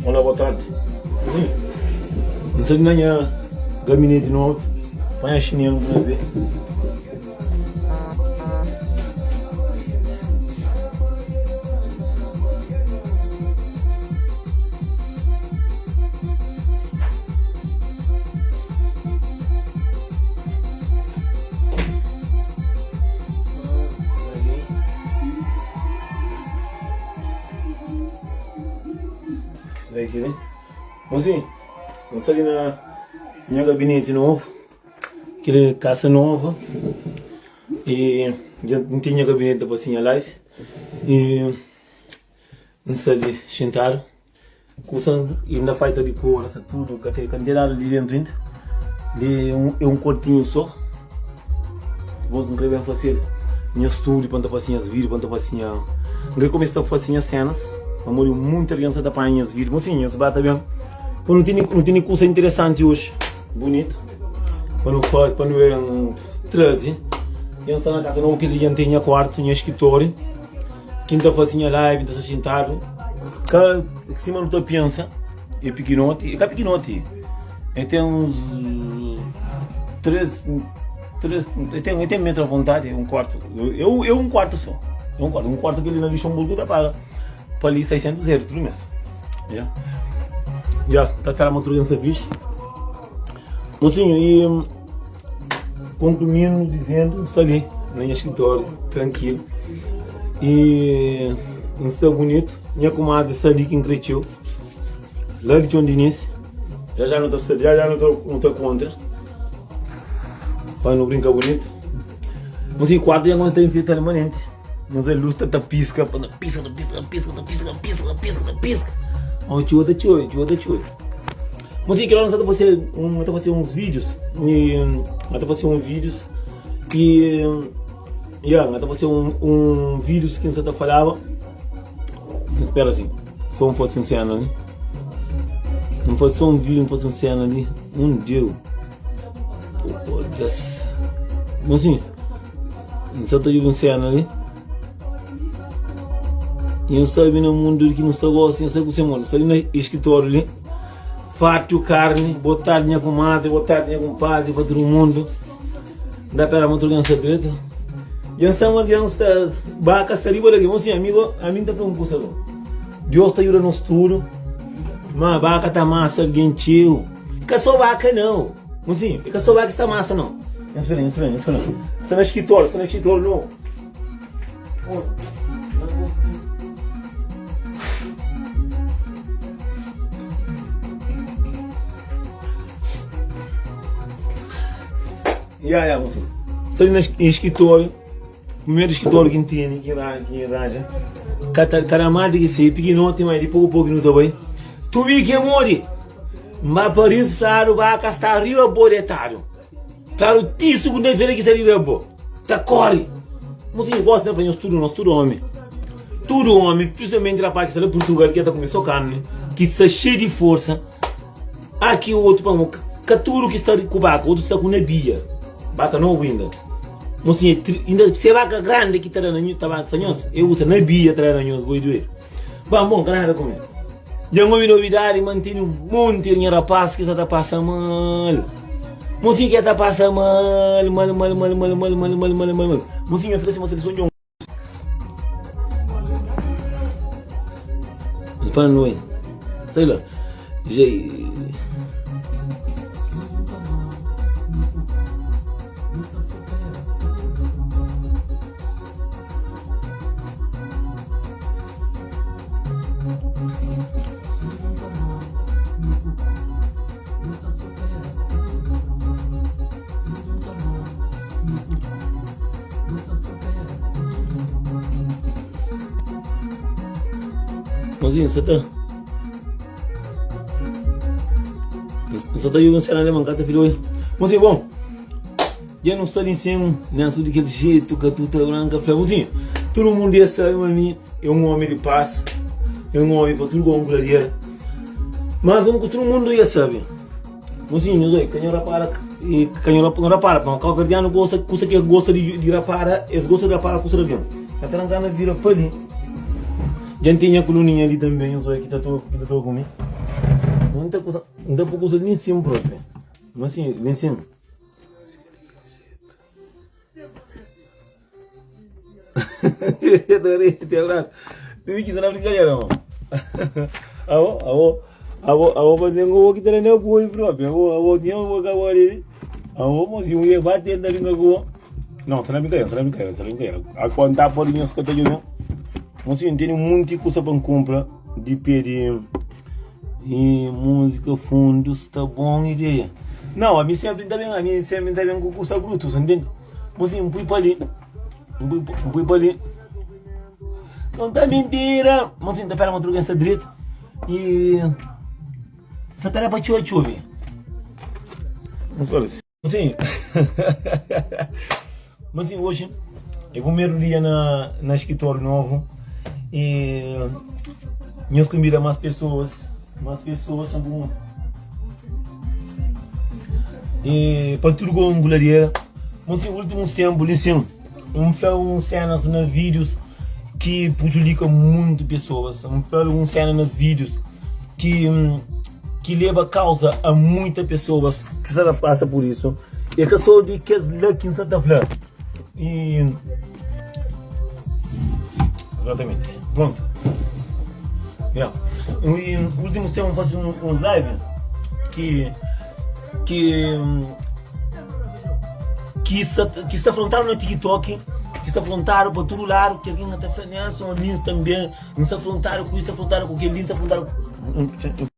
Olá, boa tarde. N sta li na nha gabineti novu. Panha xinelu bu na ve. Mozinho, N sta li na nha gabineti novu, kel kasa nova e dja N ten nha gabineti ta fase nha live e N sta li xintadu. Kusa inda falta di kor, sta tudu ka ten ka ten nada li dentu inda. Li é un kuartinhu so. Dipôs N kre ben fase nha studiu pa N ta fase nhas vídiu, pa N ta fase nha. N kre kumesa ta fase nhas sénas, pamodi munti algen sa ta panha nhas vídiu. Mosinhu, nhos ba ta ben. Pa nu tene nu tene kusa interesanti oji, bunitu, pa nu fase, pa nu ben traze. Dja N sta na kasa nobu, kel-li dja N ten nha kuartu, nha skritóriu. Ki N ta fase nha live, N ta sta xintadu. Ka sima nu ta pensa, é pikinoti, é ka pikinoti, é ten uns 3, 3, é ten, é ten metro à vontade, é un kuartu, é un kuartu só, é un kuartu, un kuartu ki li na Luxemburgo ta paga pa li 600 euros tudu mes, ya, ya, ta spera ma otru dia N sta fixi, mosinhu i. Konkluindo dizendo, N sta li na nha skritóriu trankilu i N sta bunitu. Nha kumadri sta li ki N kre txeu, la di Txon Dinis. Já já nu ta sta, já já nu ta kontra pa nu brinka bunitu. N si kuartu dja ta infetadu manenti. Nos é lus ta ta piska, ta piska, ta piska, ta piska, ta piska, ta piska, ta piska, ta piska. Ó, txuba ta txobe, txuba ta txobe. Mas e kel óra N sa ta fase un, N ta fase uns vídius e N ta fase uns vídius e ya, N ta fase un, un vídius ki N sa ta falaba. N spera si, so N fase un sena li. N fase so un vídiu, N fase un sena li, un deu. Pô, des. Mas si. N sa ta djobe un sena li I N sabe na mundu ki nu sta gosi N sabe ku se mon N sta li na eskritóriu li Fartu karni Bo tardi nha kumadri Bo tardi nha kunpadri Pa tudu mundu N ta pera ma tudu algen sta dretu Dja N sta ma algen sta Baka sta riba di algen Mon sinhor ami go Ami N ta fla un kusa go Deus ta djuda nos tudu Ma baka ta masa algen txeu Ka so baka nau Mozinho, e ka so baka ki sta masa nau. Nhos spera, nhos spera, nhos spera. Sta na skritóriu, sta na skritóriu novu. Ya, ya, mozinho. Sta li na skritóriu, primeru skritóriu ki N tene, ki N ranja. Ka ta, ka da mal di ki se, pikinoti, ma di poku poku nu ta bai. Tubi ke modi? N ba Paris fladu baka sta riba bo detadu Fladu tisu ku N ta fela ki sta riba bo Ta kori Mosinhu gosi na fla nhos tudu nos tudu omi Tudu omi prinsipalmenti rapaz ki sta na Purtugal ki ta kume so karni Ki sta xeiu di forsa Aki otu pa Ka tudu ki sta ku baka otu sta ku nabia Baka nobu inda Mosinhu inda se baka grandi ki ta da na nho ta ba nhos E usa nabia ta da na nhos boi duedu. Ba bon, ka nada ku mi. Dja N obi novidadi ma N tene un monti di nha rapaz ki sa ta pasa mal. Mosinhu ki ta pasa mal, mal, mal, mal, mal, mal, mal, mal, mal, mal, mal. Mosinhu fla si ma seleson dja un pa noi. Sai la. Dja Mozinho, você tá. Você tá jogando cena alemã, cata filho. Mozinho, bom. Dja nu sta li sen Nelson di kel jetu katuta branka fla Mozinhu, tudu mundu dja sabe ma mi é un omi di pas, é un omi pa tudu gomu gladiera Mas un ku tudu mundu dja sabe Mozinhu, nhos oi, ka nho rapara ka nho rapara pa kauverdianu gosta kusa ki es gosta di rapara es gosta di rapara kusa di algen Ka ta rankana vira pa li Dja N ten nha kuluninha li tanbe nhos oi ki ta toka ku mi. N ta kusa, N ta pô kusa li nsin propi. Mas sin, li nsin. Abo, abo, abo, abo você não vou quitar nem o boi próprio. Abo, abo, tinha um boi ali. Abo, mocinho, mulher bate na língua com. Não, você não brincadeira, você não brincadeira, você não brincadeira. A contar por dinheiro que eu tenho, mocinho, tem um monte de coisa para comprar de pé de e música fundo está bom ideia. Não, a mim sempre está bem, a mim sempre está bem com custa bruto, você entende? Mocinho, um pui pa li. Um pui, um pui pa li. Não tá mentira. Mocinho, tá pera uma truga esta direito. E tá pera pa tchua tchua. Mocinho. Mocinho, hoje é o primeiro dia na, na escritório novo. E nós convida mais pessoas. Mais pessoas são bom. E pa tudo com anguladeira. Mas em últimos tempos, assim, um fala uns cenas na vídeos que prejudica muito pessoas. Um fala uns cenas nas vídeos que que leva causa a muitas pessoas que está passa por isso. E que sou de que lá que está falando. E exatamente. Pronto. Yeah. E últimos tempos faço uns live que que que está que está afrontado no TikTok, que está afrontado para todo lado, que alguém está falando, Nelson, a mim também, não está afrontado com isso, está afrontado com aquele, está afrontado com...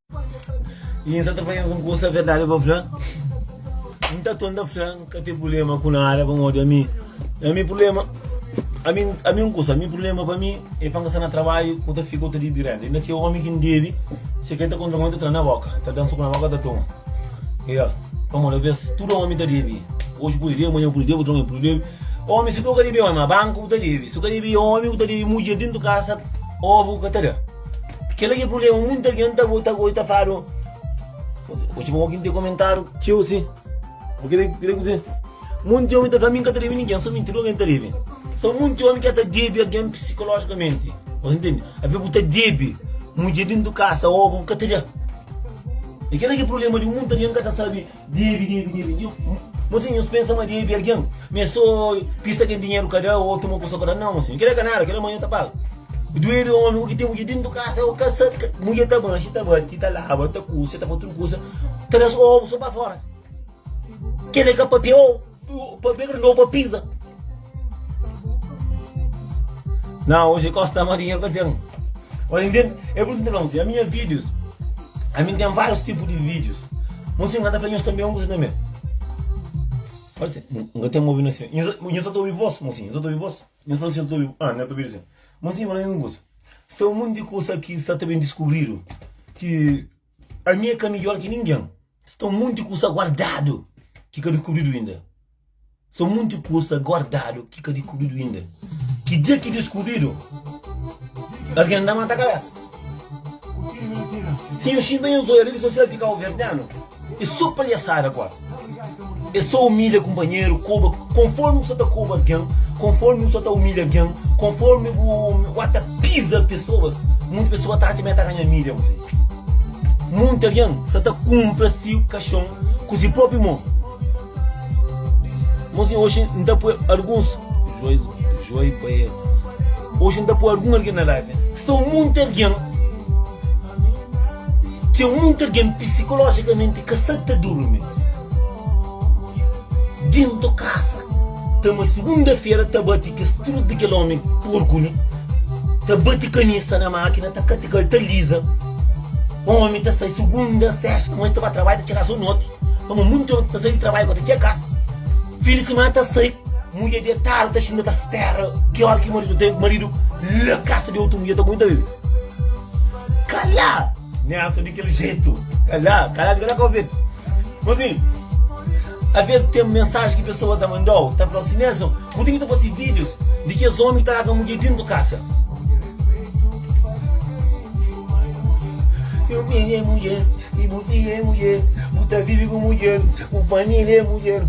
E está trabalhando com coisa verdade para falar. Não está toda falando que tem problema com nada, para a mim. A mim problema, a mim, a mim coisa, a mim problema para mim é para estar no trabalho, que eu fico de biranda. Ainda se o homem que deve, se quer tá contra muito, tá na boca, tá dando soco na boca, tá toma. Yeah. Pamodi alvês tudu ómi ta debe. Oji bu debe, amanhã bu debe, otu manhã bu debe. Ómi si bu ka debe ómi, ma banku bu ta debe. Si bu ka debe ómi, bu ta debe mudjer dentu kasa, ô bu ka ta da. Kel-la ki é prubléma, munti algen ta ta ta ta fladu, Oji bo ki N ten komentáriu txeu si. Bo kre kre kuzê? Munti ómi ta fla mi N ka ta debe ningen, so minti, tudu algen ta debe. So munti ómi ki ta debe algen psikolójikamenti. Bo ntende? Alvês bu ta debe mudjer dentu kasa, ô bu ka ta da. E kel-la ki é prubléma di munti algen ka ta sabe debe, debe, debe. Nho, mosinhu, nhos pensa ma debe algen ma é sô pista ken dinheru ka da ô tuma kusa ka da. Nau, mosinhu, kel-la ka nada, kel-la manhan ta paga. Duedu é ómi ku ki ten mudjer dentu kasa, ô ka sa, mudjer ta manxe, ta bati, ta laba, ta kusa, ta fase tudu kusa, ta da obu sô pa fora. Kel-la é ka papia ô papia grandi ô pa piza. Não, hoje costa mais dinheiro que tem. Olha, entende? É por isso que eu falo, a minha vídeos, a mim tem vários tipos de vídeos. Mas eu ando falando também um coisa também. Olha assim, não tem ouvindo assim. Eu só estou ouvindo voz, mocinho, eu só estou ouvindo voz. Eu falo assim, eu estou ouvindo. Ah, não estou ouvindo assim. Mocinho, mas não gosto. Está um monte de coisa que está também descobrindo que a minha é melhor que ninguém. Sta un monti kusa guardadu ki ka diskubridu inda. Sta un monti kusa guardadu ki ka diskubridu inda. Ki dia ki diskubridu, algen ta mata kabesa. Si nhos xinta nhos odja redi sosial di kauverdianu, é so palhasada kuazi. É so umilha kunpanheru, koba. Konformi bu sta ta koba algen, konformi bu sta ta umilha algen, konformi bu ta piza pesoas, monti pesoa ta atxa ma el ta ganha milha. Monti algen sta ta kunpra si kaxon ku si propi mon. Mosi, oxi N ta poi alguns Joi pa es. Oxi N ta poi algun algen na live. Sta un monti algen, ten monti algen psikolojikamenti ka sta ta durmi dentu kasa. Ta ma sugunda-fera ta bati kes trus di kel omi porku li, ta bati kanisa na makina, ta katika-l, ta liza. Omi ta sai sugunda, sesta, ma ta ba trabadju, ta txega so noti. Pamodi munti omi ta sai di trabadju ka ta txega kasa. Fin di simana ta sai, mudjer detadu ta xinta ta spera ki ora ki maridu ta maridu la kasa di otu mudjer ta kume ta bebe. Kala! Nelson di kel jetu. Kala, kala, kala ka obi. Mozinho, avês ten mensaji ki pesoa ta mandau, ta flau si Nelson, bu ten ki ta fasi vídius di kes omi ki ta larga mudjer dentu kasa. Teu filho é mulher e bu filha é mulher, bu ta vive ku mulher, bu família é mulher.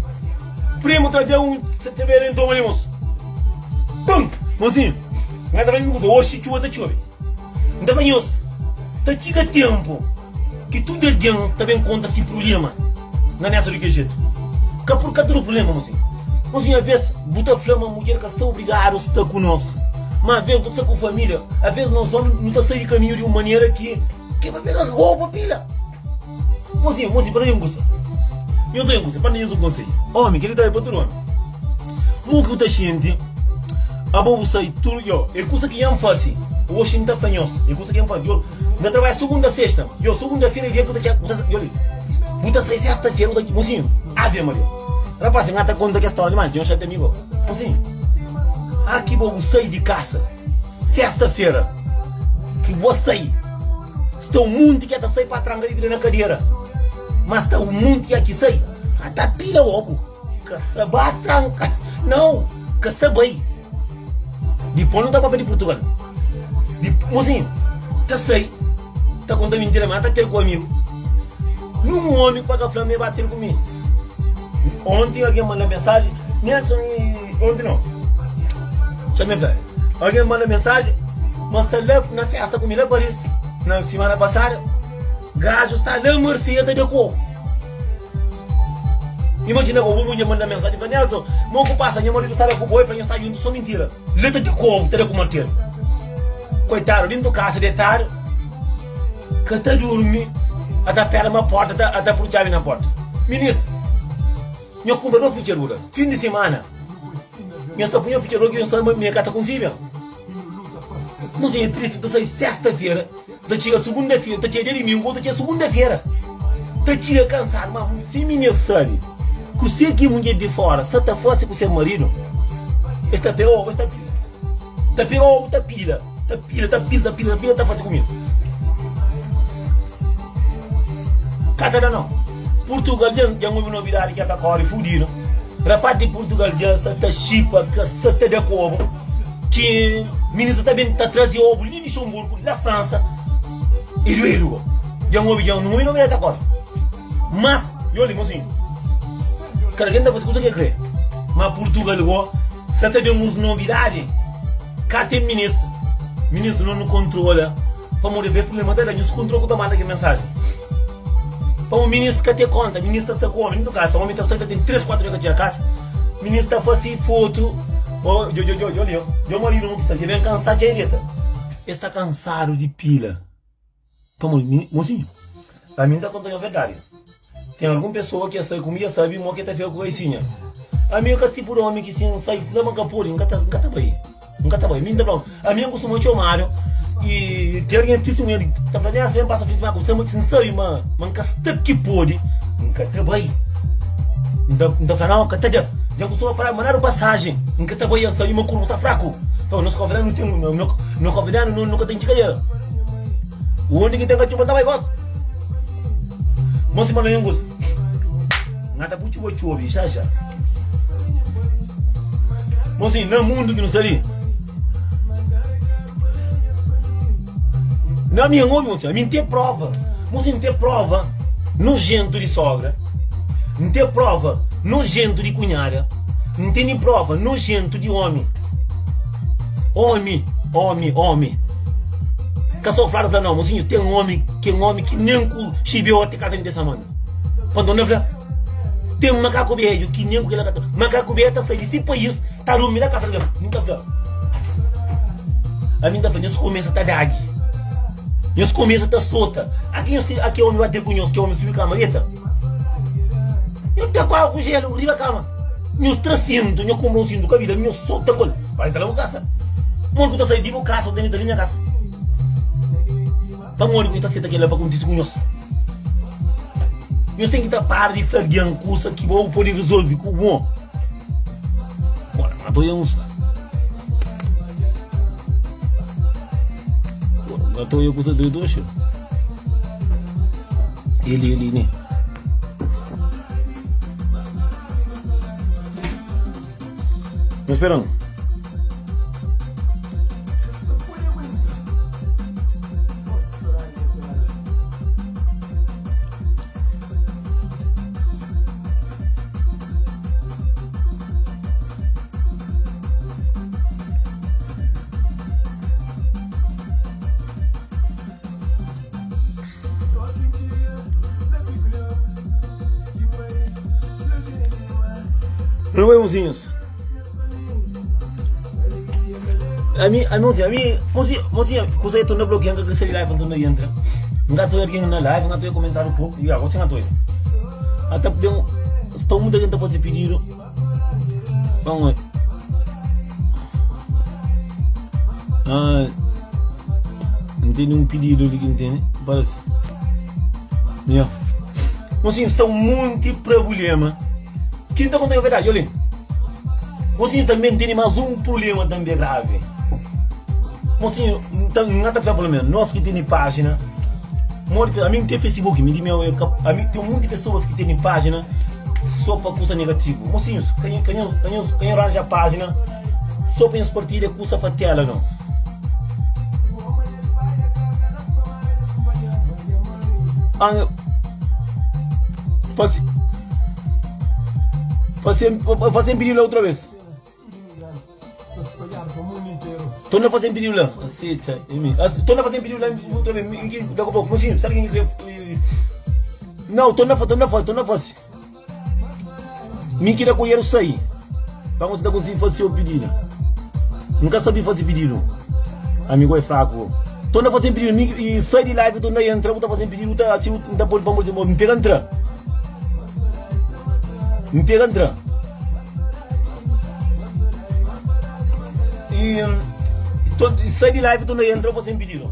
Primo traze um cerveja em toma ali, moço. Pum! Mozinho, nada vai me oxi, txuba ta txobe. N ta fla nhos, ta txiga ténpu. Ki tudu algen ta ben konta si prubléma na mesa di kel jetu. Ka pur ka tudu prubléma, mosinhu. Mosinhu, aves bu ta fla ma mudjer ka sta obrigadu sta ku nos, ma aves bu ta sta ku família, aves nos ómi nu ta sai di kaminhu di un manera ki ki pa pega roba pa pila. Mosinhu, mosinhu, pa da nhos un kusa. Nhos da un kusa, pa da nhos un konsedju. Ómi, kel-li ta bai pa tudu ómi. Mo ki bu ta xinti, abo bu sai tudu, yo, é kusa ki N fase, oxi N ta fla nhos, é kusa ki N fase, yo. N ta trabadja sugunda a sexta. Yo, sugunda-fera é dia ki bu ta txega, bu ta, yo li, bu ta sai sexta-fera, bu ta, mosinhu, Ave Maria. Rapaz, N ta konta kes stória li, mas nhos xatia mi go. Mosinhu, ah ki bo bu sai di kasa sexta-fera, ki bo sai, sta un munti ki ta sai pa tranka di bira na kadera, ma sta un munti ki ki sai, a ta pila obu, ka sa ba tranka, nau, ka sa bai. Dipôs nu ta papia di Purtugal. Mosinhu ta sai ta konta mintira ma ta ter ku amigu. Nun omi pa ka fla ma e ba ter ku mi. Onti algen manda mensaji, Nelson i onti no. Txa mi fla, algen manda mensaji ma sta la na festa ku mi la Paris na simana pasada. Gaju sta la Marselha ta da ku obu. Imajina bo, bu mudjer manda mensajen fla, Nelson, mo ku pasa? Nha maridu sta la ku bo, el fla nho sta djuntu, so mintira. La ta da kobu, ta da ku martelu. Koitadu, dintu kasa detadu, ka ta durmi, a ta pera ma porta, a ta puru txabi na porta. Minis, nho kunpra do fitxadura, fin di simana, nho ta pui nho fitxadura ki nho sabe ma mi ka ta konsigi. Mosinha é tristi, bu ta sai sesta-fera. Ta txiga sugunda-fera, ta txiga dia dimingu ou ta txiga sugunda-fera, ta txiga kansadu. Ma si minha sabe kuse ki mudjer di fora sa ta fase ku se maridu, es ta pega obu, es ta pisa. Ta pega obu, ta pila, ta pila, ta pila, ta pila, ta pila, ta fase kumida. Ka ta da nau. Purtugal dja dja N obi nobidadi ki el ta kore fudidu. Rapaz di Purtugal dja sa ta xipa, ka sa ta da ku obu. Ki minisa ta ben ta traze obu li Luxemburgo, la França, e duedu go. Dja N obi dja N obi nobidadi ta kore. Mas, yo li mosinhu, kada ken ta fase kusa ki el kre. Ma Purtugal go sa ta ben uns nobidadi. Ka ten minis, minis no nu kontrola pamodi ve problema ta da nhos kontrola ku ta manda ki mensajen. Pamo minis ka te konta, minis ta sta ku omi dintu kasa, omi ta sai ta ten 3, 4 dia ka txiga kasa, minis ta fasi fotu, o djo djo djo djo djo maridu mo ki sta dja ben kansa dja e deta. Es sta kansadu di pila. Pamodi mosinhu, ami N ta konta nho verdadi. Ten algun pesoa ki sai ku mi, ya sabe mo ke ta fika ku raisinha. Ami é ka tipu di omi ki si N sai, si ma N ka pode, N ka ta, N ka ta bai. N ka ta bai. Mi N ta fla, ami N kustuma txomadu i ten algen tistimunha di ta fla, Nelson, ben pasa fin di simana ku mi. Si N sabe ma N ka sta ki pode, N ka ta bai. N ta, N ta fla, nau, ka ta da. Dja N kustuma fla, mandadu pasajen, N ka ta bai. N sabe ma kurpu sta fraku. Pabia nos konvidadu nu ten, no konvidadu no ka ten txikadera. Undi ki ten katxupa N ta bai gosi. Mosi manda nha gosi. Nha ta pui txuba txobi já já. Mosi na mundu ki nu sta li. Na minha obi mosi, ami N ten prova. Mosi N ten prova nojento di sogra. N ten prova nojento di kunhada. N tene prova nojento di omi. Omi, omi, omi. Ka so fladu fla nau, mosinhu ten omi ki é omi ki nen ku xibioti ka ta mete sa manga. Panton na fla, ten makaku bedju ki nen ku kila ka ta. Makaku bedju ta sai di si pais ta durmi na kasa di algen. Mi ta fla, ami ta fla nhos kumesa ta dagi, nhos kumesa ta sota. Aki nhos aki omi bate ku nhos, ki omi subi kama deta. Nhos da ku agu ku jelu riba kama. Nhos tra sintu, nhos kunpra un sintu kabida, nhos sota ku el. Bai ta la bu kasa. Modi ku ta sai di bu kasa, bu tene ta li nha kasa. Pamodi ku nhos ta seta kila pa kontise ku nhos? Nhos ten ki ta para di fla algen kusa ki bo pode rezolve ku bo. Bora, ma ta oia uns. Bora, ma ta oia kusa doidu oxi. Eli, eli, ne. Nhos spera-m. Nu bai mozinhus. Ami, ami, mozinho, ami, mozinho, mozinho, kusa é torna bloqueando, ka kre sai di live, nton na entra. N ka ta oia algen na live, n ka ta oia komentáriu poku, ya, gosi n ka ta oia. Ata ben, sta muita algen ta faze pididu. Vamos oia. Ah, N tene un pididu li ki N tene, parase. Ya. Mozinho, sta un monti prabulema. Ki N ta konta-u verdadi, oli. Mozinho tanbe N tene mas un prulema tanbe gravi. Mozinho, N ta N ta fla pelo menos, nos ki tene pajina, modi ki ami N ten Facebook, mi di meu é ka, ami ten monti pesoas ki tene pajina so pa kusa negativu. Mozinhos, ka nho ka nho ka nho ka nho ranja pajina so pa nhos partilha kusa fatela no. Ah, fase, fase, fase pedido lá outra vez. Torna fazer pedido lá. Aceita. Torna fazer pedido lá outra vez. Daqui a pouco. Mocinho, sabe quem quer? Não, torna, torna, torna fazer. Mi ki da kolheru sai pa você ta konsigi fase seu pedido. N ka sabi fase pedido. Amigo é fraco. Torna fase pedido mi e sai di live torna entra bu ta fase pedido ta asi n ta pode pa você m pega entra. M pega entra. E, e sai di live torna entra fase pedido.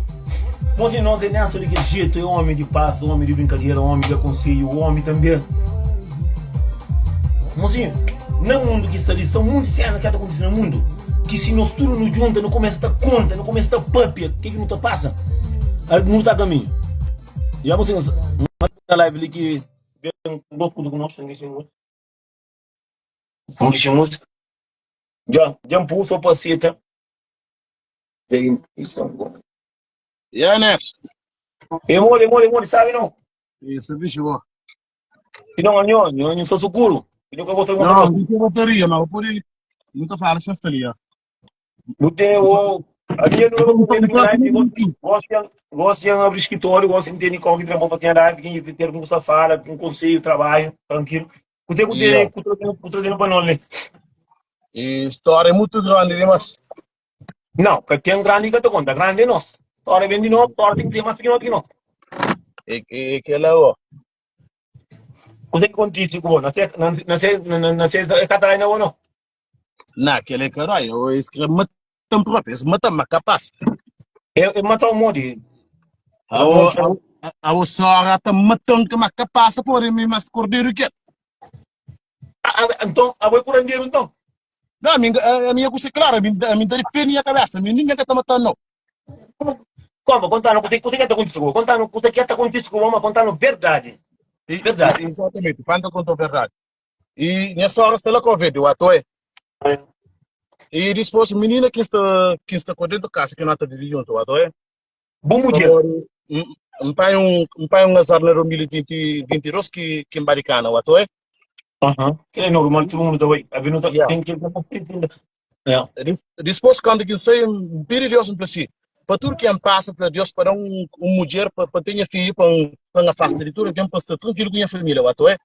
Mosi nos é nessa di kel jetu, é omi di pas, omi di brinkadera, omi di akonselhu, omi tanbe. Mosi, na mundu ki sta li, sta munti sena ki ta kontise na mundu, ki si nos tudu nu djunta, nu kumesa ta konta, nu kumesa ta papia, ke ki nu ta pasa, nu ta kaminhu. Ya mosi, na live li ki ben dos kuza ku nos, músika. Dja, dja N pusa pa seta. Yeah, Nef. E mole, mole, mole, sabe não? Isso, bicho, bom. Se não, anho, anho, anho, só seguro. Eu nunca vou ter uma Não, não tem bateria, mas eu pode. Não fala, se está ali, ó. Não tem o. A minha não Não é não quase nem muito. Gosto de abrir escritório, gosto de ter com que trabalha para live, quem ter com você fala, com conselho, trabalho, tranquilo. Kute kute Yeah. kute kute para nós, né? E história é muito grande, né, mas. Não, ka ten grandi ka ta konta, grandi é nos. Tora ben di nos, tora ten ki ten mas pikinoti ki nos. E, e kela, ó. Kuzê ki kontise ku bo? Na se, na, na se, na, na, na se, é ka trai na bo, não? Na, kela é karai, eu escrevo matan próprio, esse matan, mas capaz. É, é matar o modi. A o, a, o- a o sora tá matan que mas capaz, porém, mas cordeiro que. Ah, ah, então, a boi curandeiro, então. Não, a minha, a minha coisa é clara, a minha, a minha tá de minha cabeça, a minha ninguém tá matando, não. Como? Contando o que que tá acontecendo? Contando o que tá acontecendo, mas contando verdade. E, Verdade. e, exatamente, quando contou a verdade. E minha sogra está lá com a verde, o ato é. E depois, menina que está com dentro de casa, que não está vivendo junto, o ato é. Bom mulher. Um pai um, um pai um azar na 2022 que que embaricana, o ato é. Aham. Que é normal, todo mundo tá aí. A ver, não tá, Yeah. tem que Yeah. Depois, quando que sei, um pedi Deus um para si. Para tudo que passa para Deus, para um, um mulher, para, para ter filho, para um, para afasta de tudo, para estar tranquilo com a família, o ato é.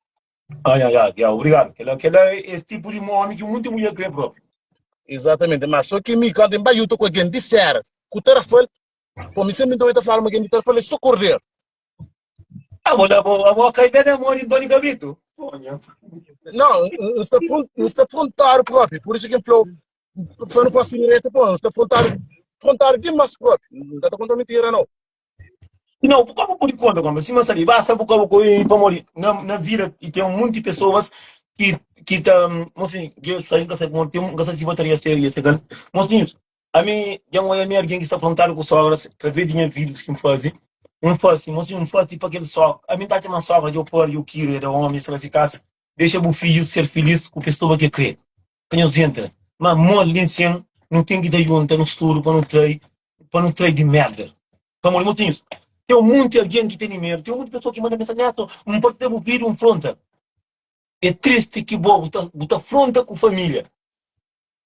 Ai, ai, ai, ai, obrigado. Aquela, aquela, esse tipo de homem que muita mulher crê próprio. Exatamente, mas só que me quando em Bahia eu tô com alguém disser, que o tarafal, pô, me sempre então eu falo, mas alguém de tarafal é só correr. Ah, vou, vou, vou cair na mão de Tony Cabrito. Não, não está, não está afrontar próprio, por isso que ele falou, para não fazer direito, pô, não está afrontar, afrontar demais próprio, não está contando mentira, não. Não, como por conta, como se mas ali, basta por causa que para morrer na na vida e tem um monte de pessoas que que tá, mocinho, que eu saí que sei tem um que se bateria seria se gan. Mocinho, a mim, já não é alguém que está aprontado com sogras, através de minha vídeos que me fazem. Um faz assim, mocinho, um faz tipo aquele só. A mim tá uma sogra de eu pôr e eu quero, era homem, se se casa. Deixa o filho ser feliz com a pessoa que crê. Que nos entra. Mas mole em cima, não tem que dar junta no estudo para não trair, para não trair de merda. Pamodi, motinhus, ten monti algen ki tene medu, ten monti pesoa ki manda mensagem, Neto, N pode ter bu vida un fronta. É tristi ki bo bu ta, bu ta fronta ku família,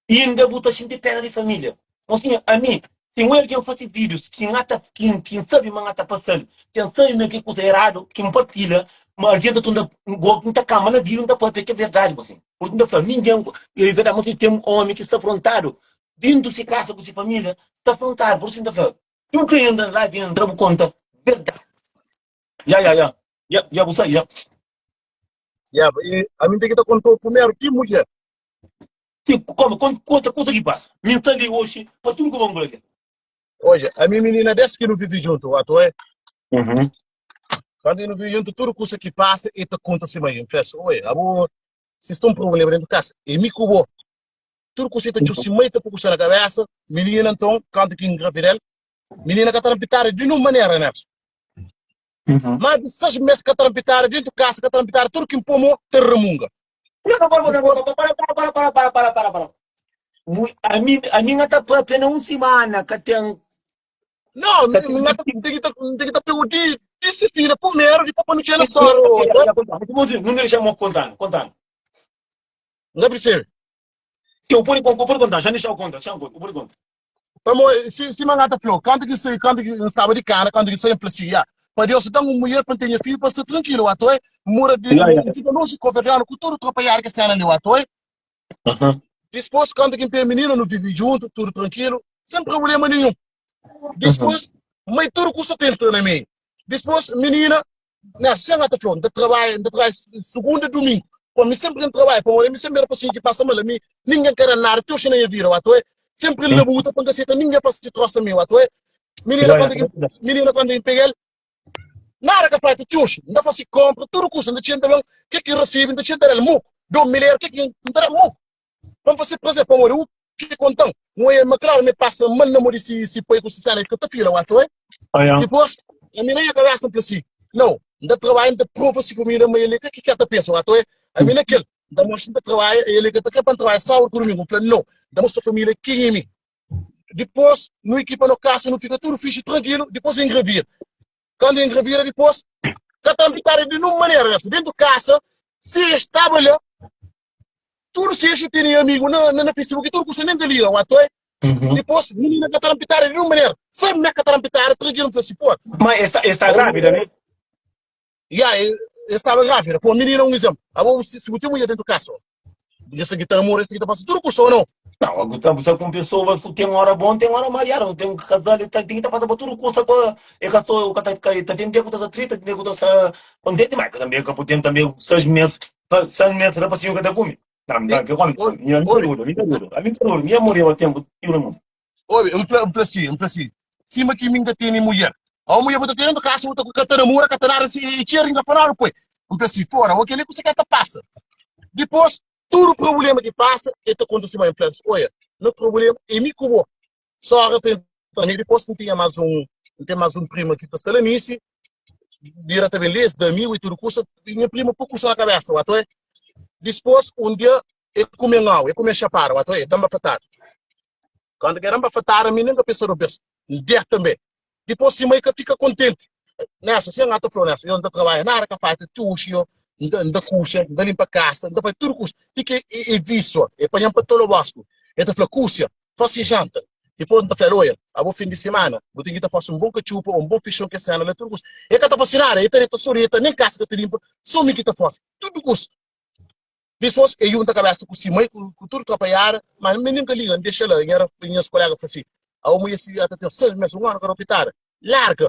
inda bu ta xinti pena di família. Mosinha, ami, si un algen fasi vídius ki N ata, ki N, ki N sabi ma N ata pasal, ki N sabi ma ki kusa eradu, ki N partilha, ma algen ta tunda, go, N ta kama na vídiu, N ta papia ki é verdadi, mosinha. Pur N ta fla, ningen, é verdadi, ma ten omi ki sta afrontadu dentu si kasa ku si familia, sta afrontadu. Pur isu N ta fla, si bu kre entra na live, entra bu konta verdadi. Ya, ya, ya, ya, ya bu sai, ya. Ya, e ami N ten ki ta konta-u primeru ki mudjer. Si, koma, konta kusa ki pasa. Mi N sta li oxi pa tudu ku bon ku la kel. Oja, ami minina des ki nu vivi juntu, atu é. Kantu nu vivi juntu, tudu kusa ki pasa, e ta konta si mãe. N fla, oi, abo, si sta un problema dentu kasa, é mi ku bo. Tudu kusa e ta txeu si mãe ta pui kusa na kabesa. Minina, nton, kantu ki N ngravida el, minina ka ta rampitadu di nun manera, Nelson. Más di 6 mes ka ta rampitadu dentu kasa, ka ta rampitadu, tudu ki N pô mo ta ramunga. Não, para, para, para, para, para, para, para, para, para, para. Ami, ami nga ta papia na un semana ka ten. Não, Ka ten. nga ta tem que ta tem que ta pego di di se filha primeiro, depois para não tinha só. Não deixa mo contando, contando. Não percebe? Se eu pode, eu pode contar, já deixa eu contar, deixa eu contar, eu pode contar. Pamo, si, si mangata flou, kantu ki sai, kantu ki N staba di kana, kantu ki sai, N fla si, ya, pa Deus da-m un mulher pa N ten nha fidju, pa N sta trankilu, atoe, N mora di, Ya, ya. N fika lonji konverdianu ku tudu trapaiadu kes sena li, atoe. Dispôs, kantu ki N ten mininu, nu vivi djuntu, tudu trankilu, sen prubléma ninhun. Dispôs, mai tudu kusa ta entra na meiu. Dispôs, minina, Né, sen ata flou, N ta trabadja, N ta trabadja sugunda, dumingu. Pô, mi senpri N trabadja, pamodi mi senpri era pasinha ki pasa mal, ami ningen ka da nada, ti oxi na nha vida, watu é. Senpri N labuta pa N ka seta ningen fase trosa mi, watu é. Minina kantu ki, minina kantu ki N pega-l, nada ka fata ti oxi. N ta fase konpra, tudu kusa, N ta txia, N ta ben, ke ki N rasibi, N ta txia, N ta da-l muku, do milheru, ke ki N ta da-l muku. Pa N fase prazer, pamodi u ki konta-m, N oia ma klaru mi pasa mal na mo di si si pai ku si sena, ka ta fila, watu é. Dipôs, ami na nha kabésa N fla si, Nau, N ta trabadja, N ta prova si família ma el é ka ki ka ta pensa. Watu é, ami na kel, N ta mostra N ta trabadja, el é ka ta kre pa N trabadja sábadu ku dumingu. N fla, Nau, N ta mostra família ken é mi. Dipôs, nu ekipa no kasa, nu fika tudu fixi, trankilu. Dipôs, N engravida. Kandu engravida, dipôs, ka ta npitadu di nun manera. Dentu kasa, si es staba la, Tudu si exi tene amigu na na Facebook tudu kusa nem ta liga wa toi. Dipos minina ka ta rampitada di nun manera. Sabe me ka ta rampitada tranquilo n fla si pô. Ma esta esta grávida né? Ya e estaba grávida. Pô minina un exemplo. Abo si, si bu tem mulher dentro casa, bu sa ki ta namora, ki ta fasi tudu kusa ou não? Não, agora você com pessoa que tem hora bom, tem hora mariada, não tem casal, tem que tá passando por tudo custa para é que só que tá tá tem dia que tá triste, tem dia que tá contente, mas também que tem também 6 meses. Pa 100 mes rapasinhu ka ta kume. Não, não, que come. Obi, Minha obi, duro, minha duro. A minha duro, minha morreu há tempo, tio no mundo. obi, N fla, N fla si, N fla si, sima ki mi N ka tene mulher. A mulher bu ta tene kasa, bu ta ka ta namora, ka ta nada si, e txer inda faladu poi. N fla si, fora, o keli kusa ka ta pasa. Dipôs, tudu problema ki pasa, e ta konta si mãe. N fla, oia, no problema é mi ku bo. Sora ta entra mi. Dipôs N tinha más un, N ten más un prima ki ta sta la Nice, bira ta ben les, da amigu e tudu kusa. Nha prima poi kusa na kabesa, watu é. Dispôs, un dia, e kume ngau, e kume xapara, watu é, e da-m bafatada. Kantu ki e da-m bafatada, mi nen ka pensa dois bes, N der tanbe. Dipôs, si mai ka fika kontenti, nessa, si N ta fla-u nessa, yo N ta trabadja, nada ka falta, ti oxi yo N ta, N ta kusia, N ta limpa kasa, N ta faz tudu kusa. Ti ki e, e viso, e panha-m pa tolobosku, e ta fla, kusia, Fasi janta. Dipôs N ta fla-l, Oia, abo fin di simana, bu ten ki ta fasi un bon katxupa ô un bon fixon kes sena la, tudu kusa. E ka ta fasi nada, e ta deta so deta, nen kasa ka ta linpa, so mi ki ta fasi tudu kusa. Dipôs e junta kabesa ku si mai, ku tudu trapaiada, ma mi nen ka liga, N dexa la. Nha nhas kolega fla si, Abo mudjer si ta ten 6 mes, un anu ka ropitada, larga!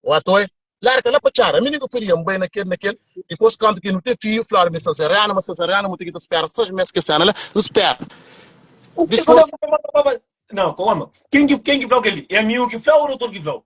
O atoe, larga la pa txada. Ami nen ka faria, N bai na kel, na kel. Dipôs kantu ki nu ten fiju, fladu mi sazeriana, ma sazeriana mu ten ki ta spera 6 mes kes sena la, N spera. Dispôs. Não, calma. Quem que, quem que falou aquele? É amigo que falou ou o doutor que falou?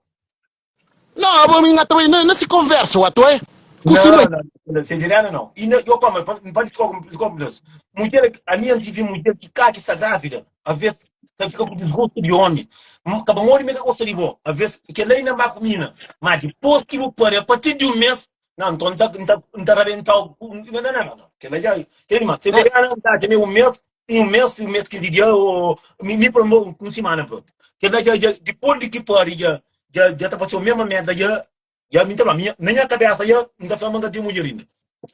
Não, abo mi nga ta bai na, na si conversa, o atoe. Ku si Não, mai. não, não, cesariana não. E não, eu como, pode desculpa, desculpa, Deus. Mulher, a minha tive mulher que cá que está grávida, às vezes tá fica com desgosto de homem. Acaba morre me que gosta de bom. Às vezes que lei não vai com mina, mas depois que eu parei, a partir de um mês, não, então não tá, não tá, não tá arrebentar o, não, não, não, não, que lei já, que lei, mas cesariana não tá, também um mês, 15 dias, ou me, me promove uma semana, pronto. Que lei já, já, depois de que pare, já, já, já tá fazendo a mesma merda, já Ya mi ta fla, minha, na nha cabeça ya N ta fla ma N ka ten mudjer inda.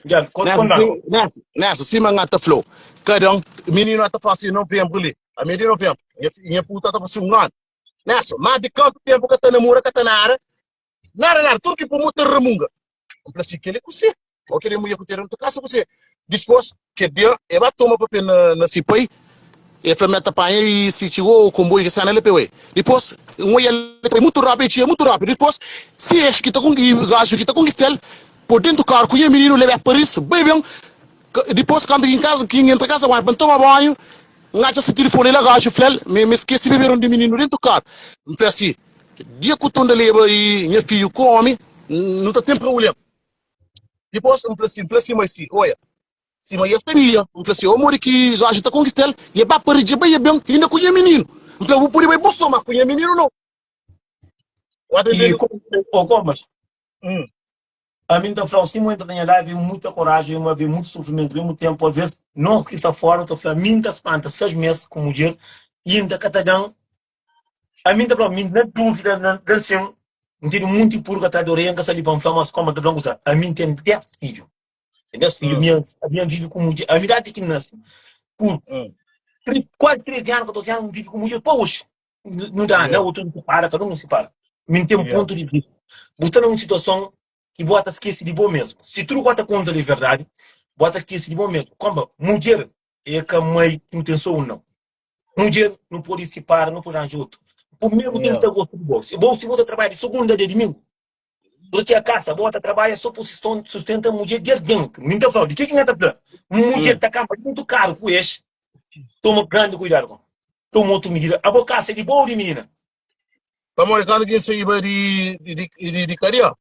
Ya, ko, Nessa, konta si, no. nessa, nessa, sima N ta fla-u, kada un, mininu ta fase novembru li, ami é di novembru, nha, nha puta ta fase un anu. Nessa, má di kantu tempu ka ta namora, ka ta nada, nada, nada, tudu ki pô-mu ta ramunga. N fla si, kel-li é kusé? Ô kel-li é mulher ku ten, N ta kasa ku se. Dispôs, kel dia, e ba toma papel na, na si pai, e fla ma el ta panha i si txiga o konboiu ki sta na el pa e bai. Dipôs, N oial el ta bai mutu rápidu, e txiga mutu rápidu. Dipôs, si es ki ta konki, gaju ki ta konkista-l, pô dentu karu ku nha mininu, leba el Paris, bai ben. Dipôs, kantu ki N kaza, ki N entra kaza, pa N toma banhu, N atxa si tilifoni la, gaju fla-l ma e skese beberon di mininu dentu karu. N fla si, dia ku Tunda leba i nha fiju ku omi, nu ta ten prubléma. Dipôs, N fla si, N fla si mai si, Oia, sima i es sabia. N fla si, Ô modi ki gaju ta konkista-l, i e ba pa ridja bai e ben, inda ku nha mininu. N fla, Bu pode bai bu so, ma ku nha mininu nau. Wata E ntende? ô Comas, Hum. ami N ta fla-u, si mu entra na nha live, é muita coragem, ma vê muito sofrimento, mesmo tempo, às vezes, nós ki sta fora, ta fla, mi N ta spanta 6 mês ku mudjer, e N ta ka ta dan Ami N ta fla, mi na dúvida, na dan sin, N tene munti purga atrás di oreia, N ka sabi pa N fla, mas koma N ta fla un kusa, ami N ten 10 fidju, ten 10 fidju, mi ami N vive ku mudjer, ami dati ki N nasi, ku kuazi 13 anu, 14 anu, N vive ku mudjer pa oxi, nu da, na otu nu separa, kada un nu separa, mi N ten pontu di vista, bu sta na un situason ki bu ata skese di bo mesmu, si tudu ku ata konta di verdadi, bu ata skese di bo mesmu, koma mudjer e ka mai ki nu ten so un nau. Mudjer nu pode sipara, nu pode ranja otu. Bu mesmu ten ki ta gosta di bo. Si bo si bo ta trabadja di sugunda dia dimingu, bo ta kasa, bo ta trabadja so pa sustenta mudjer di algen. Mi ta flau, di ke ki N ta fla? Mudjer ta kanpa dentu karu ku es, toma grandi kuidadu ku. Toma otu midida. Abo kasa é di bo ou di minina? Pamodi kantu ki N saiba di di di di kadia,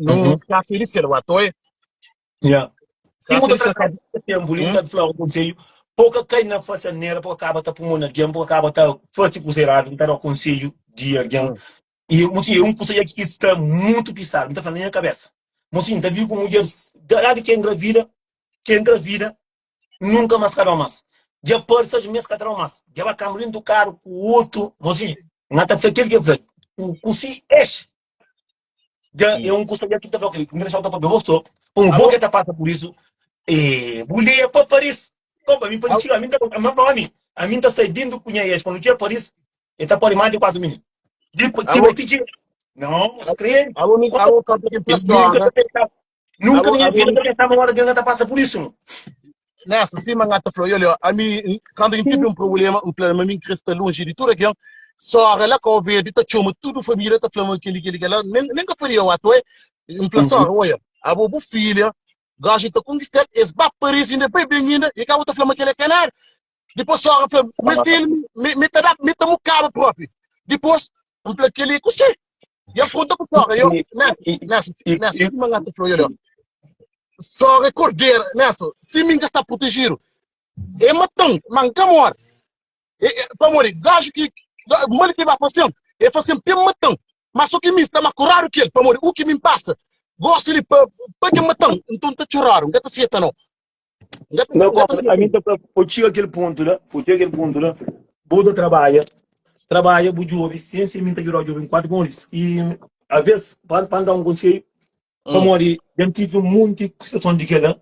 nu kasa é di sel, watoe. Yeah. Si bu ta trata tempu li, N ta fla un konselhu, pa ka kai na fase anera, pa ka kaba ta pui mon na algen, pa ka kaba ta fase kusa eradu, N ta da konselhu di algen. I mosinhu, é un kusa dja ki sta mutu pisadu, N ta fla na nha kabesa. Mosinhu, N ta vive ku mudjer, dadi ki engravida, ki engravida, nunka mas ka dau mas. Dja pari 6 mes ka ta dau mas. Dja ba kamba dentu karu ku otu, mosinhu, N ta fla kel ki el fla, ku si ex. Dja é un kusa dja ki ta fla kel-li, N ta ta papia bo so, un bo ke ta pasa pur isu, e bu lia pa Paris. Konpa mi pa N txiga, ami N ta ma fla ami, ami N ta sai dintu ku nha ex, pa nu txiga Paris, e ta pori mas di 4 minit. Di ti bai ti txiga. Não, mas crê. Abo mi abo kantu ki Nunka ta pensa, nunka na nha vida ta pensa ma ora ki N ta pasa pur isu. Nessa, sima N ta fla, olha, ami kantu ki N tive un problema, N fla ma mi N kre sta lonji di tudu algen, sora la Kau Verdi ta txoma tudu família ta fla ma kel-li, kel-li, kel-la, nen nen ka faria otu, oi. N fla sora, oia, abo bu filha, gosi ta konkista-l, es ba Paris inda, bai ben inda, i ka bu ta fla ma kel-li é ka nada. Dipôs sora fla, ma si el mi, mi ta da, mi ta mukaba propi. Dipôs N fla kel-li é kusé? I el konta ku sora, yo, Nessa, Nessa, Nessa, sima N ta fla, olha, Sora é kordera, Nessa, si mi N ka sta protejidu, e matan, ma N ka mori. E, e, pamodi gaju ki, mal ki ba fasen, e fasen pe matan, ma so ki mi sta ma kuradu ki el, pamodi u ki mi pasa, gosi li pa, pa ke matan, nton N ta txoradu, N ka ta seta nau. N ka ta, Não, N ka ta a seta. mim tá pra, pô txiga aquele ponto lá, pô txiga aquele ponto lá, bu ta trabalha, trabalha, bu djobe, sem ser mim ta djuda djobe enquanto bom e às vezes pa pa dar um conselho, pamodi já tive um monte de situação de kela,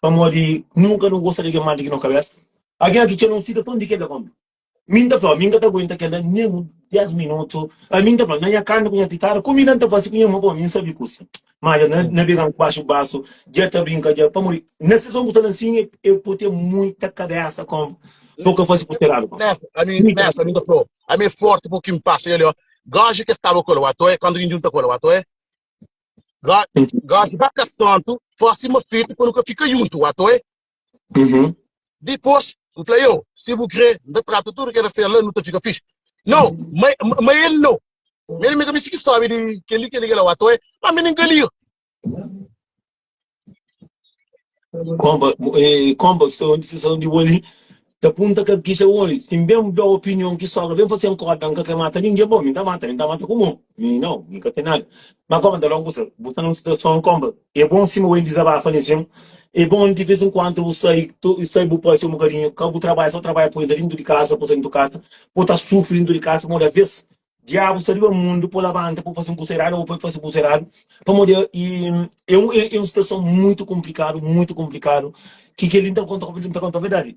pamodi nunca não gosta de alguém mais do que na cabeça. Alguém que txeu não situação de kela como. Mi N ta fla, mi N ka ta aguenta kel-la nen un 10 minutu. Ami N ta fla, na nha kanta ku nha pitara, kumida N ta fase ku nha mon, pamodi mi N sabe kusi. Ma dja na na bira-m ku baxu basu, dja ta brinka dja, pamodi na situason ku sta la nsin, eu pode ten muita kabesa kom pa ka fase ku teradu kom. Nessa, ami, nessa, ami N ta fla, ami é forti pa ki N pasa. I olha, gosi ke staba ku el, o atoe, kantu ki N junta ku el, o atoe, gosi ba ka santu, fase ma fetu pa nu ka fika juntu, o atoe. Dipôs, N fla, Eu, si bu krê, N ta trata tudu kel afér la, nu ta fika fixi. Nau, ma, ma el nau. Ma el mi ka misti ki sabe di kel-li, kel-li, kel-la. Atoé, ma mi nin ka liga. Komba, eh, komba, so, so di wali, ta punta ka kixa wali, si ben da opinion ki sogra, ben fase nkorda, nka kre mata ninguém, bom, mi ta mata, mi ta mata ku mo, mi não, mi ka ten nada. Ma komba, ta da un kusa, bu sta num situason, komba, É bon sima bu dizabafa li sin. É bon di vez en kuandu bu sai, sai bu pasia un bokadinhu, ka bu trabadja, so trabadja poi dentu di kasa, bu sai dentu kasa, bu ta sufri dentu di kasa, pamodi aves diabu sta riba mundu pa labanta pa fasi un kusa eradu ou pa fasi kusa eradu, pamodi é un é un situason muitu konplikadu, muitu konplikadu, ki kel-li N ta konta, N ta konta verdadi.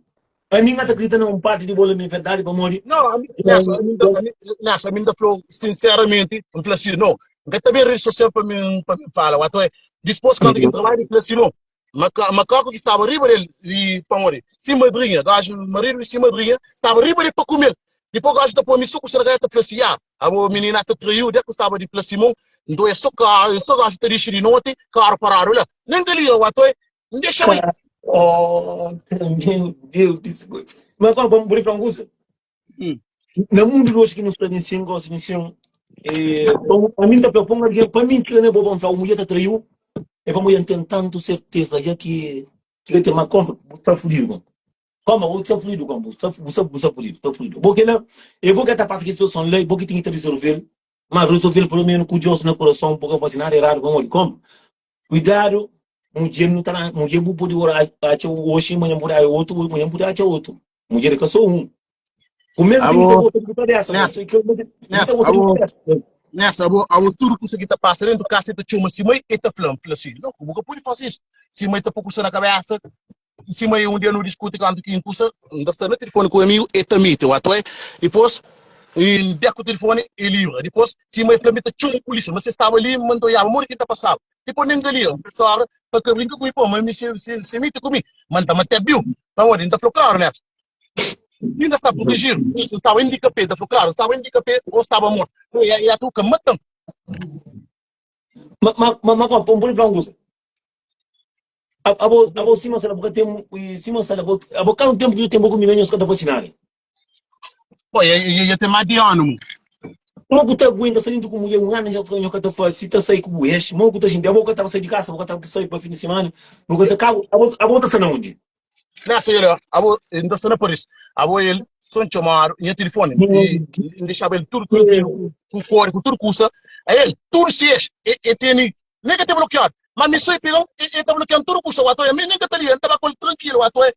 Ami N ka ta kridita na un parti di bo la mi verdadi pamodi. No, ami, nessa, ami, ami, nessa, ami N ta flau sinseramenti, N fla si, no, N ka ta ben redi sosial pa mi, pa mi fala, wato é, dispos kantu ki N trabadja, N fla si, no. Makaku ki staba riba del i pamodi si madrinha, gaju maridu di si madrinha staba riba del pa kumel. Dipos gaju ta poi mi so ku sargaya ta fla si, Ya, abo minina ta traiu, de ku staba di fla Simon, nto e so karu, e so gaju ta dixi di noti, karu paradu la. Nen ka liga, watoe, N dexa bai. Oh, meu Deus di céu. Mas qual, vamos falar uma coisa? Na mundo de hoje que não está nem sem gosto, nem sem. Eh, bom, a mim tá para pôr alguém, para mim que não é bom, vamos falar, a mulher tá traiu, é para mulher ter tanto certeza, já que que tem uma compra, está fudido, bom. Como, você está fudido, como, você está você fudido, está fudido. Porque não, eu vou que tá parte que situação lei, vou que tem que resolver, mas resolver pelo menos com Deus no coração, porque não fazer nada errado, como, como. Kuidadu, mudjer nu ta na, mudjer bu pudi ora atxa oxi, manhan pudi atxa otu, manhan pudi atxa otu. Mudjer é ka so un. Ku mesmu ki nu ta Abo, gosta di bu kabesa, mas nessa, ki nu ta nessa, gosta di bu abo, kabesa. nessa, abo, abo tudu kusa ki ta pasa dentu kasa e ta txoma si mai e ta fla, N fla si, loku, bu ka pudi fasi isu. Si mai ta pui kusa na kabesa, si mai un dia nu diskuti kantu ki N kusa, N ta sta na tilifoni ku un amigu, e ta miti, watu e, dipos N da ku tilifoni e libra. Dipos si mai fla mi ta txoma pulisia, ma si e staba li, ma N ta oiaba modi ki N ta pasaba. Tipo nen galia, un pessoa pa ka brinka ku mi, pô, ma mi se, se, se miti ku mi, ma N ta mate biu. Pamodi? N ta fla klaru, né? Inda sta protejidu. N staba indikapé, N ta fla klaru, N staba indikapé ou staba mortu. Pô, e, e atu ka matan. Ma, ma, ma, ma, ma, pode falar uma coisa. Abo, abo sima sala boka tem, sima sala boka, abo cada um tempo que eu tenho boka mina nhos ka ta vacinar. Pô, e, e, e tem mais de ano, mo. Mo ku ta aguenta salindo ku mulher um ano já nho ka ta faz, se ta sai ku bu ex, mo ku ta xinti, abo ka ta sai de casa, abo ka ta sai pa fim de semana, mo ka ta cabo, abo, abo ta sa na onde? Nessa ele, abo, N ta sta na Paris. Abo el, son txomadu, nha tilifoni, e N dexaba el tudu trankilu, ku kódigu, ku tudu kusa. A el, tudu si ex, e, e tene Nem ka te blokiadu. Ma mi so e pegau e, e ta blokian tudu kusa o atoe. Mi nem ka ta liga, N ta ba ku el trankilu o atoe.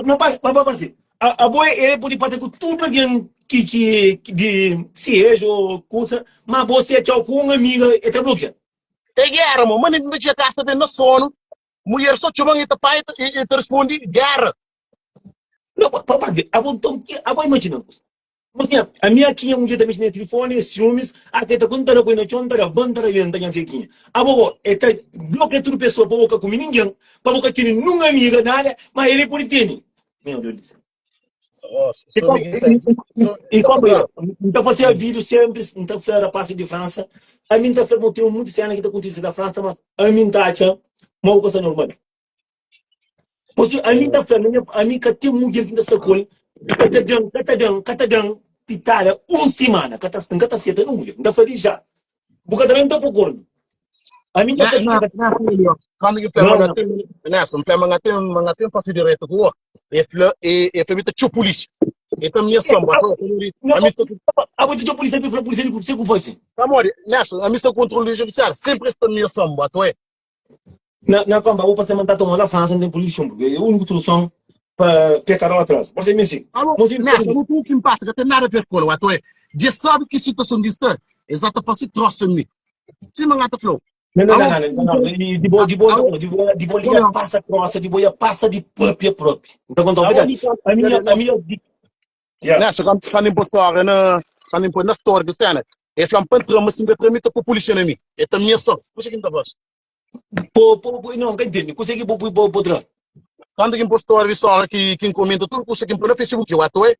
No pa pa pa parse. A abo e pudi papia ku tudu algin ki ki di si ex o kusa, ma abo si atxau ku un amiga e ta blokia. E gera mo, ma nem ta txiga kasa ben na sonu, mulher so txoman e ta pai e ta rispondi gera. No pa pa parse. Abo nton abo imajina un kusa. Mosinha, ami aki nha mudjer ta mexi na tilifoni, siumis, ate ta ku nta da poi na txon, nta da ban, nta rabenta nha sekinha. Abo go, e ta blokia tudu pesoa pa bo ka kume ningen, pa bo ka tene nun amiga, nada, ma el e pudi tene. Meu Deus di sel. E ko, e kompanheru, N ta fase avidu sempri, N ta fla rapasi di Fransa, ami N ta fla ma ten munti sena ki ta kontise na Fransa, mas ami N ta atxa ma bo ka sta normal. Mosi, ami ta fla, minha, ami ka ten mudjer ki N ta sta ku el, ka ta dan, ka ta dan, ka ta dan pitada un simana, ka ta, N ka ta seta nun mudjer. N ta fla di ja, bu ka ta dan, N ta pô kornu. Ami N ta Na, fla di na, ka na, filho, quando que fla, Não, mas não. tem, nessa, fla, mas tem, mas tem fazer direito com o, e fla, e, e fla, me tá tchau polícia. E tá minha samba, a Não, mim está, abo ti txeu polícia, fla polícia di ku se ku fase. amor, nessa, a mim está controle judiciário, sempre está minha samba, tu é. Na, na komba, abo parse man ta toma la França, não tem polícia, porque é a única solução para pecar atrás. Parse mesmo assim. Alô, Mozinho, nessa, não tu que me passa, que tem nada a ver com ela, tu é. Já sabe que situação disso está, exata faz troça me. Sim, mas tá falou. Não, não, Alô, não, não, não, não. De boa, de boa, alô, de boa, de boa, liga passa crossa, de boa, passa de própria própria. Então, quando a alô, verdade, a minha, a minha, yeah. Nessa, quando quando impôs fora na, quando impôs na história do cena, ele falou, para entrar, mas se me tramita para a polícia na mim. É também ação. Por isso que não tá fazendo. Pô, pô, pô, não, quem entende? Consegue pô, pô, pô, pô, Quando que impôs história de sora que que comenta tudo que que impôs no Facebook, eu ato é.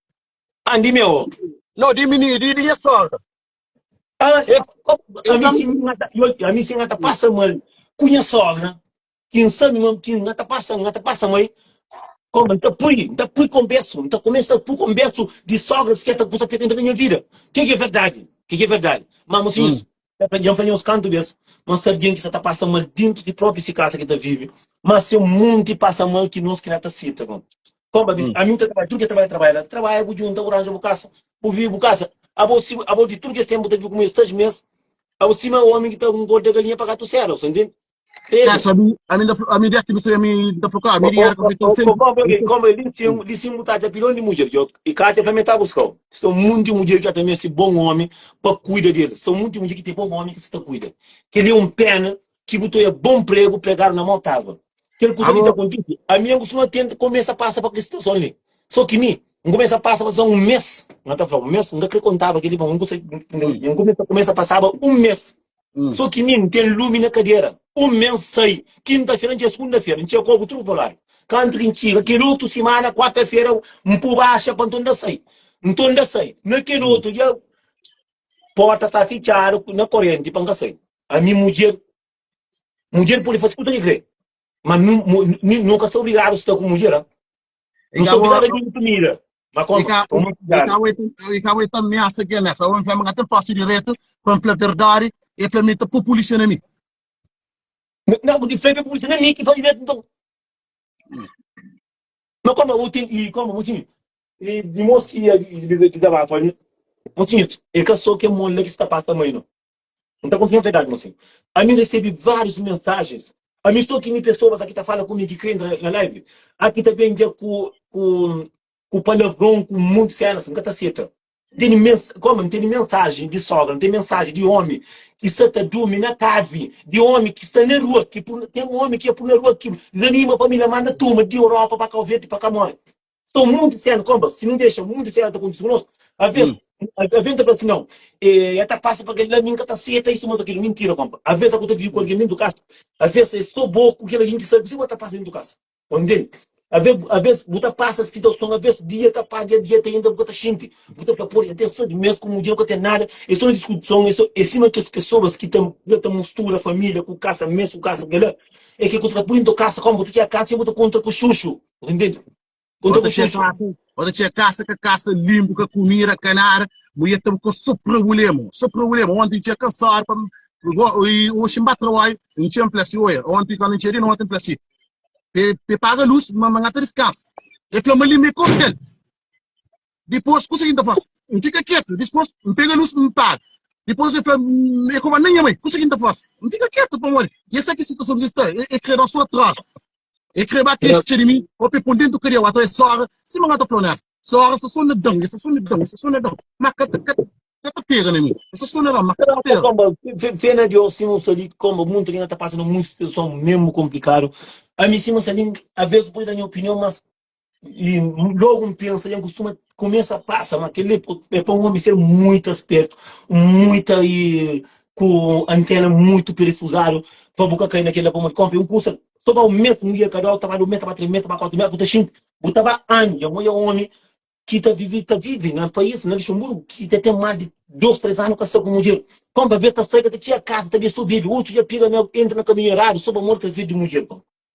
Andi meu. Não, de menino, de de sogra. Ah, É, a mim sim, a mim sim, tá passa mal. Cunha sogra, quem sabe, mano, quem tá passa, tá passa mal. Como, tá pui, tá pui converso, tá começa a pui converso de sogras que tá custa entra na minha vida. Que que é verdade? Que que é verdade? Mas, mocinhos, já falei uns cantos vezes, mas se alguém que está passa mal dentro de próprio se casa que tá vive, mas se um monte passa mal que nós que não tá cita, mano. Como, a mim tá trabalha, tudo que trabalha, trabalha, trabalha, bu junta, bu arranja, bu casa, bu vive, bu casa. Abo, se, abo de tudo que esse tempo tá vive comigo, 6 meses, abo cima o homem que tá um gordo da galinha para gato sério, você entende? Já sabe, a mim a mim deve que a mim da focar, a mim dinheiro que eu tô sempre. Como ele disse, mutar de pilão de mulher, e cá também tá buscando. São muitas mulheres que também esse bom homem para cuidar dele. São muitas mulheres que tem bom homem que se tá cuida. Que ele é um pena que botou é bom prego pregar na mão tábua. Que ele cuida de acontece. A minha costuma tenta começa a passar para aquela situação ali. Só que mim, não começa a passar para um mês. Não tá falando um mês, nunca que contava aquele bom, não começa, começa a passar um mês. Só que mim, tem lume na cadeira. Un mes sai kinta-fera, N txiga sugunda-fera, N txiga kobu tudu pa ladu. Kantu ki N txiga kel otu simana, kuarta-fera, N pô baxa pa Nton da sai. Nton da sai. Na kel otu dia, porta ta fitxadu na korenti pa N ka sai. Ami mudjer, mudjer pode fase kusa ki kre, ma nu, nu ka sta obrigadu sta ku mudjer, ha? Nu sta obrigadu a djuda kumida. Ma koma, toma kudadu. E ka ta ameasa ke nessa. Ou fla ma ten fase direto pa fla verdade, e fla mi ta pô polícia na mi. Não, di fla pa polícia na mi ki faz direto então. Ma como o tem e como o tinha e de moço que ia desabafa ali. O tinha, e ka só que mola que está passa mãe não. N ta konfia verdadi, mosinhu. Ami resebe várius mensagens. Ami sto ki mi pessoas aki ta fala ku mi ki kre entra na live. Aki ta ben dja ku ku ku palavron, ku monti senas, N ka ta seta. N tene mens koma, N tene mensagen di sogra, N tene mensagen di omi ki sta ta durmi na kavi, di omi ki sta na rua, ki pur ten omi ki pur na rua ki desanima familia, manda turma di Europa pa Kau Verdi pa ka more. São monti sena, komba, si nu dexa monti sena ta kontise ku nos, aves, aves ta fla si não, e ta pasa pa kel la, mi nka ta seta isu mas akilu, mintira kompa, aves aku ta vivi ku algen dentu kasa, aves é so bo ku kel algen ki sabi kuse ku ta pasa dentu kasa, bo ntende? Aves, aves bu ta pasa situason, aves dia ta pasa, dia dia ta entra bu ka ta xinti, bu ta fla pô, dja ten 6 mes ku mudjer ku ka ten nada, é so na diskutison, é so, é sima kes pesoas ki ta ta mustura familia ku kasa, mes ku kasa, kel la, é ke ku ta pui dentu kasa, kompa, bu ta txega kasa i bu ta kontra ku xuxu. Entende? Konta ku xuxu. Ota txia kasa ka kasa limpu, ka kumida, ka nada. Mulher ta buka so problema, so problema. Ontem txia kansadu pa oxi n ba trabalho, n txia n fla si, oia, ontem quando n txia di noite n fla si, pe pe paga luz, ma ma n ta diskansa. El fla ma li mi kortel. Dipôs, kusa ki N ta fase? N fika ketu. Dispôs, N pega lus, N paga. Dipôs, el fla, E koba na nha mai. Kusa ki N ta fase? N fika ketu, pamodi e sa ki situason ki N sta. E kre da so atrazu. E kre ba kexa di mi, ô pa e pô-m dentu kadia. Ata e sora, sima N ta fla-u nessa, sora sta so na da-m, e sta so na da-m, e sta so na da-m, ma ka ta, ka ta pega na mi. E sta so na da-m, ma ka ta pega. Komba, fé na Deus, sima un sta li, komba, muntu ki na ta pasa na muitu situason mesmu komplikadu. Ami, sima sta li, aves pode da nha opinion, mas I logu N pensa, dja N kustuma kumesa pasa, ma kel-li é pa un ómi ser muita spertu, muita i ku antena muitu perifuzadu pa bu ka kai na kel-la. Pamodi konpe un kusa, so ba un mes mudjer ka dau, ta ba du mes, ta ba tres mes, ta ba kuatu mes, bu ta xinti, bu ta ba anja. N odja ómi ki ta vive, ta vive na país, na Luxemburgu, ki ta ten más di dos, tres anu ka sta ku mudjer. Konpe, aves ta sai, ka ta txiga kasa, ta bia so bebe, otu dja piga na entra na kaminhu eradu, so pamodi ta vive di mudjer.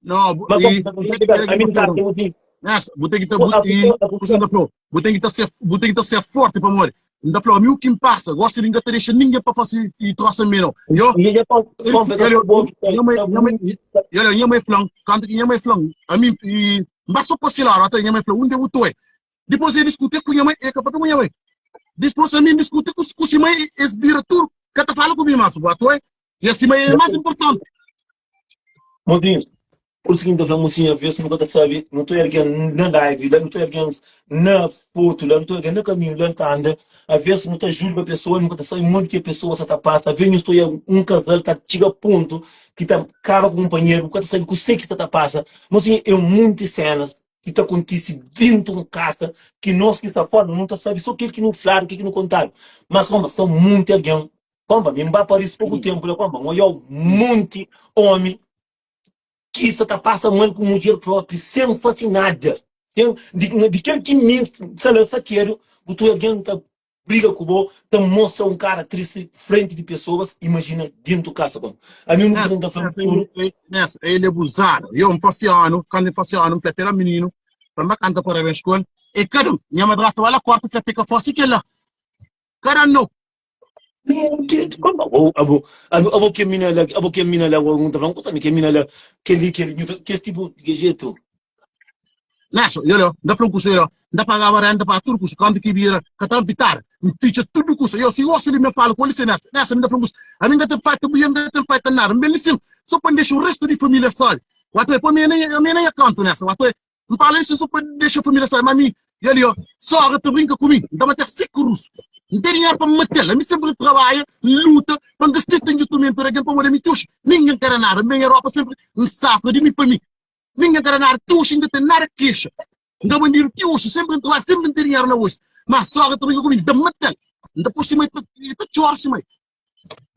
No, bu, Mas e, como tá ligado? A mim tá tem assim. Nessa, bu tem que tá, bu, e, você ainda falou, bu tem que tá ser, bu tem que tá ser forte para morrer. Ainda falou, a mim o que me passa, gosto de não deixa ninguém para fazer e troça mim não. Eu, minha mãe, minha mãe, olha, minha mãe falou, quando que minha mãe falou, a mim, e, mas só para lá, até minha mãe falou, onde eu tô? Depois eu discuti com minha mãe, e com minha mãe. Depois a mim discuti com com minha mãe, eles vira tudo, que tá fala comigo, mas, o ato é, e assim, mãe é mais importante. Mozinhos, pur isu ki N ta fla mosinhu aves nu ka ta sabe, nu ta algen na live la, nu ta algen na fotu la, nu ta algen na kaminhu la, nu ta anda, aves nu ta julga pesoa, nu ka ta sabe modi ki pesoa sa ta pasa, aves nu sta oia un kazal ta txiga pontu ki ta kaba ku kunpanheru, bu ka ta sabe kuse ki sta ta pasa. Mosinhu, é munti senas ki ta kontise dentu un kasa ki nos ki sta fora nu ta sabe so kel ki nu fladu, kel ki nu kontadu, mas koma sta munti algen Kompa, mi N ba Paris poku tempu la, kompa, N odjau monti omi ki sa ta pasa mal ku mudjer propi sen fasi nada, sen, di, di kel ki mi sa la sakedu, bu ta algen ta briga ku bo, ta mostra un kara tristi frenti di pesoas, imajina dentu kasa, kompa. Ami un kusa ki N ta fla Nessa, nessa, ele abusado. Eu N fasi anu, kandu N fasi anu, N fla pera mininu, pa N ba kanta parabens ku el, e kada un, nha madrasta ba la korta, fla peka fosi kela. Kada no. Abo, abo, abo ke mina la, abo ke mina la, un ta fla, un kusa mi ke mina la, kel-li, kel-li, nhu ta, kes tipu, di ke jetu. Nelson, yo leo, nda fla un kusa, yo leo, nda pagaba renda, nda paga tudu kusa, kantu ki bira, ka ta pitar, n fitxa tudu kusa, yo, si gosi li me fala ku el, se Nelson, Nelson, mi nda fla un kusa, ami nka ten faita bu, nka ten faita nada, n ben li sin, so pa n dexa o restu di familia sabi, watu e, pa mi, ami na nha kantu, Nelson, watu e, N fala isso só pa dexa família sabe, ma mi, e ali ó, sogra ta brinka ku mi, N ta matel seku rusu. N ten dinheru pa N matel, ami sempri N trabalha, N luta pa N ka seta njutumentu di algen pamodi ami ti oxi ningen ka da nada. N ben Europa sempri N safra di mi pa mi, ningen ka da nada, ti oxi N ka ten nada kexa. N ka bandidu ti oxi, sempri N trabalha, sempri N ten dinheru na oxi, ma sogra ta brinka ku mi, N ta matel, N ta poi si mai ta, e ta txora si mai.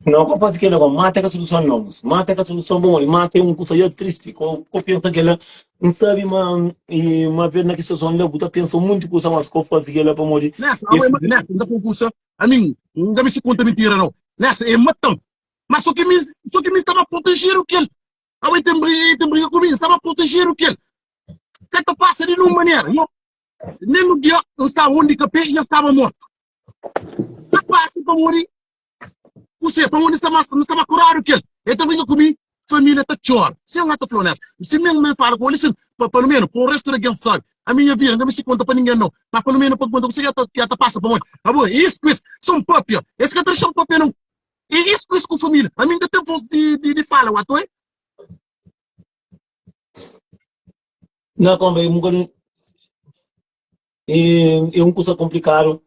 Não, ko pode kela bom, mata ka solução não, mata ka solução bom, mata é um kusa já triste, ko ko pensa kela, não sabe ma e uma vez na que situação lá, buta pensa muito kusa, mas ko faz kela pa modi. Nessa, abo é nessa, nda fala kusa, a mim, nda me se conta mentira não. Nessa é matão. Mas só que me, só que me estava a proteger o que ele. Abo é tem briga, tem briga comigo, estava a proteger o que ele. Que te passa de nenhuma maneira. Eu, nem no dia eu estava onde capé e já estava morto. Tá passa para morrer. Kusé, pamodi N sta más, N sta más kuradu ki el. El ta brinka ku mi, família ta txora. Sin N ka ta fla onéstu. Si mi N fala ku el, sin, pa pelu menu, pa o restu di algen sabe. Ami nha vida, N ka meste konta pa ningen nau. Ma pelu menu pa N konta kusé ki el ta pasa pamodi. Abo, é is ku es, so N papia. Es ka ta dexa-m papia nau. É is ku es ku família. Ami N ka ten vos di fala, watoe. Na konba, é un É un kusa konplikadu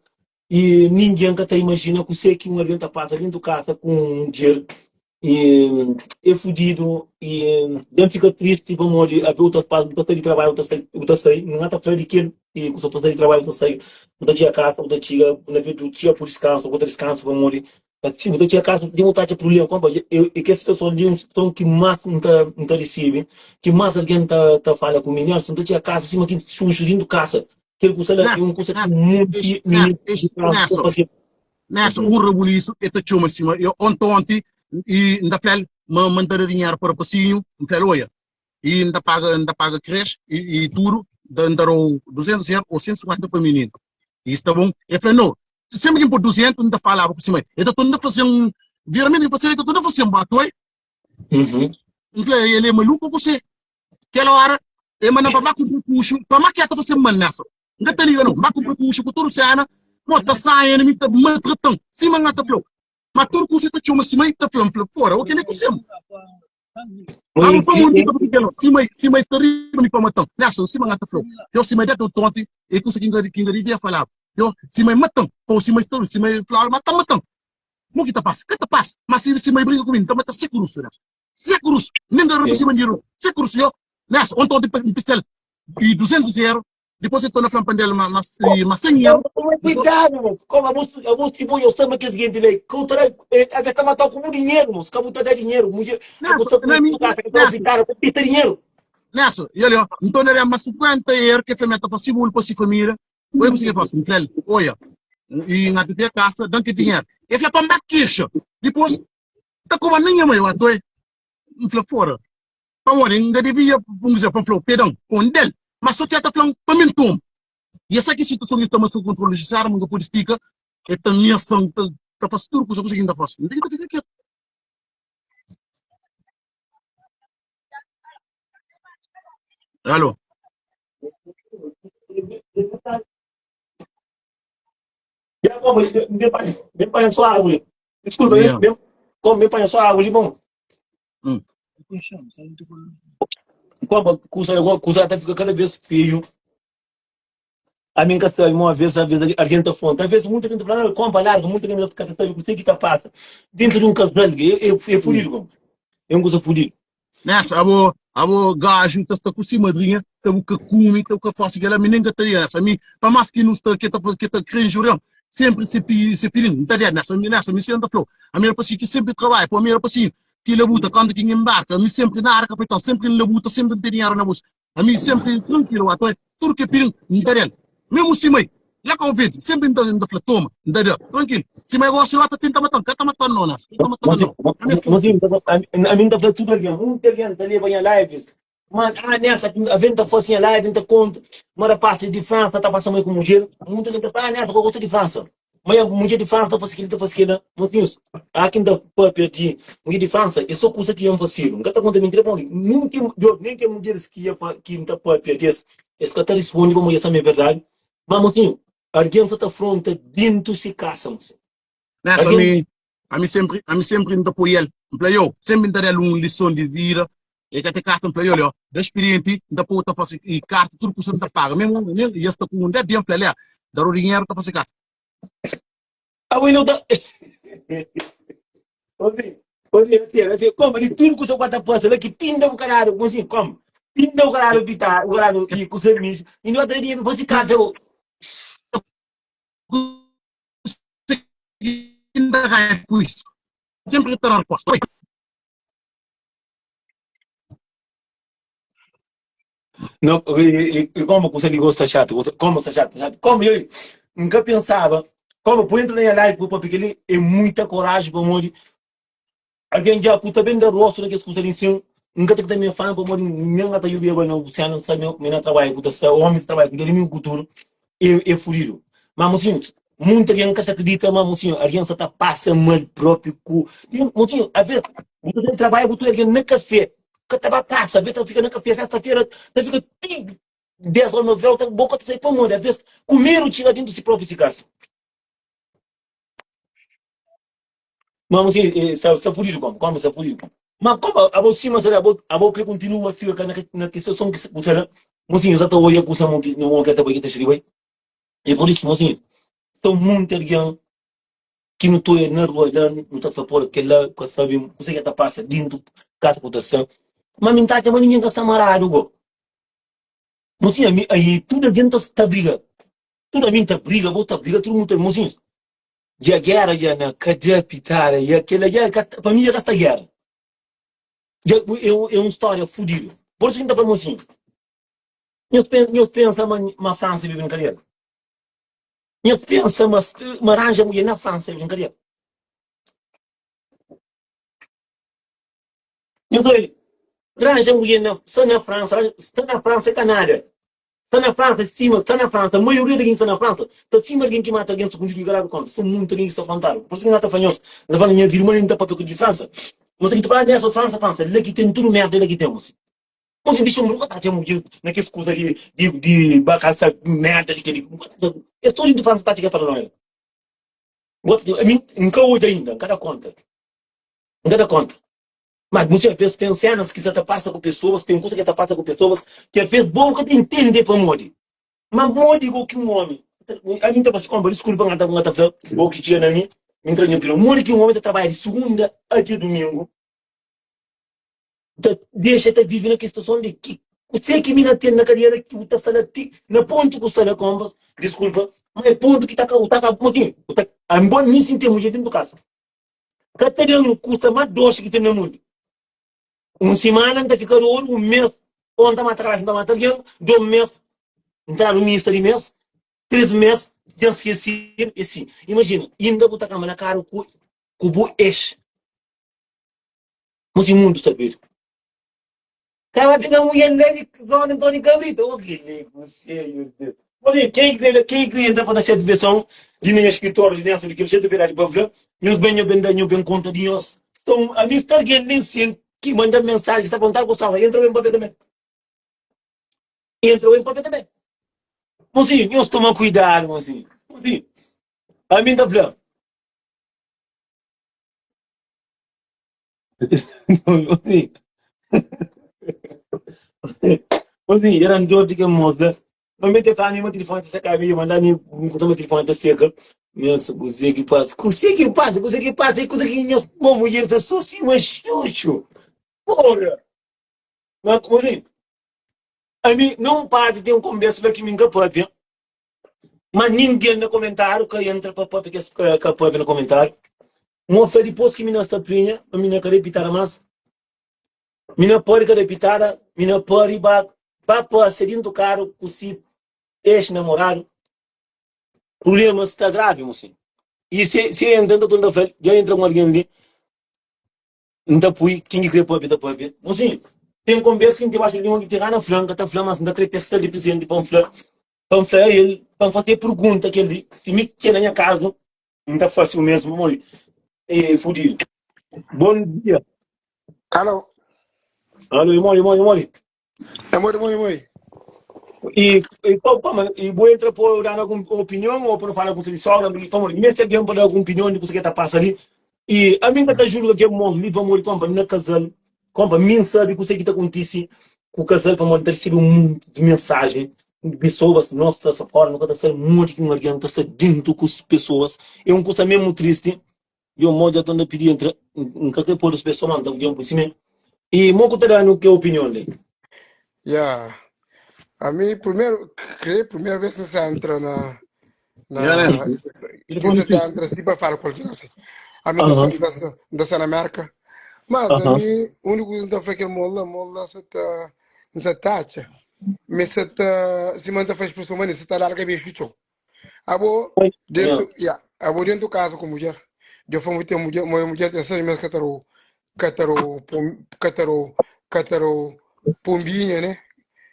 i ningen ka ta imajina kusé ki un algen ta pasa dentu kasa ku un mudjer. I é fudidu i dja N fika tristi pamodi aves bu ta pasa, bu ta sai di trabadju bu ta sai, bu ta sai, N ka ta fla di kel ki kusa bu ta sai di trabadju bu ta sai, bu ta txiga kasa bu ta txiga na vez di bu txiga bu diskansa bu ta diskansa pamodi bu ta txiga kasa bu ta atxa prubléma. Konpô é kes situason li un situason ki más N ta N ta resebe, ki más algen ta ta fala ku mi, Nelson, N ta txiga kasa sima ki xuxu dentu kasa. Kel kusa la é un kusa ki monti mininu di kasa ta fase. Nelson, un rabulisu e ta txoma sima eu onti onti i N ta fla-l ma ma N ta da dinheru pa rapasinhu, N fla-l oia i N ta paga N ta paga creche i i tudu, N ta da-u 200 eru ou 150 pa mininu. I sta bon? E fla no, Sempri ki N pô 200, N ta falaba ku si mai. El ta torna faze-m, viramenti N fase-l, el ta torna faze-m batoi. N fla, el é maluku ô kusé? Kel óra, el manda-m pa ba kunpra kuxu, pa ma ke ta fase-m mal nessa. N ka ta liga nau. N ba kunpra kuxu ku tudu sena, mo ta saia na mi, ta maltrata-m, sima N ta fla-u. Ma tudu kusa el ta txoma si mai, ta fla-m, fla, fora, ô kel-li é kusé-m? Abo pa mundo ta fasi kel-la, si mai, si mai sta riba mi pa mata-m. Nessa, sima N ta fla-u, yo, si mai da-m tonti, é kusa ki N ka devia falaba. Yo, si mai matan, ou si mai sta, si mai fla, ma ta matan. Mo ki ta pasa? Ka ta pasa. Ma si, si mai briga ku mi, N ta mata se kurusu, nessa. Se kurusu. Nen da raba si bandidu. Se kurusu, yo. Nessa, onta onti N pistel di 200 euro, dipos el torna fla-m pa N da-l ma, ma, ma 100 euro. Toma cuidado, moço. Como a moço, a moço tipo, eu samba que esse gente lá, que eu tra, a vez tá matar com dinheiro, moço, que tá dar dinheiro, mulher, a moça Nessa, na mi, com casa, que tá nessa, visitar, com pita dinheiro. nessa, e ali, ó, N torna da ma 50 euro, que fla-m, ta fasi bolo pa si família, Oi, ku si fala, N fla-l, oia, i N ata te kasa, dan ki dinheru. E fla pa N ba kexa. Dipôs, ta koba na nha mai, wa toi. N fla, fora. Pamodi, N ka devia, vamos dizer, pa N fla-u, pedan, pon del. Ma so ki el ta fla-m pa mi N toma. I esa ki situason ki sta ma sta kontrolu judisiáriu, ma N ka pudi stika, e ta ameasa-m, ta, ta fasi tudu kusa, kusa ki N ta fasi. N ten ki ta fika ketu. Alô? Ya, como, me panha, me panha só água ali. Desculpa, Yeah. me, como, me panha só água ali, bom. Hum. Como, kusa, kusa tá fica cada vez feio. A mim ka sabe, uma vez, às vezes, alguém tá falando. Às vezes, muita gente fala, "Ah, compra larga, muita gente tá sabe o que tá passa. Dentro de um casal, é, é, é fudido, como. É uma coisa fudida. Nessa, abo, abo gajo ta sta ku si madrinha, ta bu ka kume, ta bu ka fase kel-la, mi nen ka ta liga nessa. Mi, pa más ki nu sta, ke ta, ke ta kre injuriam, sempri se pi, se pidin, N ta der nessa. Mi nessa, mi si N ta flau, ami era pa si ki sempri trabalha, po ami era pa si ki labuta kantu ki N embarka, ami sempri nada ka fetan, sempri N labuta, sempri N ten dinheru na bolsa. Ami sempri trankilu, ato é tudu ke pidin N ta del. Mesmu si mai la ka ofende, sempri N ta N ta fla toma, N ta da, trankilu. Si mai gosi la ta tenta matan, ka ta matan no nas, ka ta matan no. Ami é forti. Ami N ta fla tudu algen, munti algen ta leba nha lives, ma ah Nelson, aven ta fasi nha live, N ta konta ma rapaz di Fransa ta pasa mai ku mudjer, munti algen ta fla ah Nelson, ka gosta di Fransa. Ma nha mudjer di Fransa ta fasi kili, ta fasi kila. Mosinhus, a ki N ta papia di mudjer di Fransa é so kusa ki N fasidu. N ka ta konta mintira pamodi nin ki nen ke mudjeris ki ia ki N ta papia des, es ka ta rispondi pamodi es sabe ma é verdadi. Ma mosinhu, algen sa ta fronta dintu si kasa, mosinhu. Nessa, Algen ami, ami sempri, ami sempri N ta poi el. N fla, yo, sempri N ta da-l un lison di vida. E ka te karta, N fla, yo, leo, da spirienti, N ta poi ta fasi i karta, tudu kusa N ta paga. Mesmu, mesmu, i es ta ku un da dia, N fla, lea, da-u dinheru, ta fasi karta. Abo inda ta Osi, osi, osi, osi, como di tudo kusa ku ta pasa la ki tinda bu karadu, osi, como tinda bu karadu pita, bu karadu i kusa mis, inda ta dinheru fasi karta o. Inda ganha ku isso. Sempri ta da resposta. Oi. Não, e, e, e como você ligou está chato, você, como está chato, chato. Como eu nunca pensava, como por entrar na live, porque ele é muita coragem para morrer. Algen dja ku ta ben da rostu na kes kusa li nsin, N ka ta kita minha fama pamodi nen ka ta jubiaba na Luciano, N sabe ma na trabadja ku ta sta, omi ta trabadja ku dja di mi ku tudu e fudidu. Ma mosinhu, munti algen ka ta kridita ma mosinhu, algen sa ta pasa mal propi ku mosinhu, aves bu ta ben trabadja bu ta oja algen na kafe, ka ta ba kasa, aves ta fika na kafe sesta-fera ta fika ti 10 ora 9 ora ta bo ka ta sai pamodi aves ku medu txiga dentu si propi si kasa. Ma mosinhu, eh, sa, sa fudidu como, como sa fudidu como. Ma como abo sima sa abo, abo kre continua fika ka na, na ki situason ki bu sa la, mosinhu sa ta oia kusa mo ki no ki ta bai ki ta xiri bai. E por isso, mosinhu, são muita alguém ki nu ta oia na rua la, nu ta fla, pô, kel-la ka sabe kuzê ki ta pasa dintu kasa ku ta sta. Ma mi N ta atxa ma ninguém ka sta amaradu go. Mosinhu, ami, aí tudu algen ta, ta briga. Tudu ami ta briga, bo ta briga, tudu mundu ta, mosinhu. Dja gera dja na ka pitada dja kela dja ka pa mi dja ka sta gera dja é um storia fudido por isso ki nta fla assim nhos pensa nhos pensa ma ma França é brincadeira nhos pensa ma ma ranja mulher na França é brincadeira nhos oi ranja mulher na sta na França sta na França é ka nada Sta na Fransa sima sta na Fransa maioria di algen ki sta na Fransa sta sima algen ki mata algen sukundidu i ka dadu konta sta muntu algen ki sta frontadu por isu ki N ta fla nhos N ta fla na nha vida ma nen N ta papia ku di Fransa N ta ki ta fla nessa Fransa Fransa la ki ten tudu merda la ki ten mosi mosi dixa bu ka ta atxa mudjer na kes kuza di di di bakasa merda di keli bu ka ta atxa es tudu di Fransa ta atxa ke paranoia bu ka ta ami N ka odja inda N ka da konta N ka da konta. Mas muitas vezes tem cenas que sa ta passa ku pessoas, tem kusa que ta passa ku pessoas que às vezes bo ka ta entende pamodi. Mas modi go ki um homi, ami ta fala si, desculpa nga ta nga ta fla bo ki txiga na mi, mi ntra nha opinion. Modi ki um homi ta trabalha di segunda a dia domingo, ta dexa ta vive na ki situason di ki kuse ki mi na ten na cadeira ki bu ta sta la ti na ponto ku sta la kompas, desculpa, mas é ponto ki ta ka ta ka motinho, ta ami bo mi sin ten mudjer dentu kasa. Ka ta ben kusa más doxi ki ten na mundu. Un simana N ta fika dodu, un mês ô N ta mata kabésa, N ta mata algen, dos mês N ta dadu misa di mês, três mês dja N skesidu. É si, imajina, inda bu ta kamba na karu ku ku bu ex. Mo si mundu sta doidu. Kaba pega mulher la di zona Antônio Cabrita. Oh, que li conselho, Deus. Olha, quem crê, quem crê entra para dar diversão de minha escritório de nessa de que jeito verdade para falar, meus bem, meu bem, meu bem conta de nós. Então, a mim está alguém nem sei que manda mensagem, está perguntando com salva, entra bem papel também. Entra bem papel também. Mocinho, nós toma cuidado, mocinho. Mocinho, a mim tá falando. Mocinho. Mocinho, era um dor de que moça. Mas mete fala, meu telefone tá seca, minha mandar me conta meu telefone tá seca. Minha você que passa, você que passa, você que passa, e coisa que minha uma mulher tá só assim, mas xuxo. Porra! Mas como assim? A mim não pode ter um conversa lá que me encapapia. Mas ninguém na comentário que entra para papia que que papia no comentário. Moça depois que mina está prinha, a mina quer pitar mais. Mina pode quer pitar, mina pode ba ba passa dentro do carro com si ex-namorado. Problema está grave, mocinho. E se, se entra, então, tô já entra com alguém ali, N ta pui ken ki kre papia ta papia. Mosinhu, ten konbersu ki N ten baxu di língua ki ten gana fla, N ka ta fla, mas N ta kre pa es sta li prizenti pa N fla, pa N fla el, pa N fase pergunta kel li, si mi ki é na nha kazu, N ta fase o mesmu, pamodi é fudidu. Bon dia. Alo. Alo, e modi, e modi, e modi? É modi, modi, modi. E, e, pa, pa, e bo entra pa dar algum opinião ou para falar com você sogra, pamodi meste alguém para dar alguma opinião de kusa que ta passa ali. E a mim ka ta julga ke mos li pamodi kompa na casal, kompa mim sabe kusa que ta acontece ku casal pamodi ta recebe um monte de mensagem de pessoas, nós ta sa fora, nunca ta sabe modi que um alguém ta sa dentro com as pessoas. É um kusa mesmo triste. E o mo já ta pedir entra, nunca que pôr as pessoas, mas ta pedir por cima. E mo ku ta dando que opinião li? Yeah. A mim, primeiro, creio, primeira vez que você entra na, Yeah, na, que você tá entra assim para falar qualquer coisa. Ami N ta Aham, sa, N ta sa, N ta sa na Merka. Mas aham. ami, úniku kuza N ta fla kel mol la, mol la sa ta, N sa ta atxa. Mi sa ta, sima N ta fla spreson mani, sa ta larga bexu txeu. Abo Oi. dentu, ya, abo dentu kaza ku mudjer. Dja fla mu ten mudjer, mo mudjer ten 6 mes ka ta dau, ka ta dau pon, ka ta dau, ka ta dau pombinha, né?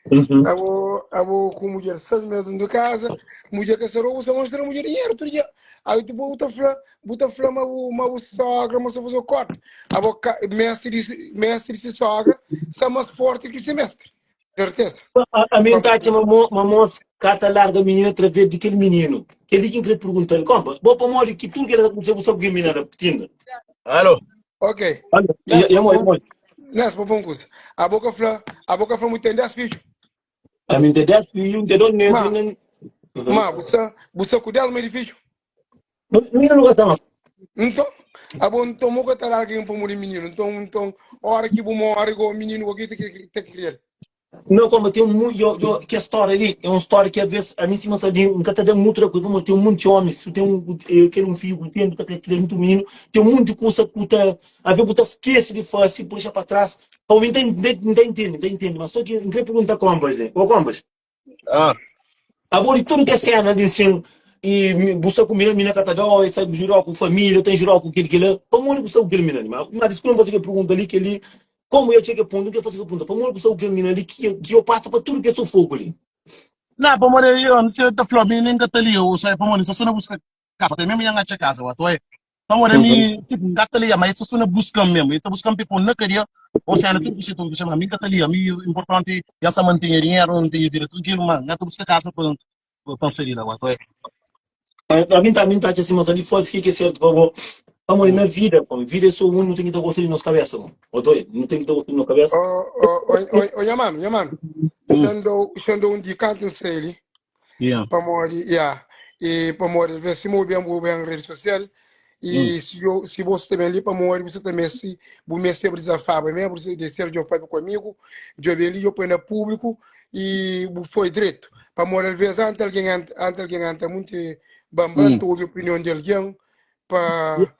Uhum. Abo, abo ku mudjer 6 mes dentu kaza, mudjer ka sa dau, bu sa mostra mudjer dinheru tudu dia. Aí tipo bu ta fla, bu ta fla ma bu, ma bu sogra ma sa faze korte. Abo ka, mestre di, mestre di si sogra sa mas forte ki si mestre. Serteza. Ami N ta atxa ma mo, ma mos ka ta larga minina através di kel mininu. Kel-li ki N kre pergunta-l. Konpa, bo pamodi ki tudu kel-la ta kontise bu sta ku kel minina la tinda? Alo. Ok. Alo, Nes, ya moi, moi. Nes, pa fla un kuza. Abo ka fla, abo ka fla mu ten 10 fidju. Ami N ten 10 fidju, N ten 2 netu Ma, i nen. ma bu sta, bu sta ku 10 mai di fidju. Mininu nu ka sta mas. Nton, abo nton mo ka ta larga in pamodi mininu. Nton, nton, ora ki bu more go mininu go ki ta ta krial. Não, como tem um eu, eu, que a história ali é uma história que às vezes a mim se mas ali nunca tá dando muita coisa, mas tem um monte de homens, tem um eu quero um filho, tem tá querendo muito menino, tem um monte de coisa que tá a ver que tá esquece de fazer, por deixar para trás. Para mim tem tem tem entende, tem entende, mas só que não queria perguntar combas, né? Ô combas. Ah. Abo di tudu kes sena di nsin i bu sta ku mina, mina ka ta dau, i sta jurau ku familia, ta jurau ku kel kila, pamodi bu sta ku kel mina li? Ma ma diskulpa N fasi kel pergunta li, kel-li, komu el txega pontu, N ka fasi kel pergunta, pamodi bu sta ku kel mina li ki ki yo pasa pa tudu kes sufoku li? Na, pamodi yo, N sta ta fla, mi nen ka ta li, o sea, pamodi N sta so na buska kasa, te mesmu nha N atxa kasa, wa, to e, pamodi ami, tipo, N ka ta lia, ma e sta so na buskan mesmu, e ta buskan pa e pon na kadia, o sea, na tudu kusa, tudu kusa, ma mi N ka ta lia, mi importanti, nha sta mantinha dinheru, N tinha vida trankilu, ma N ka ta buska kasa pa pa N sai di la, wa, to e. Ami ta, ami ta atxa sima sa di fasi ke ki é sertu pa bo. Pamodi na vida, pô, vida é só un, nu ten ki ta gosta di nos kabesa, pô. Ô doi, nu ten ki ta gosta di nos kabesa. Ô, ô, ô, ô, ô, nha manu, nha manu. Xa N dou, xa N dou un dika antis N sai li. Yeah. Pamodi, yeah. E pamodi, às vezes, si mo ben, bu ben rede social, e si yo, si bo sta ben li, pamodi bu sta ta meste, bu meste desafaba mesmo, bu de ser djo papia ku amigu, djo ben li, djo põe na público, e bu foi dretu. Pamodi, às vezes, antes alguém, antes alguém entra muito bambam, ta obi opinião de alguém, pa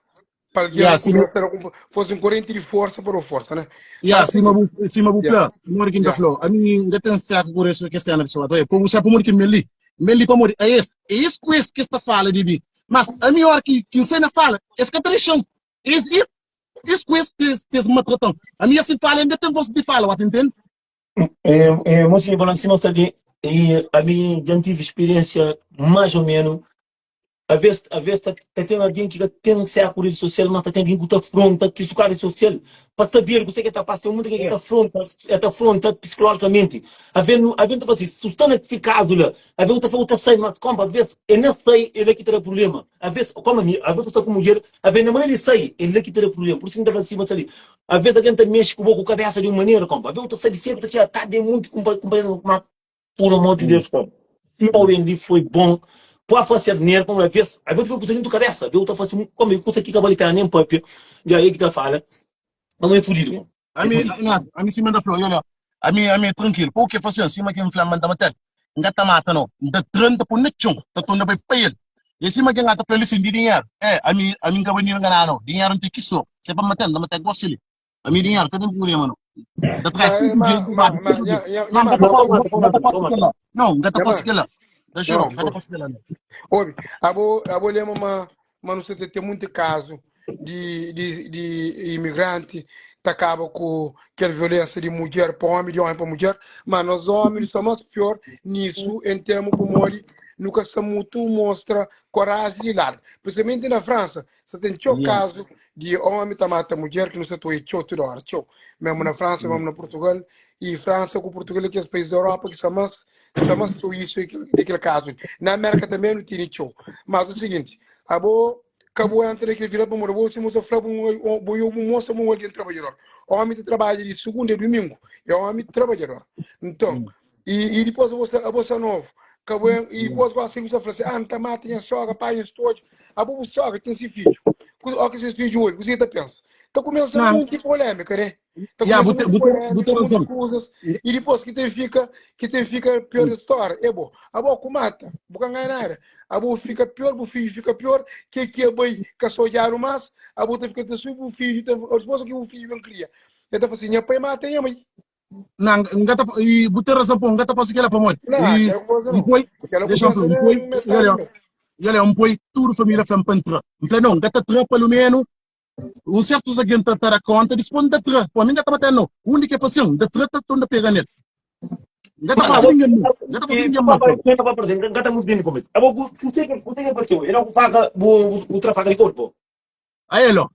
pa algen Yeah, sima, kumesa a kumpa, fosse um corrente de força para o força, né? yeah, Mas sima seguinte, bu, sima bu yeah, fla, modi ki N ta yeah. fla, ami N ka ten saku ku resu ke sena di soba. Oye, pobu sabe pamodi ki N ben li. N ben li pamodi a es, é es ku es ki es ta fala di mi. Mas ami ora ki, ki N sai na fala, es ka ta dexa-m. Es, es, es ku es ki es, ki es maltrata-m. Ami es si fala, N ka ten voz di fala, wata intende? É, é, mocinho, falando assim, mas ali, e a mim já tive experiência mais ou menos Aves, aves ta, ta ten algen ki ka ten séku redi sosial, mas ta ten algen ku ta afronta ki su ka redi sosial pa saber kuse ki ta pasa. Ten munta algen ki ta afronta, e ta afronta psikolojikamenti. Aves, nu, aves ta fla si, su sta na si kazu la, aves u ta fla u ta sai, mas konpa, aves e na sai e la ki ta da prublema. Aves, koma mi, aves u sta ku mudjer, aves na manera di sai e la ki ta da prublema. Pur isu ki N ta fla si, mas ali, aves algen ta mexi ku bo ku kabesa di un manera, konpa, aves u ta sai di sedu, ta txega tardi, e munti kunpa, kunpanheru, ma Por amor de Deus, como se o Andy foi bom, pode fazer nele, como às vezes, às vezes foi coisa dentro da cabeça, às vezes tá fazendo, como coisa que acabou de pena nem papel, e aí que tá fala, não é fudido, como. É Ami, fudido. ami, ami si manda flor, olha, ami, ami é tranquilo. Pô, o que fazer? Cima que me manda matar. Nga ta mata não. Nda 30 pô na chão, ta tonda vai pa ele. E cima que nga ta fala assim de dinheiro. É, ami, ami nga banir nga não. Dinheiro não tem que só. Se pa matar, nda matar gosto ali. Ami dinheiro ka ten problema no. Nta trai Ma, tudu ma, jeito, ma, mata ma, tudu nha, jeito. nha, nha Não, nka mano, ta Não, pode nka mata, pode nka ta mata, pode posse mata. kela. Não, nka ta nha posse mano, kela. Da não, xero, nka ta posse kela. Não. Obi, abo, abo lembra ma, ma não sei tem muito caso de, de, de imigrante tá acaba com aquela violência de mulher para homem, de homem para mulher, mas nós homens somos pior nisso em termos como ali nunca se muito mostra coragem de larga. Principalmente na França, Sa ten txeu Yeah. kazu di omi ta mata mudjer ki nu sa ta oia txeu tudu ora, txeu. Mesmu na Fransa, mesmu na Portugal. I Fransa ku Portugal é kes país di Europa ki sa mas sa mas txeu isu di kel kazu li. Na Merka tanbe nu tene txeu. Mas o siginti, abo ka bu entra na kel vida pamodi abo sima bu sa fla bu bu bu mostra ma un algen trabadjador. Omi ta trabadja di sugunda a dumingu, é omi trabadjador. Nton, I, i dipôs abo sta, abo sta novu. Ka bo, i dipôs gosi bu sta fla si, ah, N ta mata nha sogra, pai nha stodju. Abo bu sogra ten si fidju. Ku, o ki ses fidju obi, kuzê ki ta pensa? Ta kumesa Não, munti polêmika, né? Ta Ya, kumesa bu te, monti bu te, bu polémika, ten monti razon. kuzas, i dipôs ki ten fika, ki ten fika pior história é bo. Abo ku mata, bu ka nganha nada. Abo fika pior, bu fidju fika pior, ke ki é bai ka sa odjadu más, abo ta fika ta sufri, bu fidju ta, dipôs ki bu fidju ben kria, el ta fla si, nha pai mata nha mai. Não, nga ta, e bu tem razão, pô, nga ta fazer aquela pamodi. Não, E aquela coisa um não. poi, Aquela deixa eu pensa falar, um na poi, e metade olha, mesmo. e olha, um poi, tudo família flam pa entra. Um falei, não, nga ta tra pelo menos um certos alguém ta ta dar conta, dispõe da tra. Pô, a mim nga ta batendo, não. Onde que é paciente, da tra ta ta pega nele. Nga ta Mas fazer abo, ninguém mal. Nga ta fazer e ninguém mal, pa pô. pa pa pa nga ta muito bem no começo. Abo, você que você que apareceu, ele é com faca, bu bu tra faca de corpo. A ele, ó.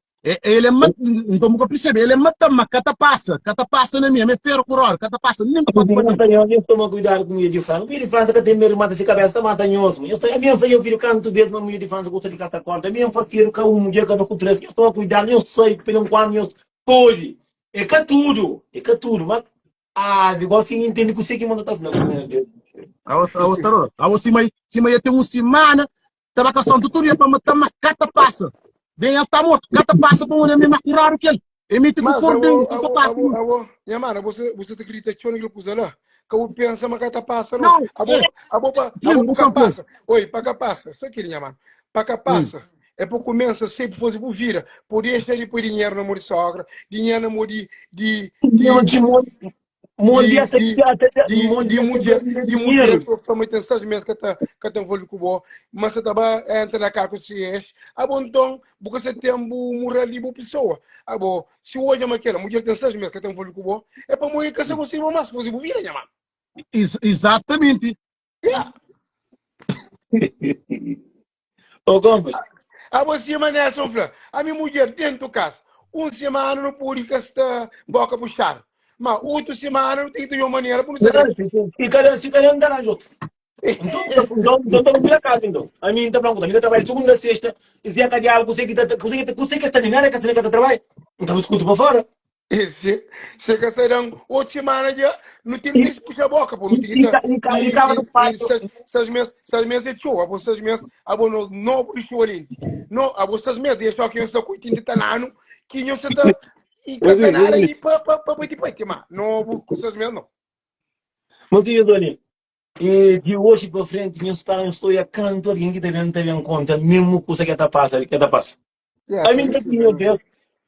Ele é mat, então nunca percebe, ele é mata, mas cata passa, cata passa na minha, me ferro por hora, cata passa, nem Porque pode não nem. tem, eu toma cuidado com mulher de França. Mulher de França que tem medo de mata se cabeça, tá mata nós. Eu estou, a minha filha, eu filho canto vez uma mulher de França gosta de caçar corda. A minha filha, com uma mulher cada com três. Eu estou a cuidar, eu sei que pelo quando eu pode. É que tudo, é que tudo, mas ah, igual assim entende que você que manda tá falando. Meu Deus. A outra, a outra, se mãe, se mãe tem uma semana, tabacação do tudo para matar, mas cata passa. Bem, está morto, cata passa para onde é mais raro que ele. Emite com o Mas cordão, abo, que abo, passa. abo, abo, nha mana, você, você te acredita que naquilo coisa lá? Que eu pensa, mas cá passa, não. Não, Abo, é, abo, pa, Jim, abo você pa cá falou. passa. Oi, pa cá passa. Só aquilo, nha mana. Pa cá Hum. passa. É para começa sempre fazer por vira. Por deixar de pôr dinheiro na mão de sogra, dinheiro na mão de, de, Não, de, de monte, monte de, até de, até de, monte de até mulher, de mulher, dinheiro. que também tem 6 meses que tá, que tá envolvido com o bo, mas você tá entra na casa com se ah bom, então, porque você tem um moral de boa pessoa. Ah bom, se hoje é aquela mulher tem 6 meses que tá envolvido com o bo, é para mulher que você consegue mais, você vira, minha mano. Ex exatamente. Yeah. Ô, Gomes, Ah, você, mas Nelson fala, a minha mulher dentro de casa, uma semana não pode gastar boca puxada. Mas outra semana não tem que ter uma maneira para não ser. se cada se cada um dá junto. Então, então, então, então, vira casa, então. A mim, tá falando, a mim trabalho segunda a sexta, e se a diabo, você que tá, você que você que está nem nada, que está trabalho. Então, escuta para fora. Esse, se que serão outra semana já, não tem que puxar a boca, pô, não E, tem que e, tá, e, e e, tava no e, e pátio. 6 meses, 6 meses é show, abo 6 meses, abo no, no por show ali. No, abo 6 meses, é só que eu só cuido de talano, que eu se tá, e que Você, nada você, ali pa, pa, pa, pa, pa, pa, pa, no, com 6 meses não. Mozinho, Doni, e de hoje para frente, meus pais, estou a canto alguém que também tem conta, mesmo coisa que tá passa, que tá passa. Yeah, A mim tá tá pedindo Deus,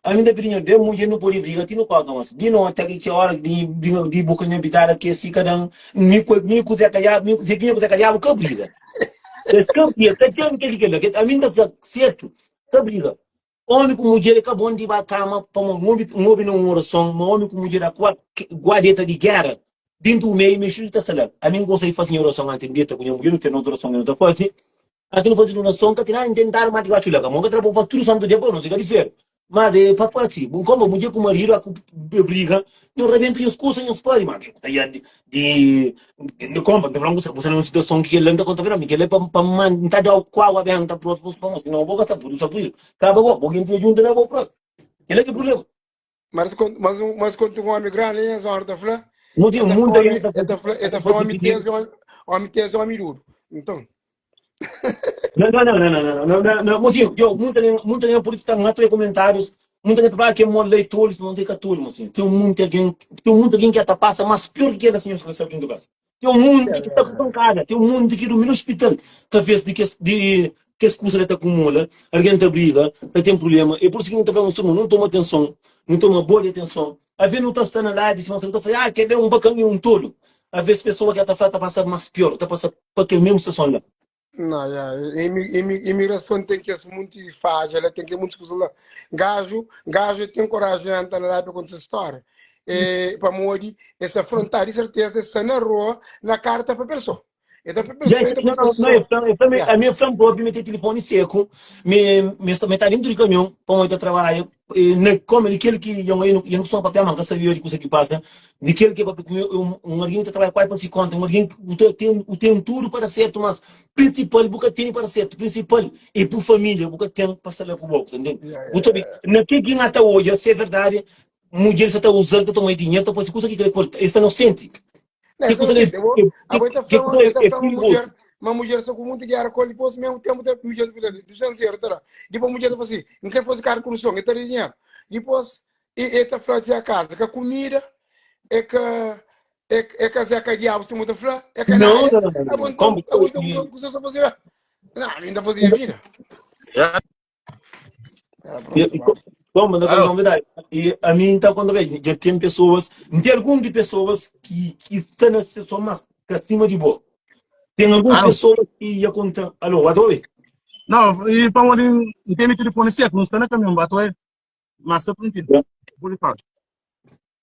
a mim tá pedindo Deus, mulher não pode brigar, ti não toca, mas de não até que hora de briga, de boca minha bitada que se cada um, mi co mi coisa calhar, mi coisa que coisa calhar, que briga. É que briga, que tem que que que a mim tá certo, que briga. Homem com mulher é bom de cama, para um homem, um homem não oração, um homem com mulher a qual guarda de guerra, dentro do meio, me chuta sala. A mim gosta de fazer oração antes de com a mulher, não tem outra oração, não tá fazendo. Aquilo fazer oração que tem tentar matar o lá, como que trabalha tudo santo dia bom, não se difere. Mas é para assim, como mulher com marido a briga, não rebenta as coisas, não se pode, mas tá aí de de de como, tá falando você não situação que ele anda conta para mim, que ele é para para mandar dar qual a bem tá pronto, não vou gastar tudo, só por isso. Acaba bom, porque gente junta não vou pronto. Ele é que problema. Mas, mas, mas quando um homem grande, ele é zona da fla, Não tem é da muita homem, gente é da fla, é da fla, homem tem, homem tem, homem duro. Então, Não, não, não, não, não, não, não, não, mocinho, eu, muita gente, muita gente por isso está não comentários, muita gente fala que é mó leitores, não tem católico, mocinho. Tem muita alguém, tem muita alguém que até passa, mas pior que ela, senhor, que dentro do casa. Tem um monte que está com pancada, tem um monte que dorme no hospital, talvez de que de que as coisas acumula, alguém te briga, tem problema. E por isso que não está falando, não toma atenção, não toma boa de atenção. Às vezes não está estando lá, diz, mas não está falando, ah, quer ver um bacana e um tolo. Às vezes pessoa que está falando está passando mais pior, está passando para aquele mesmo situação lá. Não, yeah. Imigração tem que ser muito fácil, ela tem que muitas coisas lá. Gajo, gajo tem coragem de entrar lá para contar essa história. E, para morrer, essa afrontar, de certeza, essa na rua, na carta para pessoa. É da pessoa, Gente, é da não, não, pessoa. não, eu, eu, Yeah. a minha fã própria me tem telefone seco, me, me, me tá dentro do caminhão, para onde eu trabalho, e, na, como aquele que eu, eu, eu não sou papel, mas sabia de coisa que passa, de aquele que é um, um alguém que trabalha quase para se conta, um alguém que tem, tem tudo para certo, mas principal, buca tem para certo, principal é por família, buca tem para saber por boca, entende? Yeah, Buta bem, naquele que até hoje, se é verdade, mulher está usando, está tomando dinheiro, está fazendo coisa que quer, está inocente. Não, Que essa coisa não eu vou, que, agora tá que, falando, que, tá é falando perigoso. mulher, uma mulher só com muito guerra com depois mesmo tempo da mulher de 200 euros, tá? Depois a mulher fala assim, não quer fazer cara com o som, eu tenho dinheiro. Depois. E e ta fla dja kaza ka kumida, é ka é, é ka Zé ka diabo sima ta fla, é ka Não, nada. não, não, não, Abo não. então, Como abo então e, kusa kusa sa fazer lá. Não, ainda fazia vida. Yeah. Ah, e, pronto, e, vá. como não Alô? conta verdade. E a mim tá quando vejo, já tem pessoas, tem algum de pessoas que que está na situação mais que acima de boa. Tem algumas Alô? pessoas que ia contar, alô, adore. Não, e para onde não tem telefone certo, não está na caminhão, bato é, mas está tranquilo. Vou lhe falar.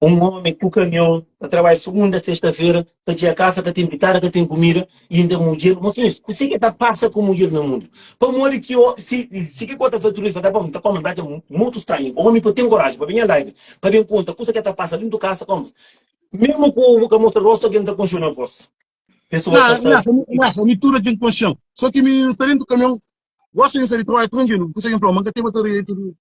Um homem com caminhão, para trabalhar segunda, sexta-feira, para chegar a casa, que tem pitada, que tem comida, e ainda mulher. Mas senhores, o que tá passa com mulher no mundo? Para morrer que se se que conta fatura isso, tá bom, tá como tá muito estranho. O homem para ter coragem, para vir a live, para vir conta, coisa que tá passa dentro de casa, como? Mesmo com o boca mostra rosto, alguém tá com na voz. Pessoa Não, tá sabe. não, não, me tudo aqui com chão. Só que me está dentro do caminhão, gosto de sair trabalho tranquilo, consegue falar, mas que tem bateria e tudo.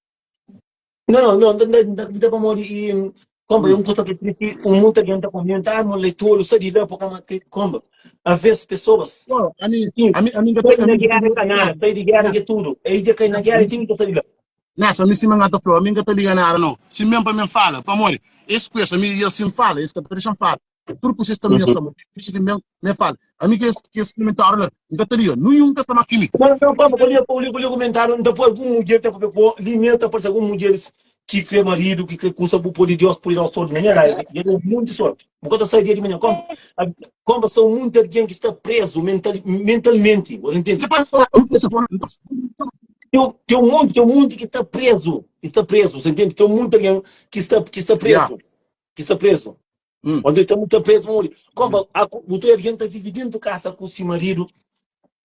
Não, não, não, não, não, não, não, e como eu conto que triste, um muita gente comenta, ah, meu tolo, sai de lá, porque que como? Às vezes pessoas, Não, a mim, sim, a mim, a mim, sai a na mim, guerra é canada, sai de guerra é tudo. Aí já cai na guerra e tem que sair lá. Nessa, a mim se me engata flor, a mim que tá ligando nada não. Se mesmo para mim fala, para morrer. Esse conhece, a mim e assim fala, esse que tá fala. Tudo que vocês também Uhum. são, isso que mesmo me fala. A mim que esse que esse comentário lá, não tá ligando, nenhum que está mais aqui. Não, não, como, olha, olha, olha, comentário, depois algum mulher, tá, limita, aparece algum mulheres que crê marido, que crê custa, por de Deus, por Deus todo, na minha live, e eu muito sorte. Porque eu saio dia de manhã, como? Como são muita alguém que está preso mental, mentalmente, você entende? Você pode falar, você pode. Tem, tem um monte, tem um monte que está preso, que está preso, você entende? Tem muita alguém que está, que está preso, Yeah. que está preso. Hum. Onde está muito preso, onde? Como a, o teu alguém está vive dentro de casa com o seu marido,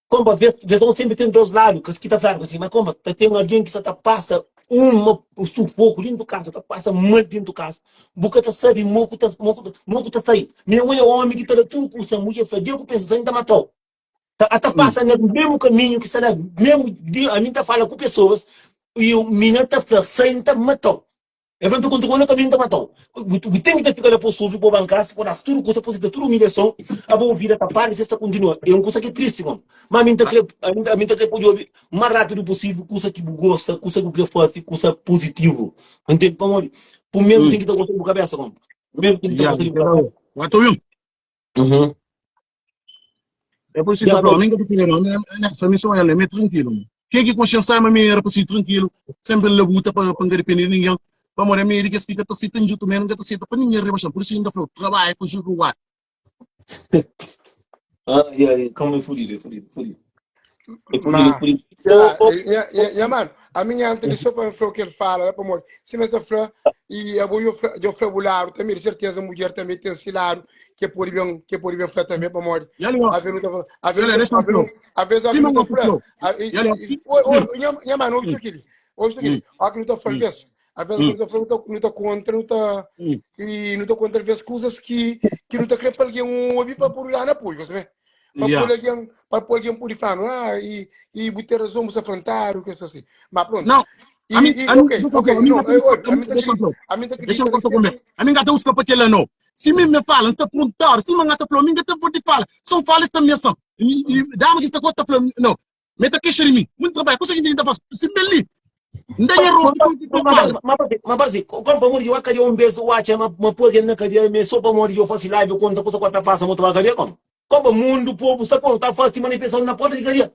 como a vez, vez sempre tem dois lados, que está falando assim, mas como tá, tem alguém que só tá passa uma, um sufoco dentro de casa, tá passa mal dentro de casa. Boca tá sabe, moco tá, moco, moco tá sair. Minha mulher é homem que tá lá tudo com sua mulher, fala, Deus que pensa, ainda matou. Tá, até passa no mesmo caminho que está lá, mesmo dia, a mim tá fala com pessoas, e o menino tá falando, sem tá matou. Evento contra o caminho tá matou. O tempo que fica lá por sujo, por bancar, se por as tudo, custa por tudo humilhação, a boa vida tá para e está continua. É um custa que é triste, mano. Mas a mim tá que a mim tá que pode ouvir o mais rápido possível, custa que gosta, custa que quer fazer, custa positivo. Entende? Para onde? Primeiro tem que estar gostando da cabeça, mano. Primeiro tem que estar gostando da cabeça. Matou um. Uhum. É por isso que eu falo, nem que eu filho não, nessa missão ela é meio tranquilo. Quem que consciência mas me era para ser tranquilo, sempre labuta para para não depender de ninguém. Para morar meio que fica tá se tem junto mesmo, que tá se para ninguém rebaixar. Por isso ainda falou, trabalho com jogo o Ah, yeah, como é fudido, é fudido, fudido. É fudido, Mas, é fudido. ya, Oh, oh, ya, ya, ya, mano, a minha antes só para falar o que ele fala, lá para morrer. Se me fala, e a boa eu falo o lado também, de certeza a mulher também tem esse lado, que pode bem, que pode bem falar também para morrer. E ali, ó. A ver, não tá a ver, Olha, deixa eu a ver, a ver, a Sim, ver, não não, tá falando. E ali, ó. Sim. Minha mano, ouve isso aqui, ouve isso aqui. Ó, que não tá falando, vez. A vezes não tá falando, não tá contra, não tá e não tá contra vezes coisas que que não tá querendo para alguém um ouvir para pôr lá na apoio, você vê? Para Yeah. pôr alguém, para pôr alguém por falar, ah, e e vou ter razão, você afrontar, o que é assim. Mas pronto. Não, E, a mim, e, a mim, ok, deixa eu ok, falar, a mim não, gata eu, busca, olha, a mim tá deixa eu falar. a mim tá Deixa eu acredita contar começo. A mim gata busca para aquele não. Se me me fala, está perguntar, se me gata falou, a mim gata vou te falar. São falas também são. E, e dama que está conta falando, não. Me tá queixando em mim. Muito trabalho, consegue entender faz. Se me li. Não erro, que fala. Mas parece, como para morrer, eu queria um beijo, o acha, mas pode na cadeia, mas só para morrer, eu faço live, eu conto, coisa que passa, muito vai cadeia, como? Como o mundo, o povo está como, tá fazendo manifestação na porta de cadeia.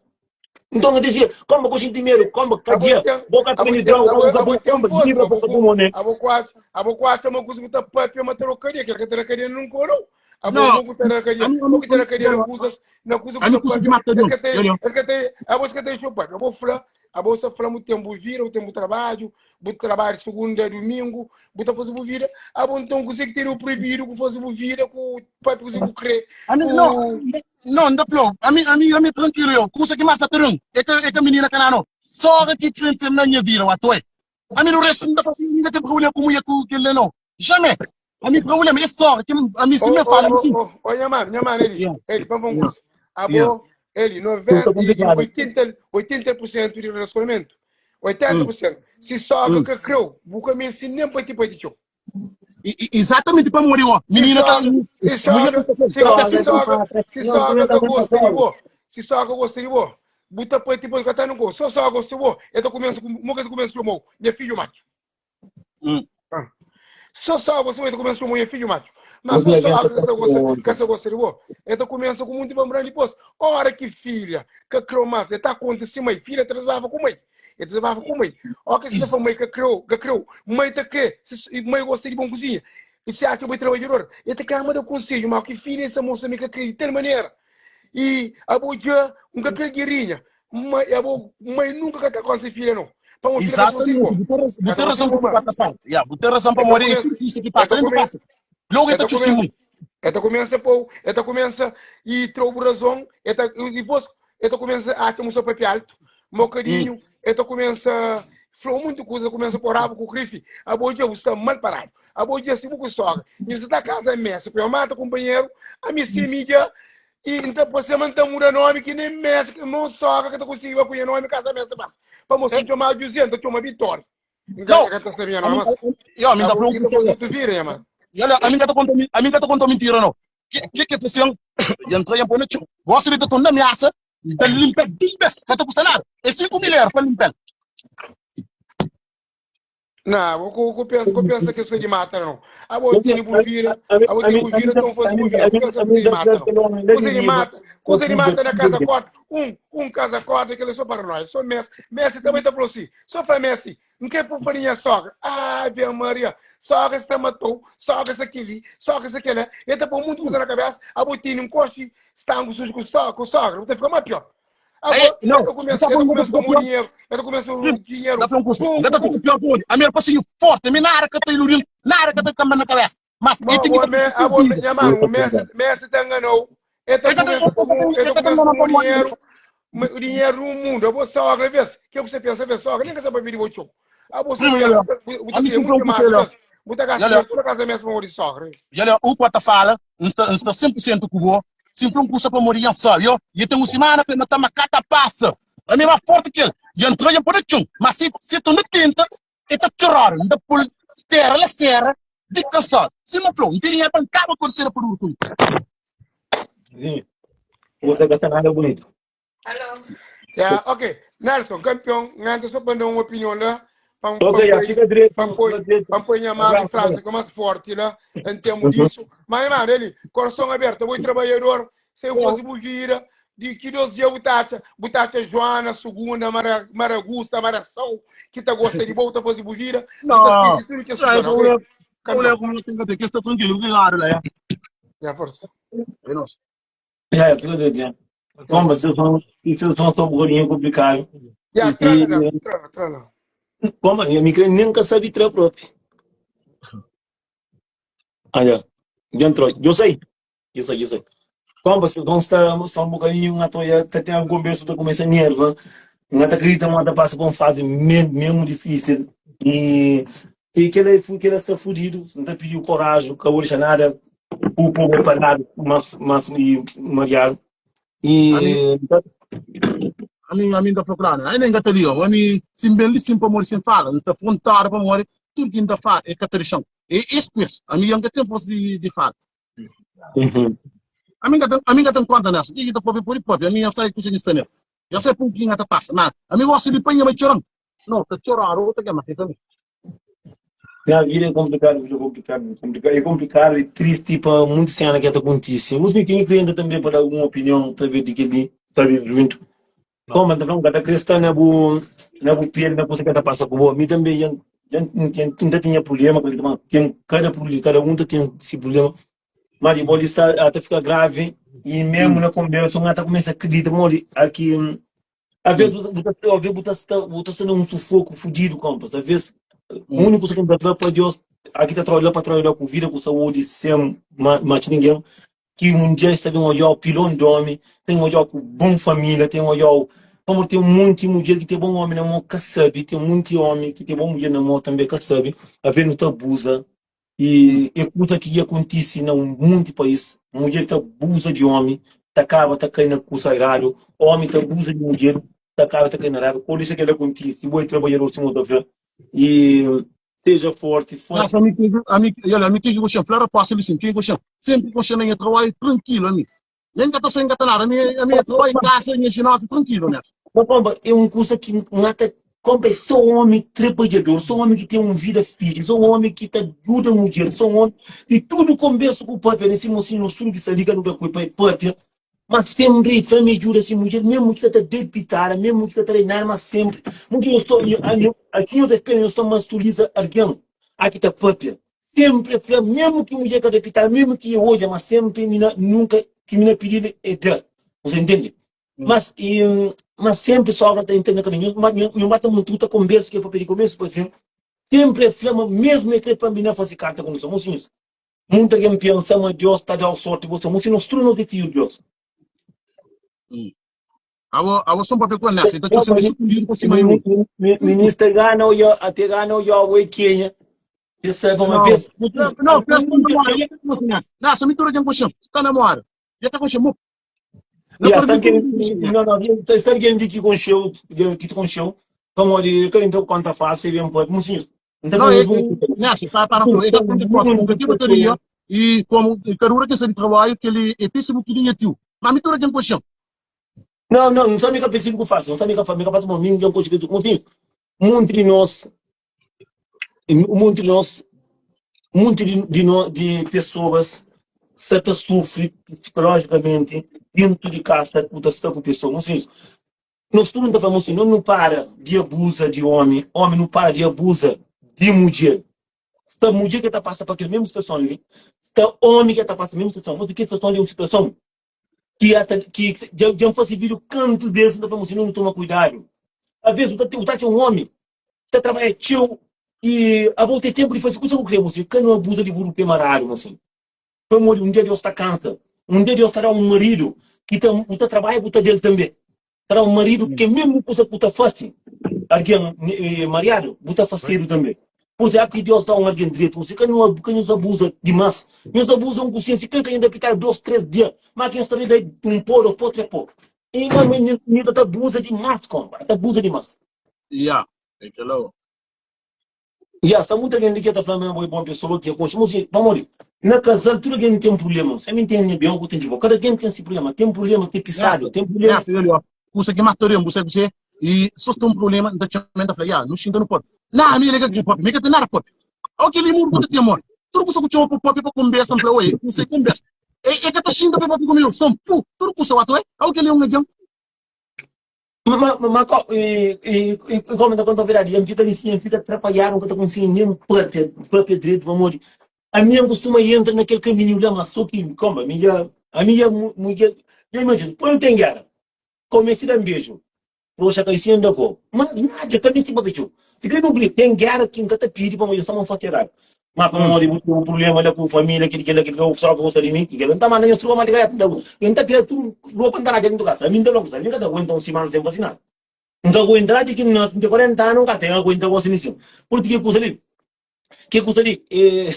Então eu dizia, como eu sinto dinheiro, como cadeia, boca Abo também droga, como tem como força, livre abo para como né? abo quase, abo quase uma coisa que tá papel, mas tá cadeia, que tá cadeia não colou. Abo Não. não tá cadeia, A mim- a não mim- tá cadeia na coisas, na coisa A mim custa de matar, Esse que tem, Olha. esse que tem, abo esse que tem seu papel, abo falar, abo só falar muito tempo vira, o tempo trabalho, bu trabalho segunda, domingo, bu tá fazendo vida, abo então consegue ter o proibido que fazer vida com o papel que você crê. A mim, não, não, não falou. A mim, a mim, a mim tranquilo eu. Custa que mais tá terão. É que é que a menina canano. Só que crente na minha vida, o atoe. A mim o resto não dá para ninguém tem problema com mulher com aquele não. Jamais. A mim problema é só que a mim se me fala assim. Ô, ô, minha mano, minha mano, ele, Yeah. ele, para Yeah. vamos, abo, Yeah. ele, 90, Tá complicado. 80, 80% de relacionamento, 80%. Se só Hum. que creu, buca me ensina nem para ti para ti. E- e- Exatamente para morrer, ó. Menina tá. Se só, mulher tá- se se só, se só que gosta de bo, se só que gosta de bo, buta para ti para catar no go, só só gosta de bo, eu tô começo, mo que começo com mo, minha filho macho. Hum. Ah. Só sogra sima el ta kumesa txoma nha fidju matxu. Mas só sogra ka sta gosta, ka sta gosta di bo. El ta kumesa ku munti banbran dipôs. Ora ki filha ka kreu mas, el ta konta si mai. Filha ta disbafa ku mai. El ta disbafa ku mai. Ó ki si ta fla mai ka kreu, ka kreu. Mai ta kre, si mai gosta di bon kuzinha. I si atxa bo é trabadjador, el ta kama da konsedju, ma ki filha esa mosa mi ka kre di tal manera. I abo dja un ka kre guerrinha. Ma abo mai nunka ka ta konta filha no. Pamodi filha ka gosta di bo. Exatamente, bu ten raz- bu Ka ta ten gosta razon di ku bo se mas. ta fala. Ya, bu ten razon El ta pamodi é kumesa, tudu isso ki el passa, ta nem kumesa, passa. Logo el é ta ta txusi kumesa, muito. el ta kumesa pô, el ta kumesa e trou bu razon, el ta e depois el ta kumesa atxa mu sa papia alto, um bocadinho, el ta kumesa flou muito kuza, kumesa pô rabo ku grife, abo dja bu sta mal parado. Abo dja si bu ku sogra, nhu sta casa mesa, ku mata kumpanheiro, a mi si mi dja E N ta pase ma N ta muda nomi ki nen mes mon sogra ka ta konsigi ba ku nha nomi kasa mes ta pasa. Pamo si N txoma José N ta txoma Bitori. N ka Não, ka ta sabe nha a nomi mim, mas yo, a mim tá abo falando ki que ta você faze otu vida nha mano. Olha, a mim ka ta conta, a mim ka ta conta mentira não. Que que que você entra em pôr tchau. Gosta de tá na ameaça, tá limpa de vez, ka ta custa nada. É 5 mil euros para limpar. Não, vou ku ku pensa, ku pensa que sou de mata não. Abo tene bu vida, abo tene bu vida, então faze bu vida. Ku pensa que de mata não. Kusa de mata, kusa de mata na casa corta, um, um casa corta que ele é só para nós, só Messi. Messi também tá falou assim, só para Messi, não quer por farinha sogra. Ave Maria, sogra está matou, sogra está aquele, sogra está aquele. Ele tá pôr muito coisa na cabeça, abo tene um coche, estango sujo com sogra, com sogra, vou ter que ficar mais pior. Agora, Ei, não, eu começo, sabe eu como começo eu com o dinheiro, eu começo o dinheiro. Dá pra um curso. Pum, Dá pra pum. ficar pior que hoje. A minha passinho forte, a minha nada que tá iludindo, nada que tá cambando na cabeça. Mas Mas ele tem que o tá me, sentido. abo, minha mano, o Messi, Messi tá enganou. Ele tá Ele tá começa com, ele ele tá começa com enganando o pra dinheiro, o dinheiro no mundo. Abo só a vez, que você pensa, vez só, nem que sabe pedir o choco. Abo só Primo, pensa, olha, você a mim tem sempre muito um mais, puxei, você gasta Olha. dinheiro toda casa mesmo para sogra. E olha, o Cota fala, não está, não está 100% com o Sempre um curso para morrer, sabe? Eu, e tem uma semana para matar uma cata passa. A mesma forte que ele. E entrou e pôr tchum. Mas se, se tu não tenta, ele tá chorando. Não dá por terra, lá serra, de cansado. Se não falou, não tem dinheiro para acaba acontecer por um Zinho, você gasta nada bonito. Alô. Yeah, ok. Nelson, campeão, nganta só para dar uma opinião lá, para Ok, já, fica direito, para fica direito. para pôr minha mano em Abraço, França, mano. que é mais forte lá, em termos Uhum. disso. Mas, mano, ele, coração aberto, bom trabalhador, se eu fosse bugira, de que Deus dia butacha, butacha Joana, segunda, Mara, Maragusta, Maração, que tá gosta de volta fazer bugira, Não. tá esquece tudo que é Não, Suzana, ok? eu como tem que ter que estar tranquilo, obrigado, lá. Já, força. É nosso. É, fica direito, já. Bom, mas vocês são, vocês são só um bocadinho complicado. Já, trala, não, trala, trala. Como, eu me creio, nunca sabe tra próprio. Olha, já entrou. Eu sei. Eu sei, eu sei. Como vocês vão estar só um bocadinho, uma toia, que tem algum conversa, tá começa a nerva. Não tá acredita, não tá passa por uma fase mesmo, mesmo difícil. E, e que ele, que ele está fudido, não tá pediu coragem, acabou de nada, o povo parado, mas, mas, e mariado. E, A mim, a mim tá procurando. Aí nem gata liga. A mim, se bem ali, sim para morrer, sem fala. Não está frontada para morrer. Tudo que ainda fala é catrichão. É esse coisa. A mim, ainda tem força de, de fala. uhum. A mim, a mim, tem conta nessa. E tá próprio por próprio. A mim, eu sei que você está nele. Eu sei por que ainda passa. Mas, a mim, gosta de panha, mas chorando. Não, tá chorando, outra que mais. Na vida é complicado, vida é complicado, complicado, é complicado e triste para muita cena que acontece. Mas quem que também para dar alguma opinião, talvez de que ali, sabe, junto. Como então, cada cristã na bu na bu pele, na coisa que tá passa com boa. Mim também, já já tinha problema, tem cada problema, cada um tem esse problema. Mas de bola está até fica grave e mesmo na conversa, um até começa a acreditar, mole, aqui às vezes você tá, às vezes você tá, você tá sendo um sufoco fudido, compas. Às vezes, o único que tem para Deus, aqui tá trabalhando para trabalhar com vida, com saúde, sem mais ninguém, que um dia está bem olhar o pilão de homem, tem um olhar com bom família, tem um olhar como tem muito mulher que tem bom homem na mão que sabe, tem muito homem que tem bom mulher na mão também que sabe, a ver não te abusa. E é coisa que acontece em muito país, mulher te abusa de homem, te acaba te cai na coisa errado, homem te abusa de mulher, te acaba te cai na errado. Por isso que ela acontece, bom trabalhador se muda E seja forte, forte. Nossa, a mim, a mim, olha, a mim que você fala, passa ele sim, quem você sempre que você nem trabalho tranquilo, a mim. Nem que tá sem nada, a mim, a mim trabalho em casa, em ginásio, tranquilo, né? Mas, pomba, é uma coisa que não tá. Konpa é só omi trabadjador, só omi ki ten un vida fili, só omi ki ta djuda mudjer, só omi di tudu konbersu ku papia li, sima si nos tudu ki sta li ka nu da ku pa papia, ma senpri el fla ma el djuda si mudjer, mesmu ki ka ta da pitada, mesmu ki ka ta da nada, ma senpri mudjer nhos ta aki nhos ta spera nhos ta mastuliza algen aki ta papia, senpri el fla mesmu ki mudjer ka da pitada, mesmu ki el odja, ma senpri mi na nunka ki mi na pidil el da, bu ta intende? Mas, e, mas sempre sogra ta entra na caminho. Nho, nho, nho mata muito ta conversa que é papel de começo para fim. Sempre é flama, mesmo é que para mim fazer carta com nós. Mocinhos, muita gente pensa, mas Deus está dando sorte, você, mocinho, nós tudo não tem filho de Deus. Hum. Awo, awo son papel com nessa, então tinha sempre escondido por cima eu. Ministra gana o até gana o jogo e Kenya. Você sabe uma vez. Não, não, festa na hora, ia tá com nessa. Nessa, me tura de um está na hora. Já tá com chamo. Ya, sta algen, no, no, sta algen di ki konxeu, ki te konxeu, pamodi ka entra ku konta falsa e ben pode. Mosinhus, N ta Não, é, ben é, Nessa, para, para, é da conta falsa, nunca tive bateria e como e cada hora que sai de trabalho, que ele é Facebook de tio. Mas me tura quem conxeu. Não, não, não sabe que Facebook falso, não sabe que família falsa, mas ninguém conxe Facebook. Mosinhus, monte de nós, monte de nós, monte de, de, no, de pessoas sa ta sufri psicologicamente dentro de casa ku ta sta ku pessoa. Mosinhus, nós tudo ta fala, mosinhus, nós não para de abusa de homem, homem não para de abusa de mulher. Sta mulher que ta passa pa aquele mesmo situação ali, sta homem que ta passa a mesma situação, mas que situação ali é uma situação ki ata ki dja dja N fase vídiu kantu bes N ta fla mo si nu toma kuidadu aves bu ta bu ta atxa un omi ta trabadja txeu i abo ten tenpu di fase kusa ku kre mo si ka nu abuza di buru pe maradu mo si pamodi un dia Deus ta kansa un dia Deus ta da un maridu ki ta bu ta trabadja bu ta del tanbe Ta da un maridu ke mesmu kusa ku ta fasi algin mariadu, bu ta fasedu tambi. Pur isu, ki Deus da un algin dretu, si ka nu ka nhos abusa dimas, nhos abusa un kusinha, si ka ka nhos da pitadu dos, tres dia, ma ki nhos ta da un po, dos po, tres po. I ma mi ta abusa dimas, kompa, ta abusa dimas. Ya, é kela. Ya, sta muita algen li ki ta fla ma bo é bon pesoa, ki é konxe. Mosi, pamodi? Na kazal, tudu algen ten prubléma. Si ami ten nha ben, ku ten di bo. Kada algen ten si prubléma. Ten prubléma ki é pisadu, ten prubléma. Nessa, ele, ó, kusa ki mata den, bu sabe se, e só se tem um problema, nta txama, nta fla, ya, nu xinta nu papia. Na, mi ele ka kre papia, mi ka ten nada papia. Ó, keli muru ku ta ten amor. Tudu kusa ku txoma pa papia pa konbersa, nfla, oi, kusa é konbersa. E, e ka ta xinta pa papia ku mi, son, fu, tudu kusa, watu, é, ó, keli é un algen. Ma, ma, ma, ko, e, e, e, como ta conta a verdade, eu fica assim, eu fica atrapalhado, não tá conseguindo nem papia, papia direito, pamodi. A minha costuma entra naquele caminho lá, mas só que, como, a minha, a minha mulher, eu imagino, põe tem guerra, comece a dar um beijo, Poxa, ka ensina da ko. Mas nada, ka mesti papia txeu. Fika nu bri, ten gera ki N ka ta pidi pamodi N sta ma N fase eradu. Ma pamodi bu ten un prublema la ku familia, kili kila, kili kila, só ka gosta di mi, ki kila. N ta manda nhos truba mal di gaiata, N ta N ta pega tudu ropa N ta ratxa dentu kasa. Ami N ta longu, ami N ka ta aguenta un simana sen fase nada. N ka aguenta la ti ki N nasi, N ten 40 anu, N ka ten aguenta gosi nisin. Purti ki kusa li Ke kusa li é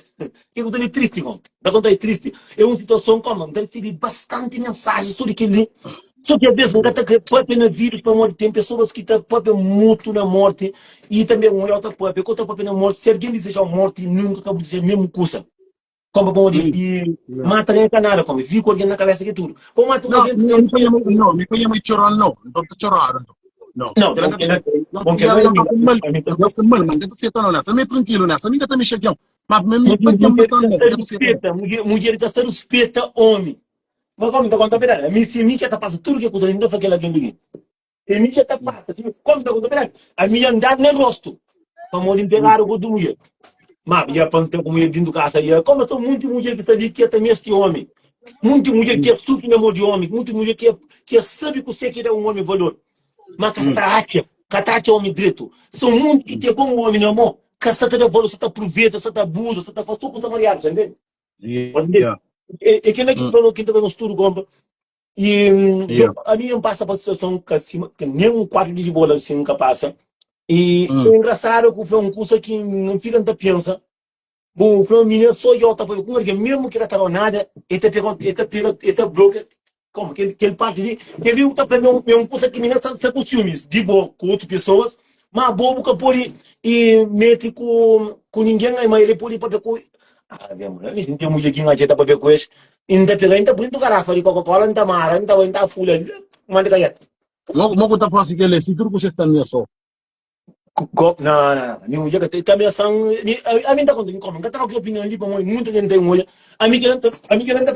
ke kusa li é tristi irmon. Da konta é tristi. É un situason komu N ta risibi bastanti mensaji sobri kel-li. Sô ki alvês N ka ta krê pâpia na vídius pamodi ten pesoas ki ta pâpia mutu na mórti i tanbê un odja ta pâpia ku ta pâpia na mórti. Si algen dizeja-u mórti, nunka ka bu dizeja mésmu kusa. Kónpa pamodi i mata algen é ka nada, kónpa vive ku algen na kabésa ki é tudu. Pa mata un algen Não, mi ka nhama, não, mi ka nhama txoron não. Nton ta txoradu nton. Não. Não, Kel-la bom ka kel-la, não, bom kel-la kel-la é ka mi, ta mal, ami ka ta ta mal, man, ka ta seta não nessa. Mi é tranquilo nessa, mi ka ta mexe algen. Mas mi mi pa Mulher algen mulher matan ka não, ta ka ta seta não. ruspeta, mulher, mulher ka sta ruspeta omi. Mas omi ta konta verdadi. Ami si mi ke ta pasa tudu ke kusa, N ta fla kel algen di E mi ke ta pasa, si mi komu ta konta verdadi. Ami ya N da na rostu, pamodi N pegadu ku otu mulher. Ma ya pa N sta ku mulher dintu kasa, ya komu sta munti mulher ki sta li ke ta mesti omi. Munti mulher ke sufri na mo di omi, munti mulher ke ke sabi kuse ki da un omi valor. Ma ka sta atxa, ka ta atxa omi dretu. Sta munti ki ten bon omi na mo, ka sta ta da valor, sta ta apruveta, sta ta abuza, sta ta fasi tudu kusa mariadu, sa ntende? Yeah. E, e kel-la ki ta fla-nu, ki ta fla-nu tudu, konpa. E Yeah. ami N pasa pa situason ka sima, ki nen un kuartu di bola sin N ka pasa. E Mm. é engrasadu ku fla un kusa ki N fika N ta pensa, Bu fla minina so yo ta pabia ku un algen mesmu ki ka ta dau nada e ta pega e ta pega e ta blokia como kel kel parti li kel li bu ta fla ma é un kusa ki minina sa sa ku siumis di bo ku otu pesoas ma bo bu ka podi e meti ku ku ningen ai ma el podi papia ku ah ben ami si N ten mudjer ki N atxa ta papia ku es e N ta pega N ta pui dentu garafa di koka kola N ta mara N ta bai N ta fula manda kaiata. Mo mo ku ta fasi kel li si tudu kusa sta mi so. Go, na, na, na, mi mudjer ka ta, ta ameasan, mi, ami nta konta, mi koma, nka ta da ki opinion li pamodi muita gente tem odja, ami kila nta, ami kila nta,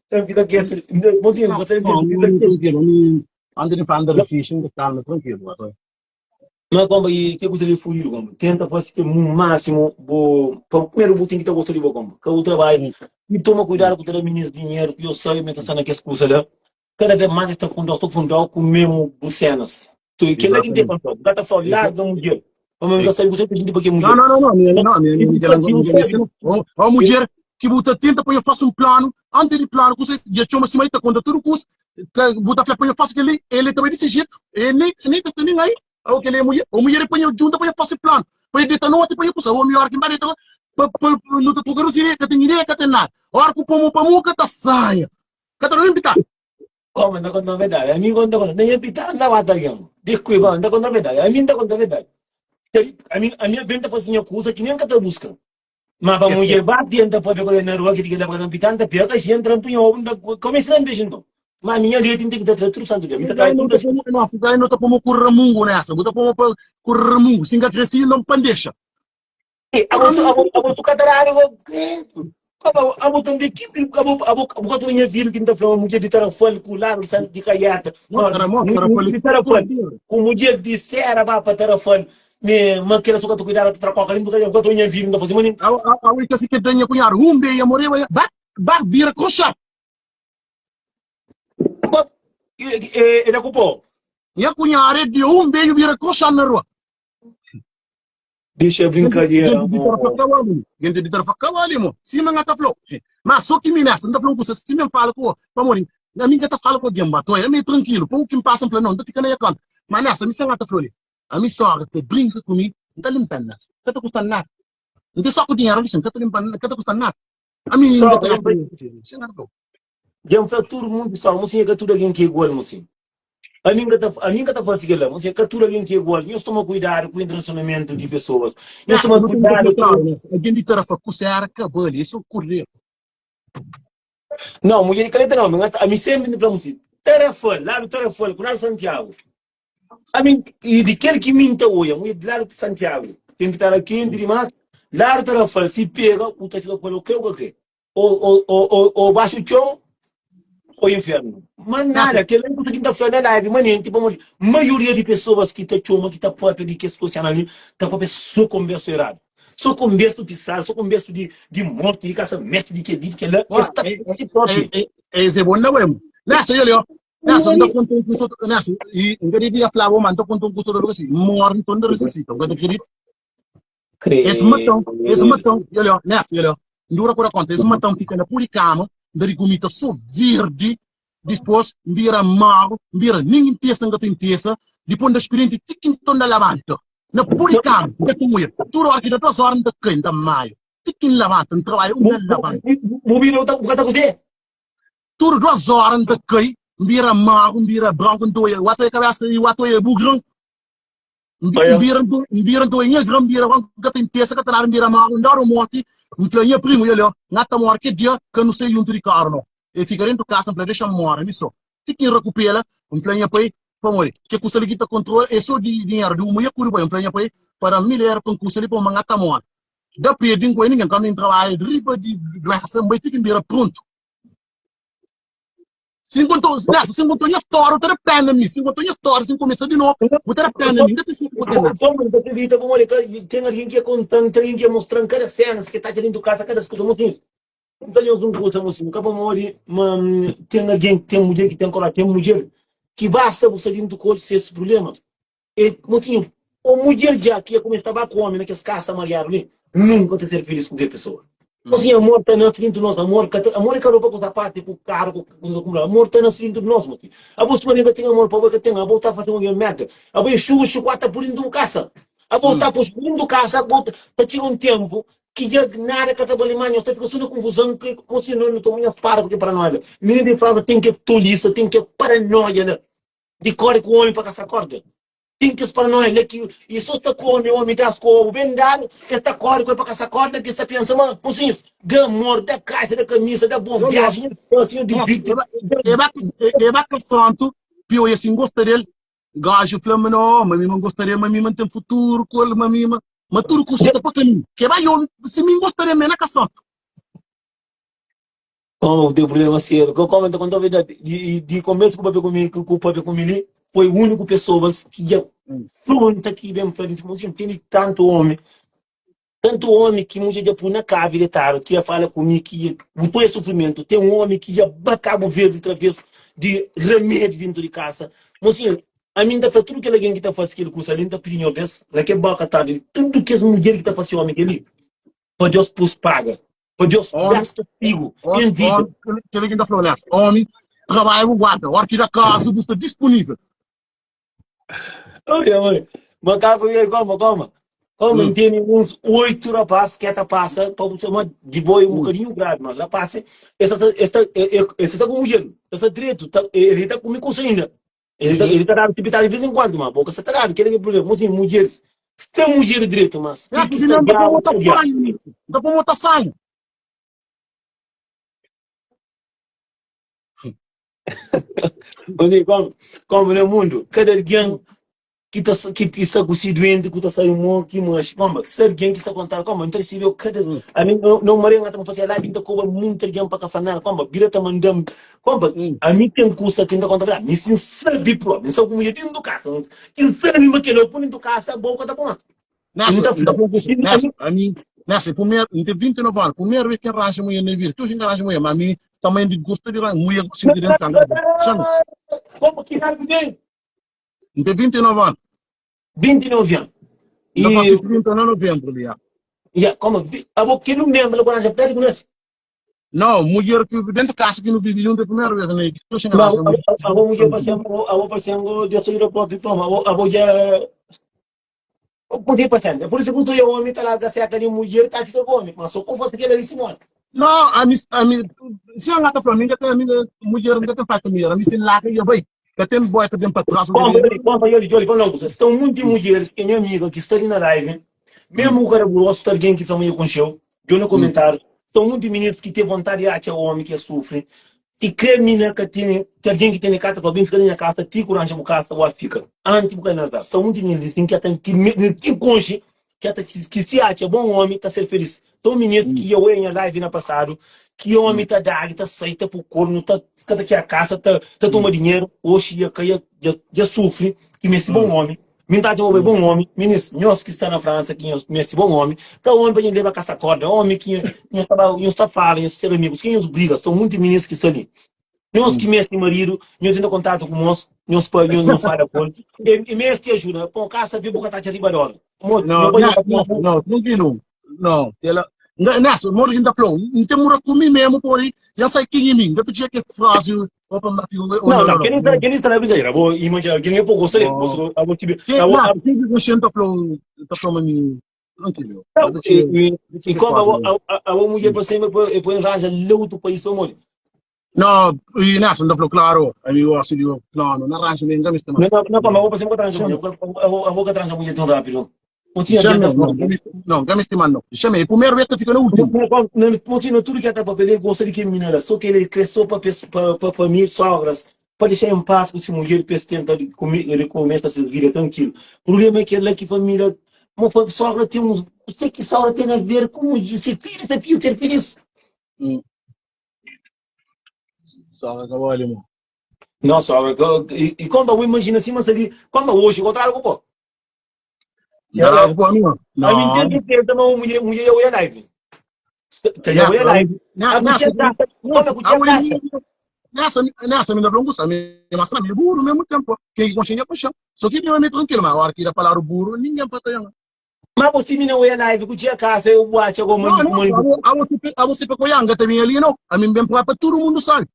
ta fika ketu, mozinho, Não, gostaria de não, fica não, ketu. tranquilo. Ami, antes de falar, anda fixe, anda calma, tranquilo. Vai. Mas komba, e ke kusa li fudidu komba, tenta fasi ke máximo bo, pa primeiro bo tem ki ta gosta di bo komba, ka bu trabalho, e toma cuidado ku ta da minis dinheiro, ki eu sei, mas ta sta na kes kusa la, Kada vez más es ta fundau, ta fundau ku mesmu bu cenas. Tu, kel-la ki N te Exatamente. konta-u. N ka ta fla-u, larga mudjer. Pamodi N ka sabe ku tanta jinti pa ke Não, mudjer. não, não, não, minha, Mas, não, minha, i bu minha, sabe, i bu minha, sabe. minha, oh, oh, mulher, que bu ta tenta pa eu faço um plano, antes de plano, que você já chama assim, ta conta tudo custo, que bu ta fla pa eu faço aquele, ele também desse jeito, ele nem, nem tá nem aí, ou que ele é mulher, ou mulher põe eu junta pa eu faço plano, pa eu deita noite, pa eu custa, ou melhor que vai deita, pa, pa, não ta tocar o que tem ideia, que tem nada. Ora que o pomo pa muca ta saia. Ka ta da pita. Koma, N ta konta verdadi. Ami N ta konta. Na nha pita, N ta mata algen. Deskuiba, N ta konta verdadi. Ami N ta konta verdadi. Ami, ami algen ta fasi nha kusa ki nen N ka ta buska. Ma pa mudjer ba tenta papia ku el na rua, ki di kel-la pa ka ta pita, N ta pega kaxinha, N tra N punha obu, N ta kumesa na beja nton. Ma ami nha leti N ten ki ta tra tudu santu dia. Mi ta trai tudu. Nossa, gai no ta pomo ku ramungu nessa. Bu ta pomo pa ku ramungu. Si N ka kre si, N pa N dexa. Abo, abo, abo tu ka ta dadu go. Abo, abo tambe ki abo, abo, abo ka ta nha vida ki nta fla uma mulher de Tarrafal ku lado de Santa de Caieta. Não, Taramo, Tarrafal de Tarrafal. Ku mulher de Serra ba pa Tarrafal. Me, ma kela su ka ta cuidar ta troca ali, ka ka ta nha vida nta fazer manin. Au, au, au, kasi ke danha cunhado. Um beia morreu, ba, ba vira crochá. Ba, e, e, e da culpa. Nha cunhado é de um beijo vira crochá na rua. Dexa brincadeira, Gente di Tarrafal kau ali. Gente di Tarrafal kau ali, mo. Sima nga ta flau. Ma so ki mi nessa, nta fla un kusa, si mi fala ku pamodi ami nka ta fala ku alguém, ba toia, ami é tranquilo. Pa u ki passa, n fla não, nta fika na nha conta. Ma nessa, mi sa nga ta flau li. Ami sogra ta brinca ku mi, nta limpa nessa. Ka ta custa nada. Nta só ku dinheiro ali, sim, ka ta limpa, ka ta custa nada. Ami nta Sogra, ta nga ta flau. Dja N fla tudu mundu sogra, mosinha ka tudu algen ki é igual, mosinha. Ami N ka ta, ami N ka ta fase kel-la, mosinha, ka tudu algen ki é igual. Nhos toma kuidadu ku relasionamentu di pesoas. Nhos toma Nessa, nu ten kuidadu ki ku. nessa. Algen di Tarrafal ku Serra ka bali, é só correr. Não, mulher di Caleta não, ami sempri N fla mosinha, Tarrafal, ladu Tarrafal ku ladu Santiagu. Ami, i di kel ki mi N ta oia, mulher di ladu Santiagu, ten ki ta la kenti dimas, ladu Tarrafal, si pega, u ta fika ku el, u kre u ka kre. Ou baxu txon ou infernu. Ma nada, kel la kusa ki N ta fla na live manenti, pamodi maioria di pesoas ki ta txoma, ki ta papia di kes kusa li, ta papia so konbersu eradu. So konbersu pisadu, so konbersu di di morti, di kasamenti, di kel-li, di kel-la, es ta fla si propi. Es é bon na wem. Nessa, olha, ó. Nessa, N ta konta un kusa, nessa, i N ka devia flaba, ma N ta konta un kusa assim, morre, nton N ta ressuscita. N ka ta acredita. Es matam, es matam, e olha, neto, e olha, ndura ku da konta, es matam fika na puri kama, nda di gumita so verdi, dipôs nbira maru, nbira nin intesa nka ta intesa, dipôs nda spirienti ti ki nton nda labanta, na puri kama, nka ta oia, tudu ora ki da 2 ora nta kai, nta maia, ti ki nlabanta, ntrabadja, nda labanta. Bu bira bu ka ta kuzê? Tudu 2 ora nta kai, nbira maru, nbira branku, nta oia, wata oia kabesa i wata oia bu gran. N bira, n bira, nton nha gran bira, wan ka ten tesa, ka ta nada, n bira magu, n dadu morti, n fla nha primu, el, N ta mori ke dia ka nu sai juntu di karu no. El fika dentu kasa, n fla, dexa-m mori mi so. Ti ki n rakupela, n fla nha pai, pamodi ke kusa li ki ta kontrola e so di dinheru di uma, nha kuri bai, n fla nha pai, pa da-m mil eru pa n kusa li, pamodi ma n ta mori. Da pedi, n koi ningen, kandu n trabadja riba di duensa, n bai ti ki n bira prontu. Si N konta, nessa, si N konta nha stória, bu ta da pena mi. Si N konta nha stória, si N kumesa di novu, bu ta da pena mi. N ka ta sabe ku ten nessa. N ta acredita pamodi ka ten algen ki é konta-m, ten algen ki é mostra-m kada sena, ki ta atxa dentu kasa, kada kusa. Mosinhus, N ta nhos un kusa, mosinhu, ka pamodi ma ten algen, ten mudjer ki ten koraji, ten mudjer ki basta bu sta dentu ku el ses prubléma. E, mosinhu, o mudjer dja ki ya kumesa ta ba ku omi na kes kasa mariadu li, nunka ta ser filis ku kel pesoa. Mosinhu, amor ta nase dintu nos, amor ka ta, amor e ka ropa ku sapatu, ku karu, ku kusa ku amor ta nase dintu di nos, mosinhu. Abo suma algen ka ten amor pa bo, e ka ten, abo ta fasi un algen merda, abo e xuxu ku ata pui dintu bu kasa, abo ta pui dintu kasa, abo ta txiga un tempu ki dja nada ka ta bali mas, nhos ta fika so na kunfuzon, ki, mosinhu, no, no toma nha fara ku ki paranoia la. Mininu di flaba ten ke tolisa, ten ke paranoia la. Di kore ku omi pa ka sta korda. Ten kes paranoia la ki e so sta ku omi, omi das ku obu ben dadu, es ta kore ku el pa ka sta korda, ki es ta pensa ma, mosinhus, da amor, da kaixa, da kamisa, da bon viaji, nha fla, sinhor divirti. E ba, e ba ka santu, pio e si ngosta del. Gajo fla-m no, ma mi ma N gostaria ma mi ma N ten futuru ku el, ma mi ma ma tudu kusa ta pa kaminhu. Ke bai obi si mi N gostaria ma e na ka sortu. Como bu ten problema sério? Como N ta konta-u verdadi, di di komesu ku papia ku mi ku papia ku mi li, foi úniku pesoas ki dja fronta ki ben fla di si, N tene tantu omi Tantu omi ki mudjer dja pui na kavi detadu ki ya fala ku mi ki bu pui es sufrimentu ten omi ki dja ba Kabu Verdi traves di ramedi dentu di kasa mosinhu ami nta fla tudu kel algen ki ta fasi kel kusa li nta pidi nhordes na ke boka tardi di tudu kes mudjer ki ta fasi omi keli pa Deus pus paga pa Deus das kastigu en vida. Kel ki nta fla onestu omi trabadja bu guarda ora ki da kaza bu sta dispunivel. Oi, oi. Macaco, e aí, calma, calma. Calma, Hum. tem uns oito rapazes que tá passa para você chamar de boi um Hum. bocadinho grave, mas rapaz, esse tá, esse tá, esse tá com mulher, esse tá direito, tá, ele tá comigo com ainda. Ele tá, Uhum. ele tá dando hospital de vez em quando, mas boca está dando, que ele é problema. Mas mulheres, se tem mulher direito, mas É, tem que porque estar não dá para grave, botar está grave. sangue nisso. Dá para botar sangue. Mas, como, como no mundo, cada alguém ki ta ki ki sta ku si duenti ku ta sai mo ki manxi komba se algen ki sta kontadu komba N ta resebeu kada ami no no maria N ta fase live N ta koba munti algen pa ka fla nada komba bira ta mandam komba ami ten kusa ki N ta konta verdadi mi si N sabi propi N sta ku mudjer dentu kasa N sabi ma kela pui dentu kasa bo ka ta pui mas N Nessa, ta N ta fla fla un kusa, nessa, ami, nessa, primeru, N ten 29 anu, primeru vez ki N ranja mulher na vida, tudu N ka ranja mulher, ma ami também di gosta di ranja mulher ku sinti dentu kanga, xames. Komba ki idadi bu ten? N ten 29 anu. 29 anu. N ta fasi E 30 na novembru li, ya. ya, koma, abo kel un mesmu la ku ranja pedi ku nasi? Não, mulher que dentro de casa que não vive junto é a primeira vez, né? Que eu Ma arranja abo, mulher. abo mulher parse abo parse Deus te ajuda próprio, toma, abo, abo já Por que parse? É por isso que tu é homem, tá lá, seca de mulher, tá fica com homem, mas só com força que ele ali se morre. Não, a mim, a mim, se ela tá falando, a minha mulher não tem falta mulher, a mim se lá que eu vai, que tem boy que tem para trás, Como, como, olha, olha, olha, estão muitas mulheres que é minha amiga que está ali na live, mesmo o cara grosso, tá alguém que família com cheu, deu no comentário, são muitos meninos que têm vontade de achar o homem que sofre, se crê mina que tem, tem alguém que tem casa, fala bem, fica na minha casa, fica arranja uma casa, ou fica. Antes porque nazar. São muitos meninos assim, que até que, que conche, que até que, que se acha bom homem, tá ser feliz. São meninos que eu em live no passado, que homem tá dando, tá aceita pro corno, tá tá aqui a casa, tá tá toma dinheiro, hoje ia cair, já, já sofre, que me bom homem. Min ta atxa bom homem, minis, nhos ki sta na França, ki nhos meste bom homem, ka homem pa nhos leba kasa korda, homem ki nhos ta ba, nhos ta fala, nhos ser amigos, ki nhos briga, sta munti minis ki sta li. Nhos ki meste marido, nhos entra kontatu ku mos, nhos pa nhos nhos fala ku el, e, e meste ajuda, pon kasa vi bu ka ta atxa riba dólar. Mo, Não, nho pa não, nho não, não, tranquilo. Não, ela, nessa, moro ainda falou, não tem mura comigo mesmo, pô, já sei quem é mim, ainda te tinha que frase, opa, mati, oh, Não, não, não, não, quem não. está, quem está na brincadeira, vou imaginar, quem é pouco gostaria, Oh. você, a vou te, Quem, a vou, não, quem que você tá falou, tá falando, mim, tranquilo. Não, Ainda tinha, e, ainda e, e tinha como frase, a, a, a, a mulher por sempre, depois arranja lá outro país para morrer. Não, e nessa, ainda falou, claro, amigo, assim, digo, não, não, não arranja mesmo, não me Não, não, não, mas eu vou sempre arranjar Chama. mulher, eu vou arranjar mulher tão rápido. Não tinha Chama, tanta não, não, não me estima, não. Chama, primeiro vez que fica no último. Não tinha tudo que até para ele gosta de que menina, só que ele cresceu para para família, sogras, para deixar em paz com sua mulher, para tentar ele começa a se vida tranquilo. O problema é que ela que família, uma sogra tem uns, sei que sogra tem a ver com ser filho, ser filho, ser feliz. Hum. Sogra acabou ali, irmão. Não, sogra, e, e quando eu imagino assim, mas ali, quando hoje encontraram com pô. Não, pô, não. A mim tem que ter também uma mulher, mulher eu ia live. Tá eu ia live. A mulher tá, como a mulher tá. Nessa, nessa, minha longo, sabe, mas sabe, burro mesmo tempo. Quem consegue puxar. Só que meu é tranquilo, mas a hora que irá falar o burro, ninguém pode ter. Mas você me não ia live, que tinha casa, eu vou achar como Não, não, a você, a você pegou yanga também ali, não. A mim bem para todo mundo sabe.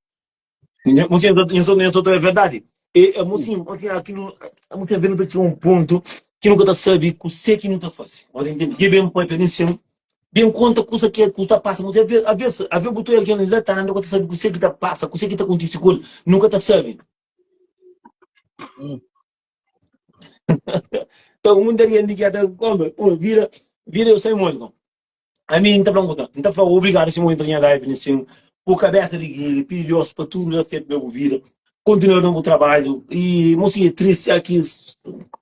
Você não é verdade. E a mocinha, aquilo, a mocinha vendo que um ponto que nunca tá sabe, que sei que nunca faz. Mas entende? Que bem pode ter bem conta coisa que custa passa, mas a vez, a vez, a vez botou alguém lá tá nunca tá sabe que sei que tá passa, que sei que tá acontecendo com ele, nunca tá sabe. Hum. Então, um daria indicado como, vira, vira eu sei muito. A mim não tá falando, não tá falando obrigado esse momento na live nesse, por cabeça de guia, pedi Deus para tudo que feito meu vida. Kontinua na bu trabadju i mosinha é tristi aki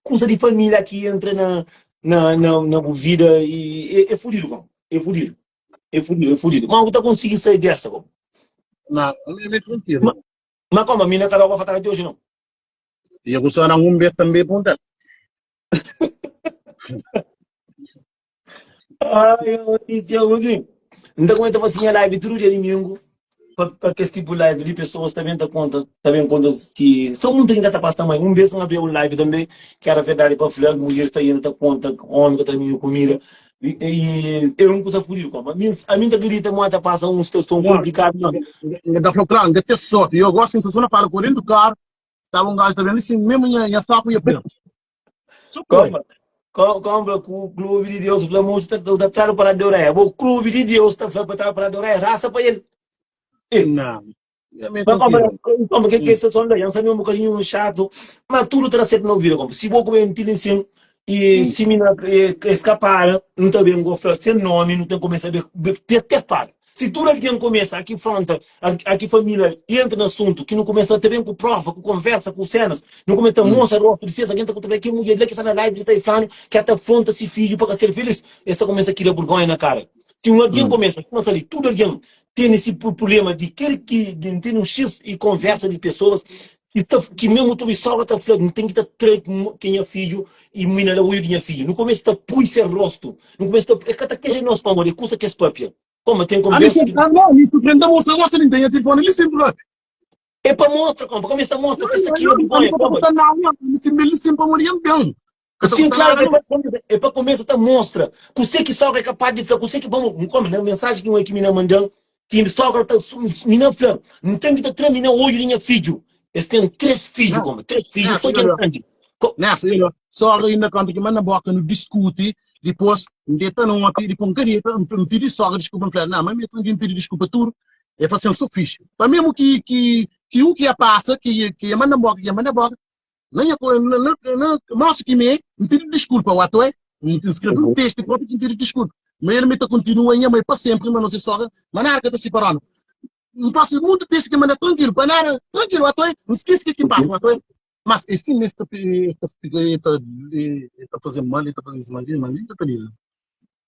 kusa di familia aki entra na na na na bu vida i é fudidu bom é fudidu é fudidu é fudidu ma bu ta konsigi sai dessa bom Na, ami é meio tranquilo. Ma, ma como a mina ka logo fatal até hoje não E eu só não um beijo também ponta. Ai, eu eu Então, como eu estava assim, a live tudo dia domingo, para que esse tipo de live ali, pessoas também tá conta, também conta que só muita gente tá passando também. Um vez eu abri um live também, que era verdade para falar, mulher está indo tá conta, homem que tá minha comida. E, e eu não consigo fugir, como. A mim, a mim tá grita, muito passa uma situação complicada, não. Ainda falou, claro, ainda tem sorte. Eu gosto de sensação, falo com dentro do carro, estava um gajo também, assim, mesmo minha, minha saco ia preto. Como? Como ku clube de Deus fla mo ta ta tra para de orelha. O clube de Deus ta fla para para de orelha, raça para ele. E. Não. Mas como, como que que situação da yansa um bocadinho chato, mas tudo terá certo na vida, como se vou comer um tilincinho e se mina escapar, não tá bem go fla sem nome, não tem começar a ver ter para. Se tudo alguém começa aqui fronta, aqui família entra no assunto, que não começa também com prova, com conversa, com cenas, não começa a mostrar o rosto de vocês, alguém está com que mulher lá que está na live, está falando, que até afronta esse filho para ser feliz, esta começa a criar vergonha na cara. Se um alguém começa, começa ali, tudo alguém tem esse problema de querer que de tem um X e conversa de pessoas que, tá, que mesmo tu sogra tá falando, tem que estar tá quem é filho e mina lá o olho de filho. No começo tá pui seu rosto, no começo tá, é que tá queixando nós para morrer, custa que é papel. Como tem conversa que... Ah, não, me surpreende a moça, gosta de entender telefone, ele sempre lá. É para mostra, como, como está mostra, que está aqui, não, não, não, não, ele sempre morria bem. Sim, claro, é para começar a mostra. Que você que sogra é capaz de falar, que você que vamos, como, né, mensagem que uma que me mandando, que sogra tá, me não fala, não tem que tá tremendo olho de minha filho. Eles têm três filhos, como, três filhos, só que grande. Nessa, ele, sogra ainda conta que manda boca no discute, depois, deta não aqui, depois um queria, me pedi sogra desculpa, me falei, não, mas me tem que pedir desculpa tudo. Ele falou assim, eu sou fixe. Para mesmo que, que, que o que a passa, que, que manda boca, que manda boca, nem a, na, na, na, mostra que me, me pedi desculpa, o ato é, me escreve um texto próprio que me pedi desculpa. Mas ele me continua em mãe para sempre, mas não sei sogra, mas nada que está separando. Não faço muito texto que manda tranquilo, para nada, tranquilo, ato é, não esquece que que passa, ato é. Mas esse mês está tá fazendo mal, está fazendo mal, mal, está ali.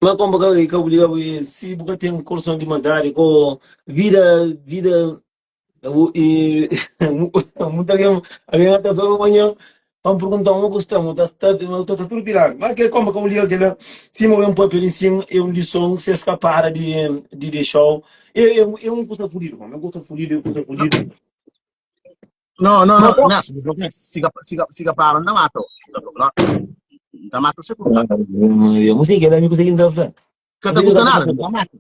Mas como que que obriga se você tem coração de maldade, com vida, vida, e muita gente, alguém até falou amanhã, vamos perguntar uma questão, está tá, tá, tá tudo pirado. Mas que como que obriga aquela, se mover um papel em cima, é um lição, se escapar de de deixar, é, é, é um custa fodido, é um custa fodido, é um custa fodido. Não, não, não, não, siga, siga, siga para não mata. Não mata se por. Eu não sei que era amigo dele não tá. Cada custa nada, não mata.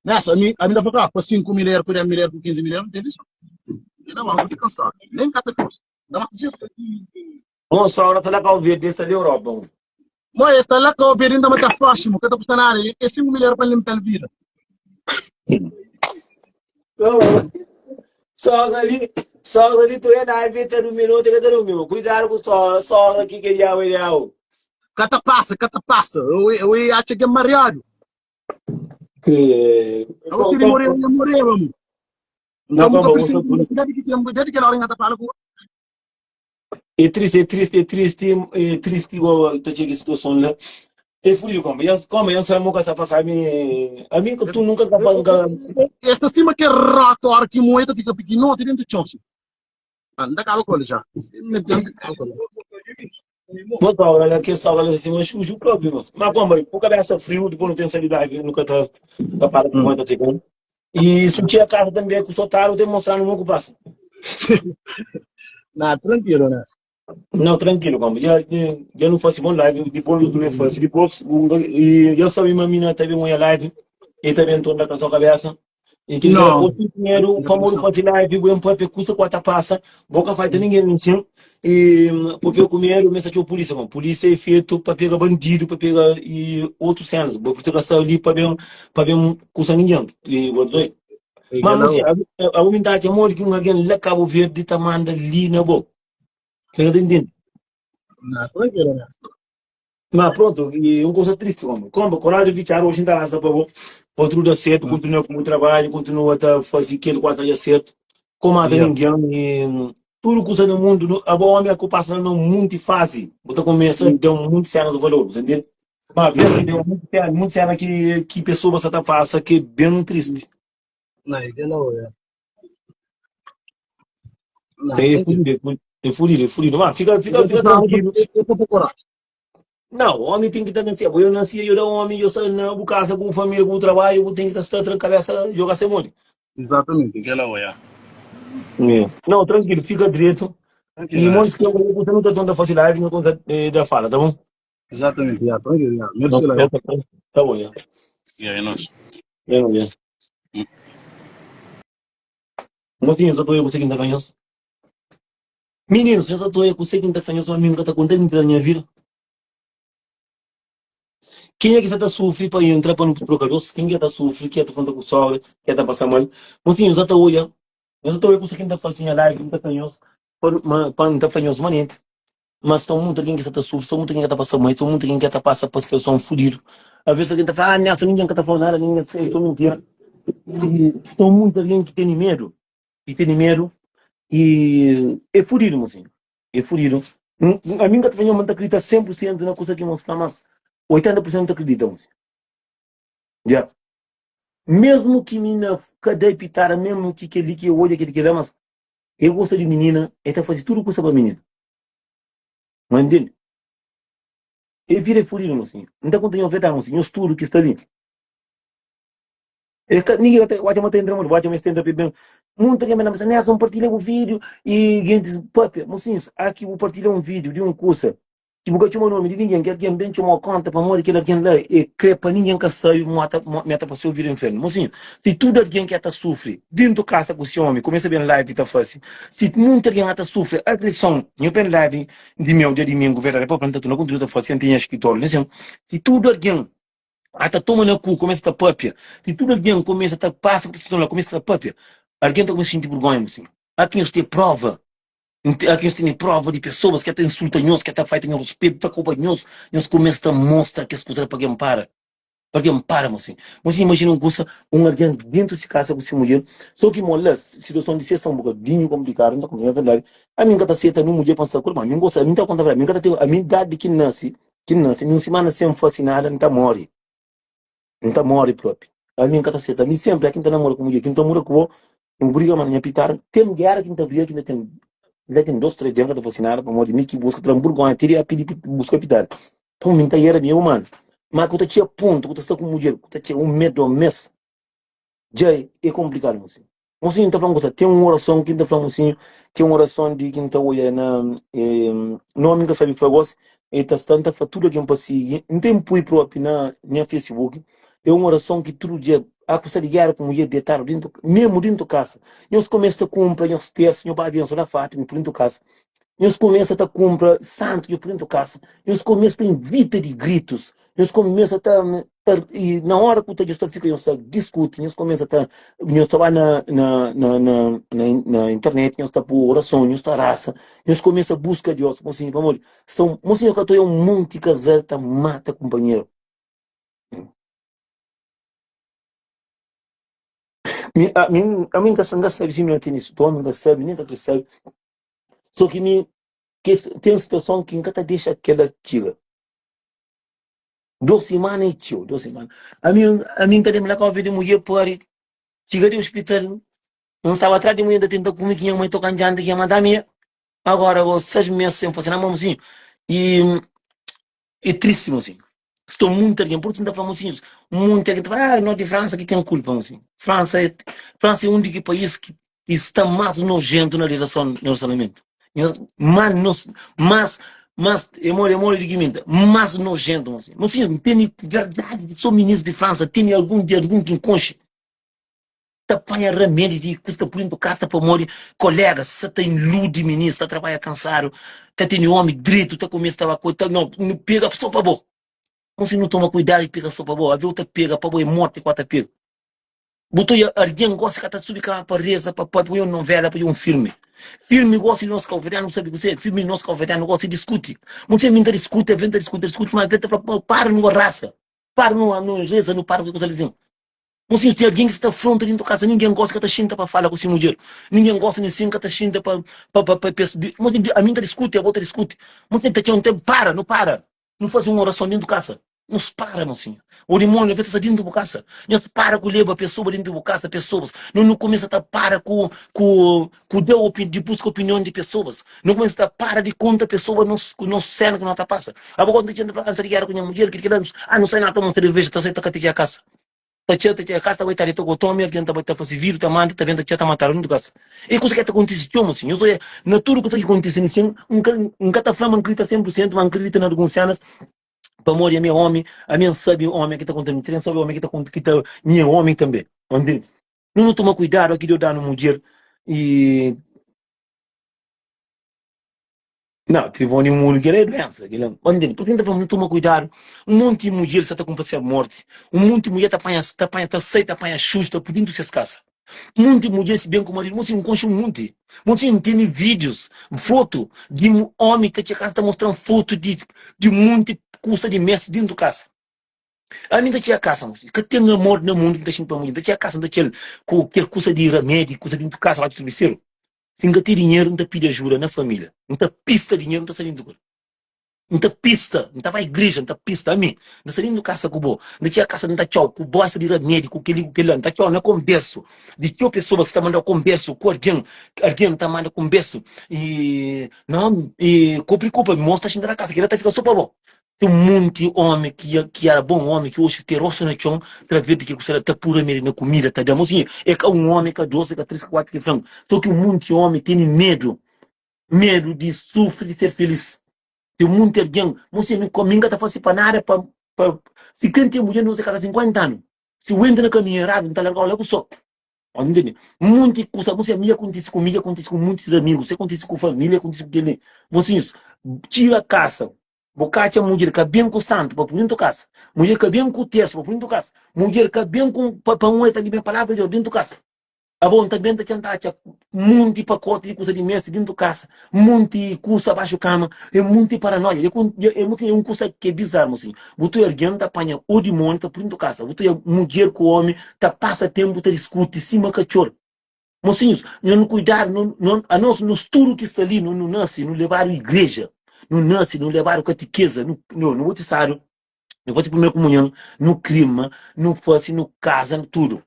Nessa, a mim, a mim dá para para 5 mil euros, 10 mil euros, 15 mil euros, entende isso? Eu não vou ficar cansado, nem cada coisa. Não mata se Bom, só hora tá lá com o verde está da Europa. Mas está lá com o verde ainda mata próximo, cada custa nada, é 5 mil euros para limpar a vida. Sogra ali, sogra ali, tu é na evita do minuto, que tá meu. Cuidado com sogra, sogra aqui que já é o. Cata passa, cata passa. Eu eu acho que é mareado. Que Eu se morrer, eu morrer, vamos. Então, nunca preciso desde que tem, desde que a hora tá fala com É triste, é triste, é triste, é triste igual tá chega situação lá. É frio como, eu como eu sei nunca passa a mim, a mim que tu nunca tá falando. Esta cima que é rato, a hora que moeda fica pequeno, dentro do chão. Anda calo com ele já. Vou falar que essa hora assim, mas o próprio, mas como, o cabeça frio, depois não tem saída, nunca tá tá para com muita chegando. E se tinha carro também com o sotário, demonstrando um pouco passa. Não, tranquilo, né? Não, tranquilo, como. Já, já não faço bom live, depois eu não faço. Depois, e já sabe, uma mina também uma live, e também estou na sua cabeça. E que não. O dinheiro, como eu faço live, o MP custa quatro passa, boca faz ninguém não tinha. E porque eu comer, eu me a polícia, mano. Polícia é feito para pegar bandido, para pegar e outros cenas. Vou pegar ali para ver, para ver custa ninguém. E vou dizer. Mas, não sei, a humildade é amor que um alguém lá Cabo Verde tá manda ali na boca. Você tá entendendo? Não, tranquilo, né? Mas pronto, e uma coisa triste, como, como coragem de ficar hoje em lança para outro dá certo, continua com o trabalho, continua a fazer aquilo que está certo, como a ninguém e. Tudu kusa na mundu, no, abo omi ku pasa na un munti fasi, bu ta kumesa da un munti senas valor, bu ta ntende? Ma vez ki da un munti sena, munti sena ki ki pessoa sa ta pasa ki é ben tristi. Não, é que não é. Não, Sim, é fudido, é fudido, é fudido, é fudido. Mas fica, fica, fica tranquilo. Eu tô procurando. Não, homem tem que estar nascer. Eu nasci, eu da homem, eu estou na bu casa com família, com trabalho, eu tenho que estar tranquilo, cabeça, jogar sem monte. Exatamente, aquela olha. É. Não, tranquilo, fica direito. Tranquilo, E é. monte que eu você não tá tanta facilidade, não conta da fala, tá bom? Exatamente, já, tranquilo, já. Merci lá. Tá, tá, tá bom, já. E aí, nós. É, não, já. Mocinho, só tô eu com você que não tá ganhando. Meninos, eu só tô eu com você que não tá ganhando, só amigo que tá contando na minha vida. Quem é que está a sofrer para entrar para não trocar doce? Quem é que está a sofrer? Quem é que está falando com sogra? Quem é que está passando mal? Mocinho, já está olhando. Eu só tô eu com você que não tá fazendo live, não tá ganhando. Para não tá ganhando, manente. Mas estão muito alguém que está a sofrer, estão muito alguém que está passando mal, estão muito alguém que está passando por situação fodido. Às vezes alguém está falando, ah, Nelson, ninguém está falando nada, ninguém está estou mentira. E estão muito alguém que tem medo, que tem medo, e é fodido, mocinho. É fodido. A mim que te venho, acredita 100% na coisa que mostra, mas 80% acredita, mocinho. Yeah. Mesmo que mina cada pitara, mesmo que aquele que eu olho, aquele que lá, mas eu gosto de menina, ele tá fazendo tudo coisa para menina. Mas entende? E vira fodido, mocinho. Não tá contando verdade, mocinho. O estudo que está ali. Ele tá, ninguém até, wacha mata entra muito, wacha mas tenta bem. Muita gente me nessa, partilha o vídeo e gente diz, papia, mocinhos, aqui vou partilhar um vídeo de um curso que vou chamar o nome de ninguém, que alguém bem chamou conta para morrer, que alguém lá e crepa ninguém que saiu, mata, mata para seu vir inferno. Mocinho, se tudo alguém que está sofre dentro de casa com esse homem, começa bem live tá fácil. Se muita alguém está sofre agressão, eu bem live de meu dia de domingo, verdade, para plantar tudo, não continua fácil, não tinha escritório, né? Se tudo alguém ata toma na cu, começa a papia. Se tudo alguém começa a passa por situação lá, começa a papia, alguém tá começa a sentir vergonha, mocinho. Há quem tem prova. Há quem tem prova de pessoas que até insultam nós, que até fazem respeito, tá culpa nós, nós começa a mostrar que as coisas para quem para. Para quem para, mocinho. Mocinho, imagina um curso, um alguém dentro de casa com sua mulher, só que mola, situação de sexta é um bocadinho complicada, não tá com a verdade. A minha tá aceita numa mulher passar por, mas a mim gosta, a mim tá conta a verdade, a mim tá a minha idade que nasce, que nasce, numa semana sem fazer nada, não tá morre. Não tá morre próprio. A mim tá aceita, a mim sempre, a quem tá namora com mulher, quem tá namora com não briga, mas minha pitar, tem guerra quem tá briga, quem tem lá tem dois, três dias que tá vacinado, para morrer, que busca tramburgão, teria pedir busca pitar. Então, mim tá era meu, mano. Mas que eu tinha ponto, que eu tá com mulher, que eu tinha um medo um mês. Já é complicado, mocinho. Mocinho tá falando, tem uma oração que tá falando, mocinho, que é uma oração de quem tá olhando na, eh, não nunca sabe que foi e tá tanta fatura que eu passei, não tem pui próprio na minha Facebook, é uma oração que todo dia, a custa de guerra com mulher deitar dentro, mesmo dentro de casa. Nós começa a comprar, nós terço, nós vai abençoar a Fátima por dentro de casa. Nós começa a comprar santo por dentro de casa. Nós começa a invita de gritos. Nós começa a tá, e na hora que o Tadeu fica, nós discute, nós começa a tá, nós tá na na na na na, na internet, nós tá por oração, nós tá raça, nós começa a busca Deus, mocinho, vamos, são, mocinho que eu um monte casal tá mata companheiro. Mi, a mim, a mim que sabe se não tem isso, tu homem que sabe, nem que sabe. Só que me que tem uma situação que nunca deixa aquela tira. Duas semanas e tio, duas semanas. A mim, a mim tá de lá com a vida de mulher pare. Chega de hospital, não estava atrás de mulher, tenta comer que minha mãe tocando janta que ia mandar minha. Agora, vou 6 meses sem fazer nada, mocinho. E é triste, mocinho. Estou muito alguém, por isso não tá mocinhos. Muito alguém, ah, não de França que tem culpa, mocinho. França é, França é um dos países que está mais nojento na relação, no relacionamento. Mais, mais, mais, é mole, é mole de que minta, mais nojento, mocinho. Mocinho, tem verdade, sou ministro de França, tem algum de algum que enconche. Ta panha remédio de custa por indo casa para morrer. Colega, se tá ilude ministro, tá trabalha cansado, tá tendo homem direito, tá começando a coisa, não, não pega só para bom. Como se não toma cuidado e pega só para bom, a outra pega para bom é morte com a pega. Botou alguém gosta que tá subir para reza, para para uma novela, para um filme. Filme gosta de nós cabo-verdiano, não sabe o que é. Filme de nós cabo-verdiano gosta de discute. Você me discute, vem discute, discute, mas vem para para numa raça. Para numa, numa reza, não para com coisa assim. Mosinhu, ten algen ki sta ta fronta dintu kasa, ningen gosta ka ta xinta pa fala ku si mudjer, ningen gosta nin sin ka ta xinta pa pa pa pa pes di mosinhu, ami N ta diskuti, abo ta diskuti, mosinhu ta txeu, N para, nu para, nu fazi un orason dintu kasa, nhos para mosinhu, o dimoniu deve ta sta dintu bu kasa, nhos para ku leba pesoba dintu bu kasa, pesobas, nu nu kumesa ta para ku ku ku da opi di buska opinion di pesobas, nu kumesa ta para di konta pesoba nos ku nos sena ku no ta pasa, abo gosi N ta txenta fla, ah N sta di gera ku nha mudjer, kil kila, ah nu sai na toma un serveja, ta sai ta katija kasa. Ta txeu ta txeu kasa ta bai ta deta ku otomi algen ta bai ta fasi vidu ta manda ta ben ta txeu ta matadu dentu kasa e kusa ke ta kontisi txeu mosinhu nhos oia na tudu kusa ki kontisi ni sin N ka N ka ta fla ma N kridita 100% ma N kridita na alguns senas pamodi ami é omi ami N sabi omi ki ta konta mintira N sabi omi ki ta konta ki ta mi é omi tanbe ntende nu nu toma kuidadu aki Deus danu mudjer i Não, trivon di mundu kel-la é duénsa, kel-la. Ô ntende? Pur ki N ta fla-m nu toma kuidadu? Un monti mudjer sa ta kunpra ses morti. Un monti mudjer ta panha, ta panha, ta sai ta panha xuxa ta pui dintu ses kasa. Un monti mudjer si ben ku maridu, mosi N konxe un monti. Mosi N tene vídius, fotu di omi ta txeka ta mostra-m fotu di di monti kusa di mes dintu kasa. Ami N ta txega kasa, mosi, ka ten amor na mundu ki N ta xinti pa mudjer. N ta txega kasa N ta txel ku kel kusa di ramedi, kusa dintu kasa, baxu trabiseru. Si N ka ten dinheru, N ta pidi ajuda na família. N ta pista dinheru, N ta sta dentu ku el. N ta pista, N ta bai igreja, N ta pista. Ami, N ta sta dentu kasa ku bo. N ta txiga kasa, N ta txau ku bosta di ramedi, ku kel-li, ku kel-la. N ta txau na konbersu di txeu pesoas ki ta manda-u konbersu ku algen. Algen ta manda konbersu i, nau, i ka preokupa, mos ta xinta na kasa, kel-la ta fika so pa bo. Ten un monti omi ki ki era bon omi ki oxi ten rostu na txon traves di ke ku sta ta pui ramedi na kumida ta da mosinha e ka un omi ka dos e ka tris ka kuatru ki flan so ki un monti omi tene medu medu di sufri di ser felis ten monti algen mosinha mi mi nka ta fasi pa nada pa pa si ken ten mudjer nos e kasa 50 anu si bu entra na kaminhu eradu nta largau la ku so Nhos ntende? Monti kusa, mosinha, mi dja kontise ku mi, dja kontise ku montis amigus, dja kontise ku familia, kontise ku kel-li. Mosinhus, txiga kasa, bo ka atxa mudjer ka ben ku santu pa pui dentu kasa, mudjer ka ben ku tersu pa pui dentu kasa, mudjer ka ben ku pa pa un eta di ben palavra di Deus dentu kasa. Abo N ta ben ta txenta atxa monti pakoti di kusa di mesi dentu kasa, monti kusa baxu kama, é monti paranoia. É kon é é un kusa ki é bizar, mosinhu. Bu ta oia algen ta panha o dimoni ta pui dentu kasa, bu ta oia mudjer ku omi ta pasa tenpu ta diskuti sima katxor. Mosinhus, nho nu kuidadu, no, no, anos, nos tudu ki sta li, no, nu nase, nu lebadu igreja, nu nase, nu lebadu katikeza, nu, no, nu batisadu, nu fase primeru kumunhon, nu krima, nu fase, nu kaza, tudu.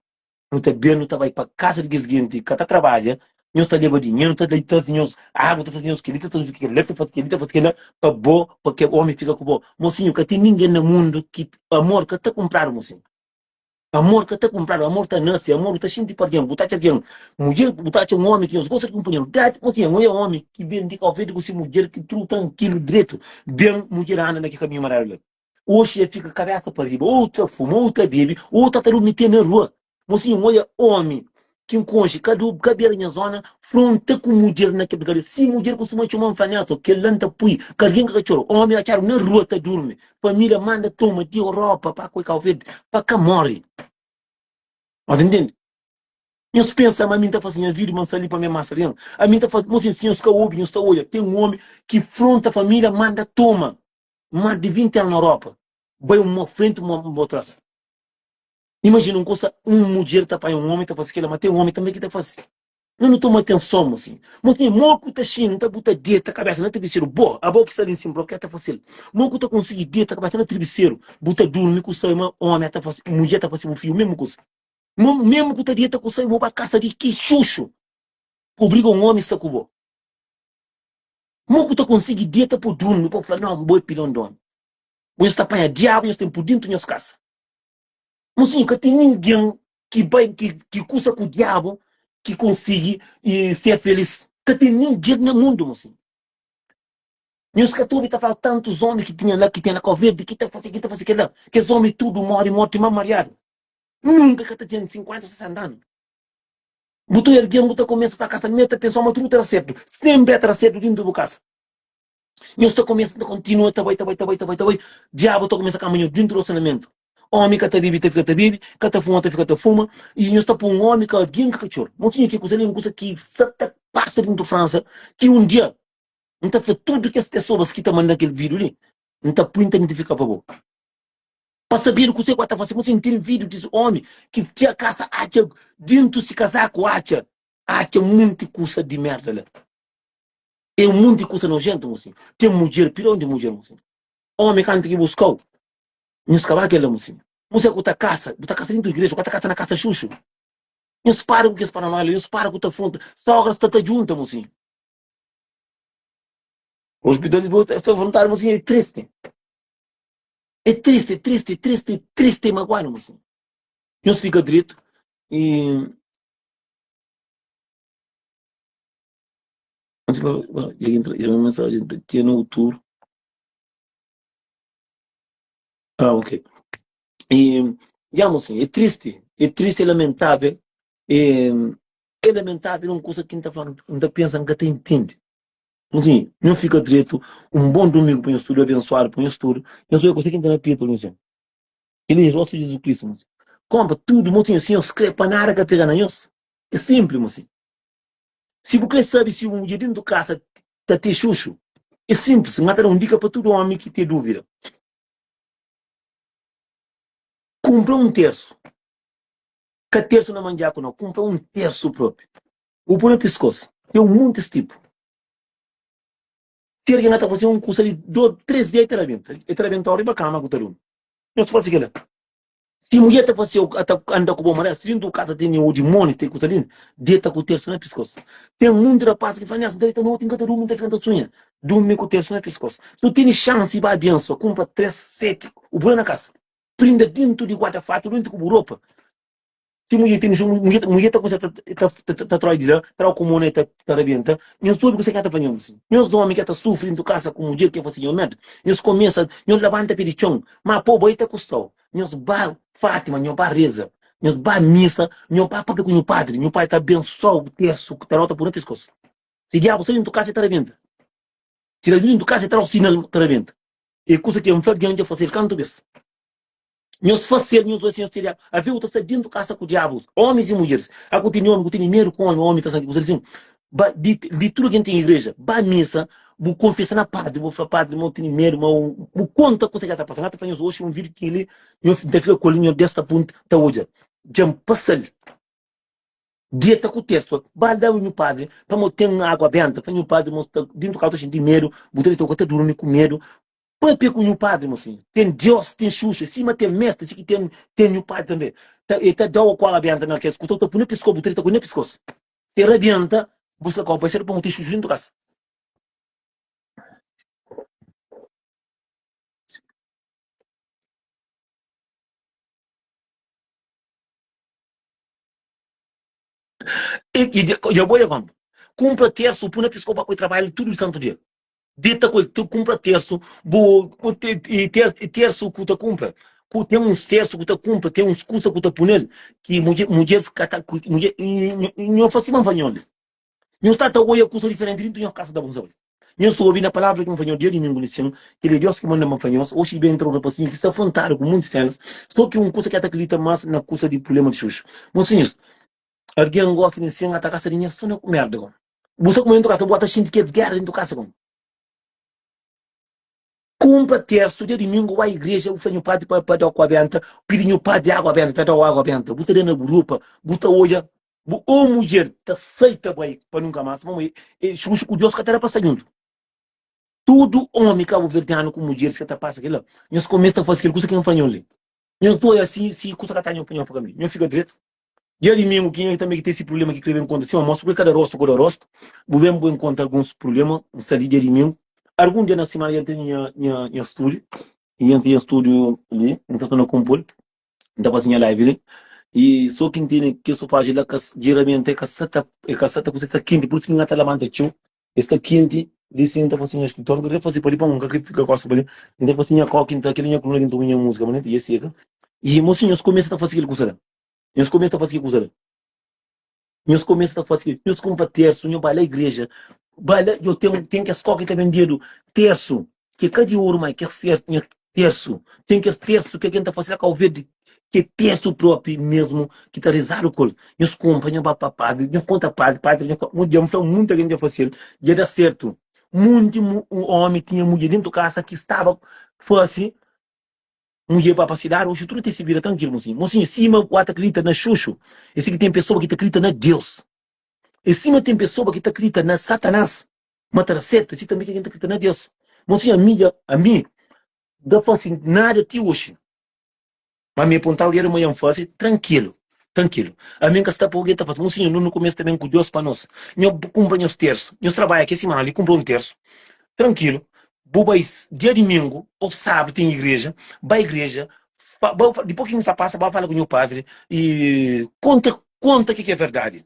Nu ta ben, nu ta bai pa kaza di kes genti ka ta trabadja, nhos ta leba dinheru, ta da, traze nhos agu, ta traze nhos kel-li, ta traze kel-la, ta fase kel-li, ta fase kel-la, pa bo, pa kel omi fika ku bo. Mosinhu, ka ten ningen na mundu ki amor ka ta kunpradu, mosinhu. Amor ka ta kunpradu, amor ta nase, amor bu ta xinti pa algen, bu ta atxa algen, mudjer, bu ta atxa un omi ki nhos gosta di kunpanheru, dadi, bo tinha, un omi ki ben di Kau Verdi ku si mudjer ki tudu trankilu, dretu, ben mudjer anda na ki kaminhu maradu la. Oxi e fika kabesa pa riba, ou ta fuma, ou ta bebe, ou ta ta durmi te na rua. Mosinhu, N oja omi ki N konxe, ka du, ka bera nha zona, fronta ku mudjer na kel brinkadeira. Si mudjer kustuma txoma-m fla, Nelson, kel-la N ta pui, ka algen ka ka txora. Omi atxadu na rua ta durmi. Família manda toma di Europa pa koi Kau Verdi pa ka morri. Nhos ta ntende? Nhos pensa ma ami N ta fase nha vida ma N sta li pa mi masa algen? Ami N ta fase, mosinhu, si nhos ka obi, nhos ta oja, ten omi ki fronta família manda toma mas di 20 anu na Europa, bai un mo frenti un mo tras. Imajina un kusa, un mudjer ta panha un omi ta fasi kila, ma ten omi tanbe ki ta fasi. No nu toma atenson, mosinhu. Mosinhu, mo ku ta xinta bu ta deta kabesa na tribiseru, bo, abo ki sta li nsin, bro, ke ta fasil? Mo ku ta konsigi deta kabesa na tribiseru, bu ta durmi ku sai ma omi ta fasi, mudjer ta fasi bu fiju mesmu kusa. Mo, mesmu ku ta deta ku sai, bo ba kasa di ki xuxu, obriga un omi sta ku bo. Mo ku ta konsigi deta pa durmi, pa fla, no, bo é pilon di omi. Bo nhos ta panha diabu, nhos ten pur dintu nhos kasa. Mosinhu, ka ten ningen ki bai ki, ki kusa ku diabu ki konsigi e ser felis. Ka ten ningen na mundu, mosinhu. Nhos ka ta obi ta fala tantus omi ki tinha la, ki ten na Kau Verdi, ki ta fasi, ki ta fasi kela. Kes omi tudu mori morti ma mariadu. Nunka ka ta ten 50 o 60 anu. Bu ta obi algen, bu ta kumesa ta kasa, meta pensa ma tudu ta da sertu. Senpri ta da sertu dintu bu kasa. Nhos ta kumesa ta kontinua ta bai, ta bai, ta bai, ta bai, ta bai. Diabu ta kumesa kamba nhos dintu relasionamentu. Omi ka ta bibi ta fika ta bibi, ka ta fuma ta fika ta fuma, i nhos ta pui un omi ka algin ka katxor. Mosinhu ki kusa li un kusa ki sa ta pasa dintu Fransa ki un dia N ta fla tudu kes pesoas ki ta manda kel video li, N ta pui N ta identifika pa bo. Pa sabedu kuse ku a ta fase. Mosi N ten vídiu dis omi ki fia kasa atxa dentu si kazaku atxa atxa munti kusa di merda la. É un munti kusa nojentu mosi. Ten mudjer piron di mudjer mosi. Omi kantu ki buskau nhos ka ba kel la mosi. Muse ku ta kasa bu ta kasa dentu igreja bu ka ta kasa na kasa xuxu. Nhos para ku kes paranoia la nhos para ku ta afronta sogra sta ta djunta mosi. Hospital di bo ta afrontadu mosi é triste. É triste, é triste, é triste, é triste e magoado, mocinho. Nhos fica dreto e Já uma mensagem aqui no outubro. Ah, ok. E, já, mocinho, é triste, é triste, é lamentável, é, é lamentável um coisa que não tá falando, não tá pensando, não tá entende. Mocinho, não fica direito, um bom domingo para tudo, abençoado para tudo. Eu sou eu que entra na pita, mocinho. Ele é rosto de Jesus Cristo, mocinho. Compra tudo, mocinho, assim, eu escrevo para nada que pegar na nós. É simples, mocinho. Si bu kre sabe si bu mudjer dentu kasa ta te xuxu, é simples, N ta da un dika pa tudu omi ki te duvida. Kunpra un tersu, ka tersu na mandjaku nau, kunpra un tersu propi, bu pui na piskos, ten un montis tipu. Si algen ta fase un kusa di do, tres dia e ta rabenta, e ta rabentau riba kama ku ta durmi. Nhos fase kila. Si mudjer ta fase-u ta anda ku bo mariadu, si dintu bu kasa tene o dimonius, ten kusa li, deta ku tersu na piskos. Ten munti rapaz ki fla, Nelson, N ta deta noti, N ka ta durmi, N ta fika N ta sunha. Durmi ku tersu na piskos. Si bu tene xansi, ba abensua, kunpra tres, seti, bu pui la na kasa. Prinda dintu di guarda-fatu, dintu ku bu ropa. Si mudjer tene mudjer, mudjer ta kumsa ta, ta, ta, ta troi di la, trau ku mon ta, ta rabenta. Nhos obi kuse ki ta fla nhos. Nhos omi ki ta sufri dintu kasa ku mudjer ki fasi nhos merda, nhos kumesa, nhos labanta pe di txon, ma po bai ta kustau. Nhos ba Fátima, nhos ba reza, nhos ba missa, nhos ba papia ku nhu padri, nhu padri ta abensuau bu tersu ku ta rota pur na piskos. Si diabu sta dintu kasa, e ta rabenta. Si el dintu kasa, e ta dau sinal, ta rabenta. E kusa ki N fla algen dja fasel kantu bes. Nhos fasel, nhos osi, nhos tira. Aveu ta sta dentu kasa ku diabus, omis i mudjeris. A ku tene omi, ku tene medu ku omi, omi ta sangi kusa di sin. Ba di, di tudu algen ten igreja, ba missa, bu konfesa na padri, bu fla padri ma u tene medu, ma u, bu konta kusa ki ta pasa. N ta fla nhos oxi un vídiu ki li, nhos ta fika ku el, nhos des ta punta, ta odja. Dja N pasa-l. Dia ta ku tersu, ba da nhu padri, pamo ten água benta, fla nhu padri ma sta dentu kasa ta xinti medu, bu ta dita, bu ka ta durmi ku medu. Papia ku nhu padri mosinhu. Ten Dios, ten Xuxa, sima ten mestre, si ki ten ten nhu padri tanbe. Ta e ta dau ku rabianta na kes kusa, ta pui na piskos, bu ta dita ku na piskos. Se rabianta, buska kau pa ser pa bu ten Xuxa dentu kasa. E, e dja bo ya konta. Kumpra tersu, pui na piskos pa pui trabadju tudu santu dia. Dita ku el, tu kumpra tersu, bu i tersu ku ta kumpra, ku ten uns tersu ku ta kumpra, ten uns kusa ku ta pui nel, ki mudjer, mudjeris ka ta, ku mudjer, nho fasi sima N fla nho li. Nho sta ta oia kusa diferenti dintu nho kasa ta bon sabe. Nho obi na palavra ki N fla nho dia dimingu li sin, kel é Deus ki manda ma N fla nhos, oxi ben entra un rapasinhu ki sta afrontadu ku munti senas, so ki un kusa ki a ta kridita mas na kusa di prublema di xuxu. Mosinhus, algen gosta di nsin, a ta gasta dinheru so na ku merda go. Bu sta kuma dentu kasa, bu ata xinti kes gera dentu kasa kuma. Kunpra tersu dia dimingu, bai igreja, bu fla nhu padri pa pa dau kua benta, pidi nhu padri agua benta, ta dau agua benta, bu ta da na bu ropa, bu ta odja bu o mudjer ta sai ta bai pa nunka mas, pamodi e xuxu ku Deus ka ta da pa sta djuntu. Tudu omi kabuverdianu ku mudjeris ka ta pasa kila, nhos kumesa ta fasi kel kusa ki N fla nho li. Nhos ta odja si si kusa ka ta nho pa nho pa kaminhu, nho fika dretu. Dia dimingu kenha ki tanbe ki ten si prublema ki kre ben konta sima mos ku kada rostu ku da rostu bu ben bu enkontra alguns prublema N sta li dia dimingu argun dia na simana dja N ten nha nha nha studiu i N ten nha studiu li N ta sta na konpol N ta fasi nha live li i so ki N tene ke sofaji la ka jeralmenti e ka sa ta e ka sa ta kusa sta kenti pur isu ki N ka ta labanta txeu e sta kenti di si N ta fasi nha skritóriu N ka kre fasi pa li pa N ka kre fika kosta pa li N ta fasi nha koki N ta kila nha kuluna ki N ta obi nha musika ma N ta ia seka i mosinhus kumesa ta fasi kil kusa la. Nhos kumesa ta fase ki kuza la. Nhos kumesa ta fase ki. Nhos kunpra tersu, nhos bai la igreja. Bai la, yo ten, ten kes koki ta bendedu tersu, ki é ka di oru, ma é kes tersu, nha tersu. Ten kes tersu ki algen ta fase la Kau Verdi, ki é tersu propi mesmu, ki ta rezadu ku el. Nhos kunpra, nhos bai pa padri, nhos konta padri, padri, nhos fla, dja N fla munti algen dja fase-l, dja da sertu. Munti omi tinha mudjer dentu kasa ki staba fase. Mudjer ba pa sidadi oxi tudu ten si vida trankilu mosinhu. Mosinhu sima bu ata kridita na xuxu e si ki ten pesoa ki ta kridita na Deus. E sima ten pesoa ki ta kridita na Satanas ma ta da sertu e si tanbe ki algen ta kridita na Deus. Mosinhu ami dja ami da fasi nada ti oxi. Ma mi apontadu dia di manhan fasi trankilu trankilu. Ami nka sta pa algen ta fasi mosinhu no nu kumesa ta ben ku Deus pa nos. Nho kunpra nhos tersu nhos trabadja ke simana li kunpra un tersu trankilu. Bu bai dia dimingu ou sabru ten igreja, bai igreja, dipos ki misa pasa ba fala ku nhu padri i konta konta ke ki é verdadi.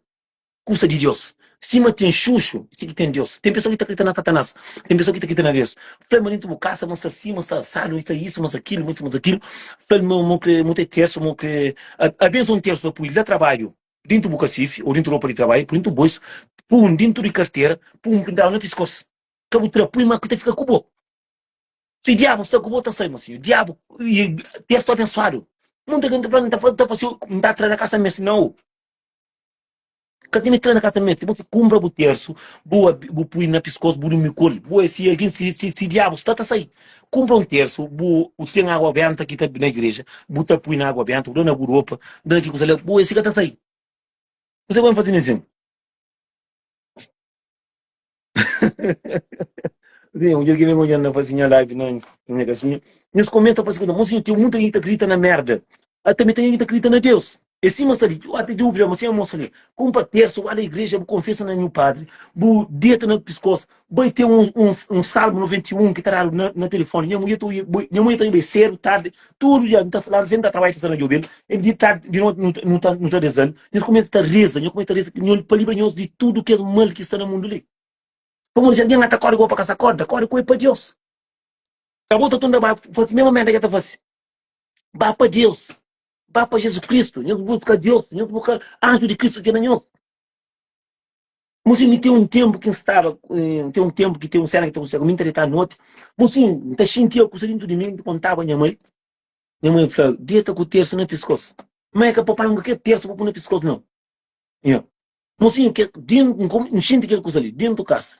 Kusa di Deus. Sima ten xuxu, si ki ten Deus. Ten pesoa ki ta krita na Satanás, ten pesoa ki ta krita na Deus. Fla ma dentu bu kasa ma sta si, ma sta asadu, ma sta isu, ma sta kilu, ma isu, ma sta kilu. Fla ma mo kre, mo ten tersu, mo kre abensa un tersu ta pui la trabadju dentu bu kasifi ou dentu ropa di trabadju, pui dentu bolsu, pui un dentu di kartera, pui un prindadu na piskos. Ka bu tra, pui ma ku ta fika ku bo. Si diabu sta ku bo, ta sai, mosinhu. Diabu i tersu abensuadu. Munta gen ta fla, N ta fasi, N ta tra na kasa mes. Nau. Ka tene tra na kasa mes. Si bo kumpra bu tersu, bu bu pui na piskos, bu durmi ku el. Bu si algin, si, si, si diabu sta, ta sai. Kumpra un tersu, bu ten agua benta ki ta na igreja, bu ta pui na agua benta, bu da na bu ropa, bu da na ki kusa la, bu si ka ta sai. Kuse ku N fasi nesin? Sim, um dia que vem olhando na fazinha live na minha casinha, nhos comenta faz conta, mocinho, tem muita gente que acredita na merda. Ah, também tem gente que acredita na Deus. E cima sali, eu até dúvida, mas sim, moça ali, compra terço, vai na igreja, bu confessa na meu padre, bu deita na pescoço, vai ter um, um, um salmo 91 que tá dado na, na telefone. Minha mulher, tu, minha mulher tá indo cedo, tarde, todo dia, não tá lá, sempre tá trabalhando, tá na jobel, e de tarde, de noite, não, não tá, não tá rezando. Nhos kumesa ta reza, nhos kumesa ta reza nhos pa libra nhos di tudu kes mal ki sta na mundu li. Pamodi si algen ata kóre ku bo pa kasa, korda, kóre ku el pa Deus. Ka bo ta tunda ba fasi mesma merda ke ta fasi. Ba pa Deus, ba pa Jesus Kristu, nhos buska Deus, nhos buska anju di Kristu ki na nhos. Mosinhu, mi ten un tenpu ki N staba, N ten un tenpu ki ten un sena ki ta kontise ku mi, N ta deta noti. Mosinhu, N ta xintia kusa dintu di mi, N ta kontaba nha mai. Nha mai fla, Deta ku tersu na piskos. Má é ka papai nunka ke tersu pa pui na piskos nau. Nha mosinhu ke den N xinti kel kusa li dentu kasa.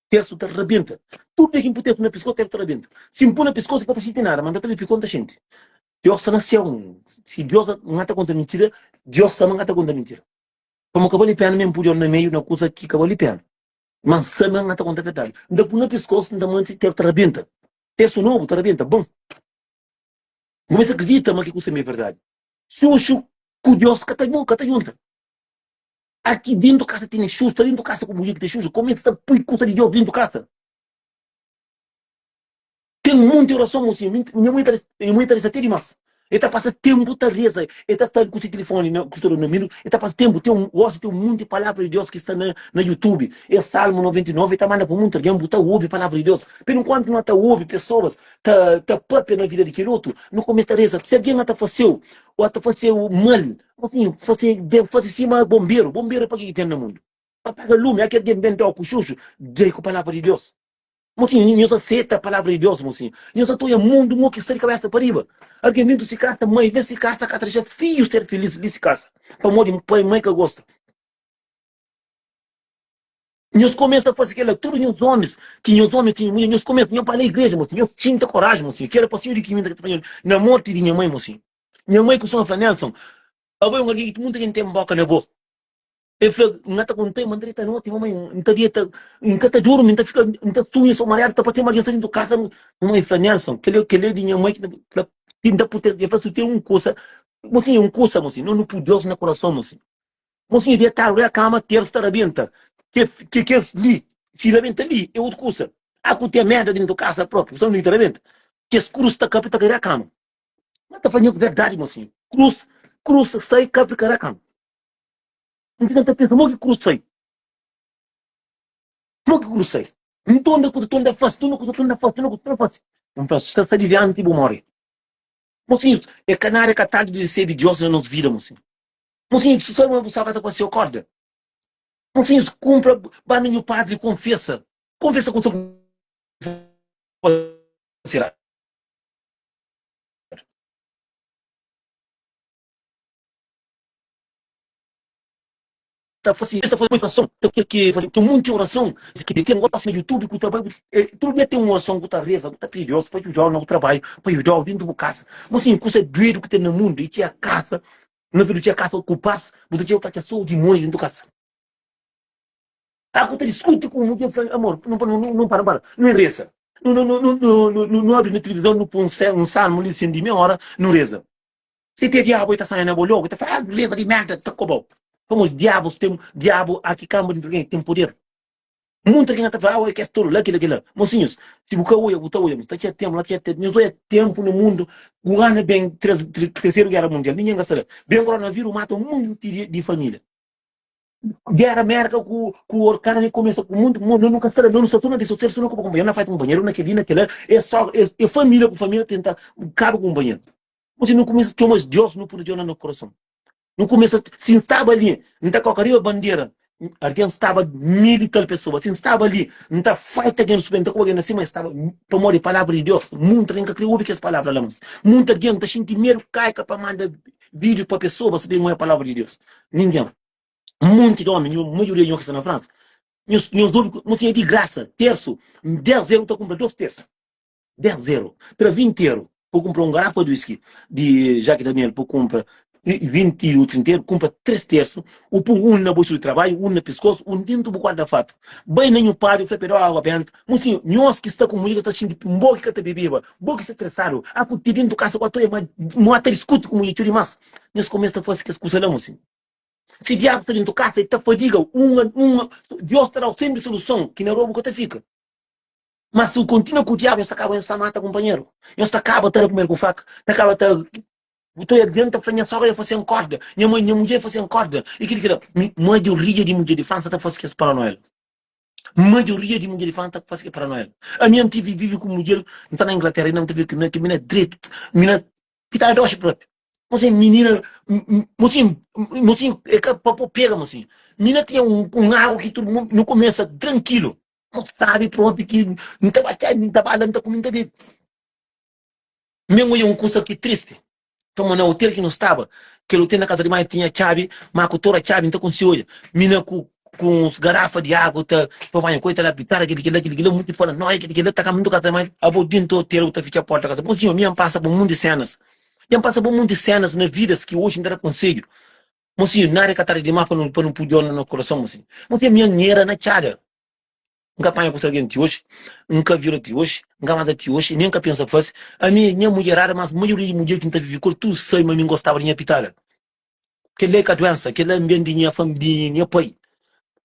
Tersu ta rabenta. Tudu dia ki N pui tersu na piskos, tersu ta rabenta. Si N pui na piskos, N ka ta xinti nada, ma N ta tra di pikos N ta xinti. Deus sta na séu. Si Deus N ka ta konta mintira, Deus sta ma N ka ta konta mintira. Pamodi ka bali pena mi N pui Deus na meiu na kusa ki ka bali pena. Ma N sabe ma N ka ta konta verdadi. N ta pui na piskos, N ta manti tersu ta rabenta. Tersu nobu ta rabenta. Bon. N kumesa kridita ma ki kusa mi é verdadi. Xuxu ku Deus ka ta ka ta junta. Aki dentu kasa tene xuxu, sta dentu kasa ku mulher ki ten xuxu, kumesa ta pui kusa di Deus dentu kasa. Ten monti orason, mosinhu. Nha mãe ta nha mãe ta reza te dimas. E ta pasa tempu ta reza, e ta sta ku si tilifoni na kustadu na minu, e ta pasa tempu, ten un gosi ten un monti palavra di Deus ki sta na na YouTube. E Salmo 99 e ta manda pa monti algen, bu ta obi palavra di Deus. Pero enkuantu no ta obi pesoas ta ta papia na vida di kel otu, no kumesa ta reza. Si algen ta faseu o ta faseu mal, mosinhu, fase ben, fase sima bomberu. Bomberu é pa ke ki ten na mundu? Pa paga lumi. Akel algen ben dau ku xuxu, dai ku palavra di Deus. Mosinhu, nhos aseta palavra di Deus, mosinhu. Nhos ta oia mundu mo ki sta di kabesa pa riba. Algen dentu si kasa, mai den si kasa ka ta dexa fiju ser filis li si kasa, pamodi pai mai ka gosta. Nhos kumesa fasi kela, tudu nhos omis, ki nhos omi tinha mulher, nhos kumesa, nhos bai na igreja, mosinhu, nhos xinta koraji, mosinhu, ki era pasinhu di ki mi ta fla nhos na morti di nha mai, mosinhu. Nha mai kustuma fla, Nelson, abo é un algen ki munta gente ten boka na bo. El fla, N ka ta konta-i, ma N ta deta noti, mamai, N ta deta, N ka ta durmi, N ta fika, N ta sunha so mariadu, ta parse ma algen sta dentu kasa. Mamai fla, Nelson, kel-li, kel-li é di nha mai ki ta fla, ti N ta pute, el fla, si bu ten un kusa, mosinhu, un kusa, mosinhu, no nu pui Deus na kurason, mosinhu. Mosinhu, detadu na kama, tersu ta rabenta, ke, ke kes li, si rabenta li, é otu kusa. A ku ten merda dentu kasa propi, bu sabe undi ki ta rabenta? Kes krus ta kapri ta kai na kama. N ta fla nhos verdadi, mosinhu, krus, krus sai kapri kai na kama. N fika ta pensa, mo ki krus sai? Mo ki krus sai? N tonda kusa, tonda fasi, tonda kusa, tonda fasi, tonda kusa, tonda fasi. N fla, sta sai di dianti bu mori. Mosinhus, é ka nada, é ka tardi di resebe Dios na nos vida, mosinhu. Mosinhu, su sabe ma bu staba ta fasi, akorda. Mosinhus, kumpra, ba na nhu padri, konfesa. Konfesa kusa ku fasi eradu. Ta fasi, es ta fasi orason, ta ke ke fasi, ten munti orason ki ten gosi na YouTube ku ta bai, tudu dia ten un orason ku ta reza, ku ta pidi Deus pa judau na bu trabadju, pa judau dintu bu kasa. Bo sin kusa duedu ku ten na mundu i txia kasa, na vida txia kasa ku pas, bu ta txia bu ta atxa so dimoniu dintu kasa. A ku ta diskuti ku mudjer fla, amor, no no no para, para, no reza. No no no no no no abri na tilivizon, no pun un salmo li sin di meia ora, no reza. Si te diabu e ta sanha na bo logu, e ta fla, ah, leva di merda, ta kobau. Pamodi diabus ten, diabu aki kamba di algen ten poder. Munti algen ta fla, ah, oi, kes tolu la, kila, kila. Mosinhus, si bu ka oia, bu ta oia, ta txia tempu, la txia tempu. Nhos oia tempu na mundu, ku gana ben terseru gera mundial, ningen ka sta la. Ben koronaviru mata un munti di, di familia. Gera Merka ku, ku Orkani kumesa ku munti, mu, no ka sta la, no sta tudu na disoseru, tudu na kupa kumpanheru, na faita kumpanheru, na keli, na kila, e so, e, e familia ku familia tenta kaba ku kumpanheru. Mosi, nu kumesa txoma Deus, nu pui Deus na no korason. Nu kumesa, si N staba li, N ta koka riba bandera, algen staba mil i tal pesoa. Si N staba li, N ta faita algen subi, N ta koba algen na sima, es staba, pamodi palavra di Deus, munta algen ka kre obi kes palavra la, mas munta algen ta xinti medu kai ka pa manda vídiu pa pesoa pa sabe ma é palavra di Deus. Ningen. Munti di omi, maioria di nho ki sta na Fransa, nhos, nhos obi, mosi, é di grasa, tersu, 10 eru ta kunpra 2 tersu. 10 euro, tra 20 euro pa kumpra un garafa di whisky di Jack Daniel pa kumpra 20 u 30 euro, kumpra 3 tersu, u pun un na bolsu di trabadju, un na piskosu, un dentu bu guarda-fatu. Bai na nhu padri, fla pa el da agua benta. Mosinhu, nhos ki sta ku mulher ki ta xinti bo ki ka ta bebeba, bo ki sta stresadu, a ku ti dentu kasa ku atoia, ma mo ta diskuti ku mulher txeu dimas. Nhos kumesa ta fasi kes kusa la, mosinhu. Si diabu sta dentu kasa, el ta fadiga un, un, Dios ta dau senpri soluson ki na rua bu ka ta fika. Ma si bu kontinua ku diabu, nhos ta kaba nhos ta mata kunpanheru. Nhos ta kaba ta da kumer ku faka, ta kaba ta Bu ta algen ta fla nha sogra dja fase-m korda, nha mai, nha mudjer fase-m korda, i kili kila. Maioria di mudjer di Fransa ta fase kes paranoia la. Maioria di mudjer di Fransa ta fase kes paranoia la. Ami N tivi vivi ku mudjer, N ta na Inglatera inda N ta vivi ku mina, ki mina dretu, mina ki ta da doxi propi. Mosin, minina, mosin, mosin, e ka pa po pega, mosin. Mina tinha un, un agu ki tudu mundu, nu kumesa trankilu. N sabi propi ki N ta ba N ta ba la, N ta kume, N ta bebe. Mi N oja un kusa ki tristi. Pamodi na otel ki nu staba, kel otel na kaza di mai tinha txabi, ma ku tora txabi N ta konsigi oja mina ku ku uns garafa di agu ta pa banha ku el ta la pitara kili kila kili kila munti fala noia kili kila ta kaba nuntu kaza di mai abo dintu otel bu ta fitxa porta kasa. Bon sinhor mi N pasa pa munti senas, dja N pasa pa munti senas na vidas ki oji N ta da konsedju. Mosinhu, nada ka tardi dimas pa nu pa nu pui dor na no korason, mosinhu. Mosinhu, mi N era na txada. N ka panha ku algen ti oji, N ka viola ti oji, N ka mata ti oji, nen N ka pensa fasi. Ami nha mudjerada, mas maioria di mudjer ki N ta vivi ku el tudu sabe ma mi N gostaba di nha pitada. Kel-la é ka duensa, kel-la N ben di nha fam di nha pai.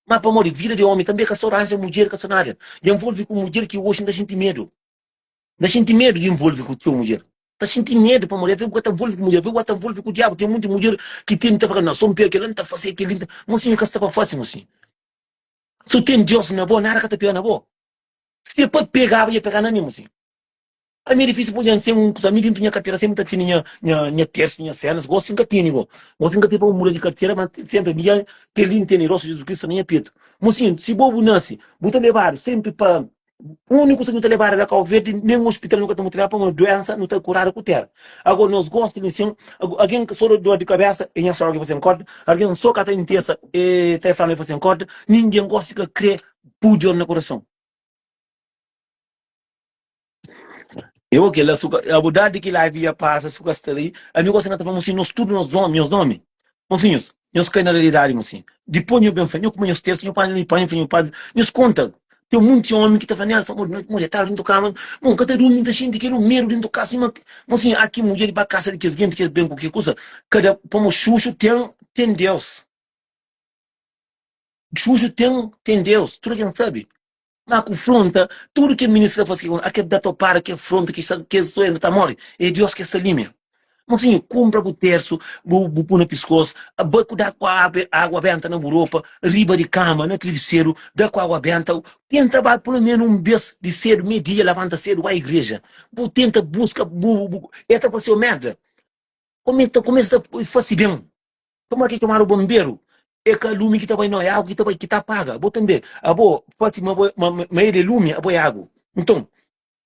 Ma pamodi vida di omi tanbe ka so ranja mudjer, ka so nada. Dja nvolvi ku mudjer ki oji N ta xinti medu. N ta xinti medu di nvolvi ku txeu mudjer. N ta xinti medu pamodi aves bu ka ta nvolvi ku mudjer, aves bu ka ta nvolvi ku diabu. Ten munti mudjer ki ten ta fla, na so N pega kel-la, N ta fase kel-li. Mosinhu ka sta pa fase, mosinhu. Si bu ten Deus na bo, nada ka ta pega na bo. Si é pa pegaba, ia pega na mi, mosinhu. Ami é difísil pa odja-m sen un kusa. Ami dintu nha kartera senpri ta tene nha, nha, nha tersu, nha senas. Gosi N ka tene go. Gosi N ka tene pa muda di kartera, ma senpri ami dja kel-li N tene rostu di Jizus Kristu na nha petu. Mosinhu, si bo bu nase, bu ta lebadu senpri pa Úniku kusa ki nu ta lebadu la Kau Verdi, nen ospital nu ka ta mutradu pamodi duensa nu ta kuradu ku tera. Agora nos gosta di sin, algen ki so dor di kabesa e nha sogra ki fase-m korda, algen so ka ta intesa e ta fla ma e fase-m korda, ningen gosta ka kre pui dor na kurason. Eu kela su ka abudadi ki live ia pasa su ka sta li, ami gosi na ta fla mosinhu nos tudu nos omi nhos nomi mosinhus nhos kai na realidadi mosinhu dipos nho ben fla nho kuma nhos tersu nho panha nho panha nho panha nhos konta ten munti omi ki ta fla Nelson amor noiti mulher tava dintu kama mon ka ta durmi nta xinti kel medu dintu kasa sima mosinhu aki mudjer di ba kasa di kes genti kes ben ku ke kusa kada pamo xuxu ten ten Deus xuxu ten ten Deus tudu ken sabi Ma ku fronta, tudu ke minis ta fasi, a ke da topara, ke fronta, ke sta, ke sta ta mori, e Deus ke sta limia. Mosinhu, kumpra bu tersu, bu, bu pu na piskos, bai ku da ku agua benta na bu ropa, riba di kama, na tribiseru, da ku agua benta, tenta bai pelo menu un bes di sedu, meio dia, labanta sedu, bai igreja, bu tenta buska, bu, bu, e ta fasiu merda, kumesa, kumesa ta fasi ben. Pamodi ki txomadu bonberu? É ka lumi ki ta bai, nau, é agu ki ta bai, ki ta paga. Bo tanbe, abo fasi ma bo, ma, ma el é lumi, abo é agu. Nton.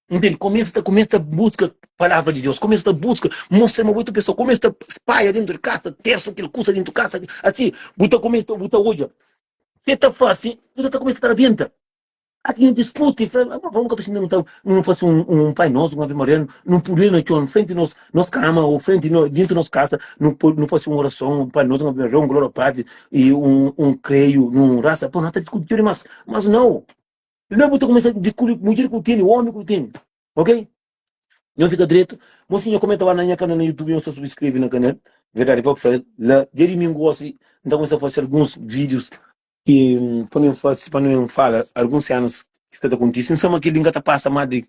Ntende? Kumesa ta kumesa ta buska palavra di Deus, kumesa ta buska mostra ma bo é otu pesoa, kumesa ta spaia dentu di kasa, tersu kel kusa dentu kasa, asi bu ta kumesa bu ta odja se ta fasi, bu ta kumesa ta rabenta. Há quem discute, fala, ah, vamos que não tá, não faz um, um Pai Nosso, um Ave Maria, não poder na chão, frente nos nos cama ou frente no, dentro nos casa, não pode, não faz uma oração, um Pai Nosso, um Ave Maria, um Glória ao Padre e um um creio, num raça, pô, não tá discutindo mas mas não. Primeiro bu ta kumesa diskubri mudjer ku tene, omi ku tene. Ok? Nho fika dretu. Mosinho komenta lá na nha kanal na YouTube, nho sta subscreve na kanal. Verdade pa fla la dia dimingu gosi N ta kumesa fasi alguns vídeos ki pa nu fasi, pa nu fala alguns cenas ki sta ta kontisi. N sama kel-li N ka ta pasa más di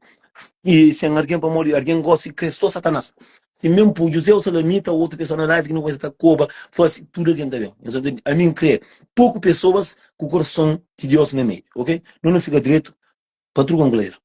i sen argen pamodi argen gosi kre so Satanás. Si mesmu pui José ou Salamita ou otu pessoa na live ki nu kumesa ta koba, fasi tudu algen ta ben. Nhos ta ntende? Ami N kre poku pessoas ku korason di Deus na meiu, ok? Nu nu fika dretu, patruga un galera.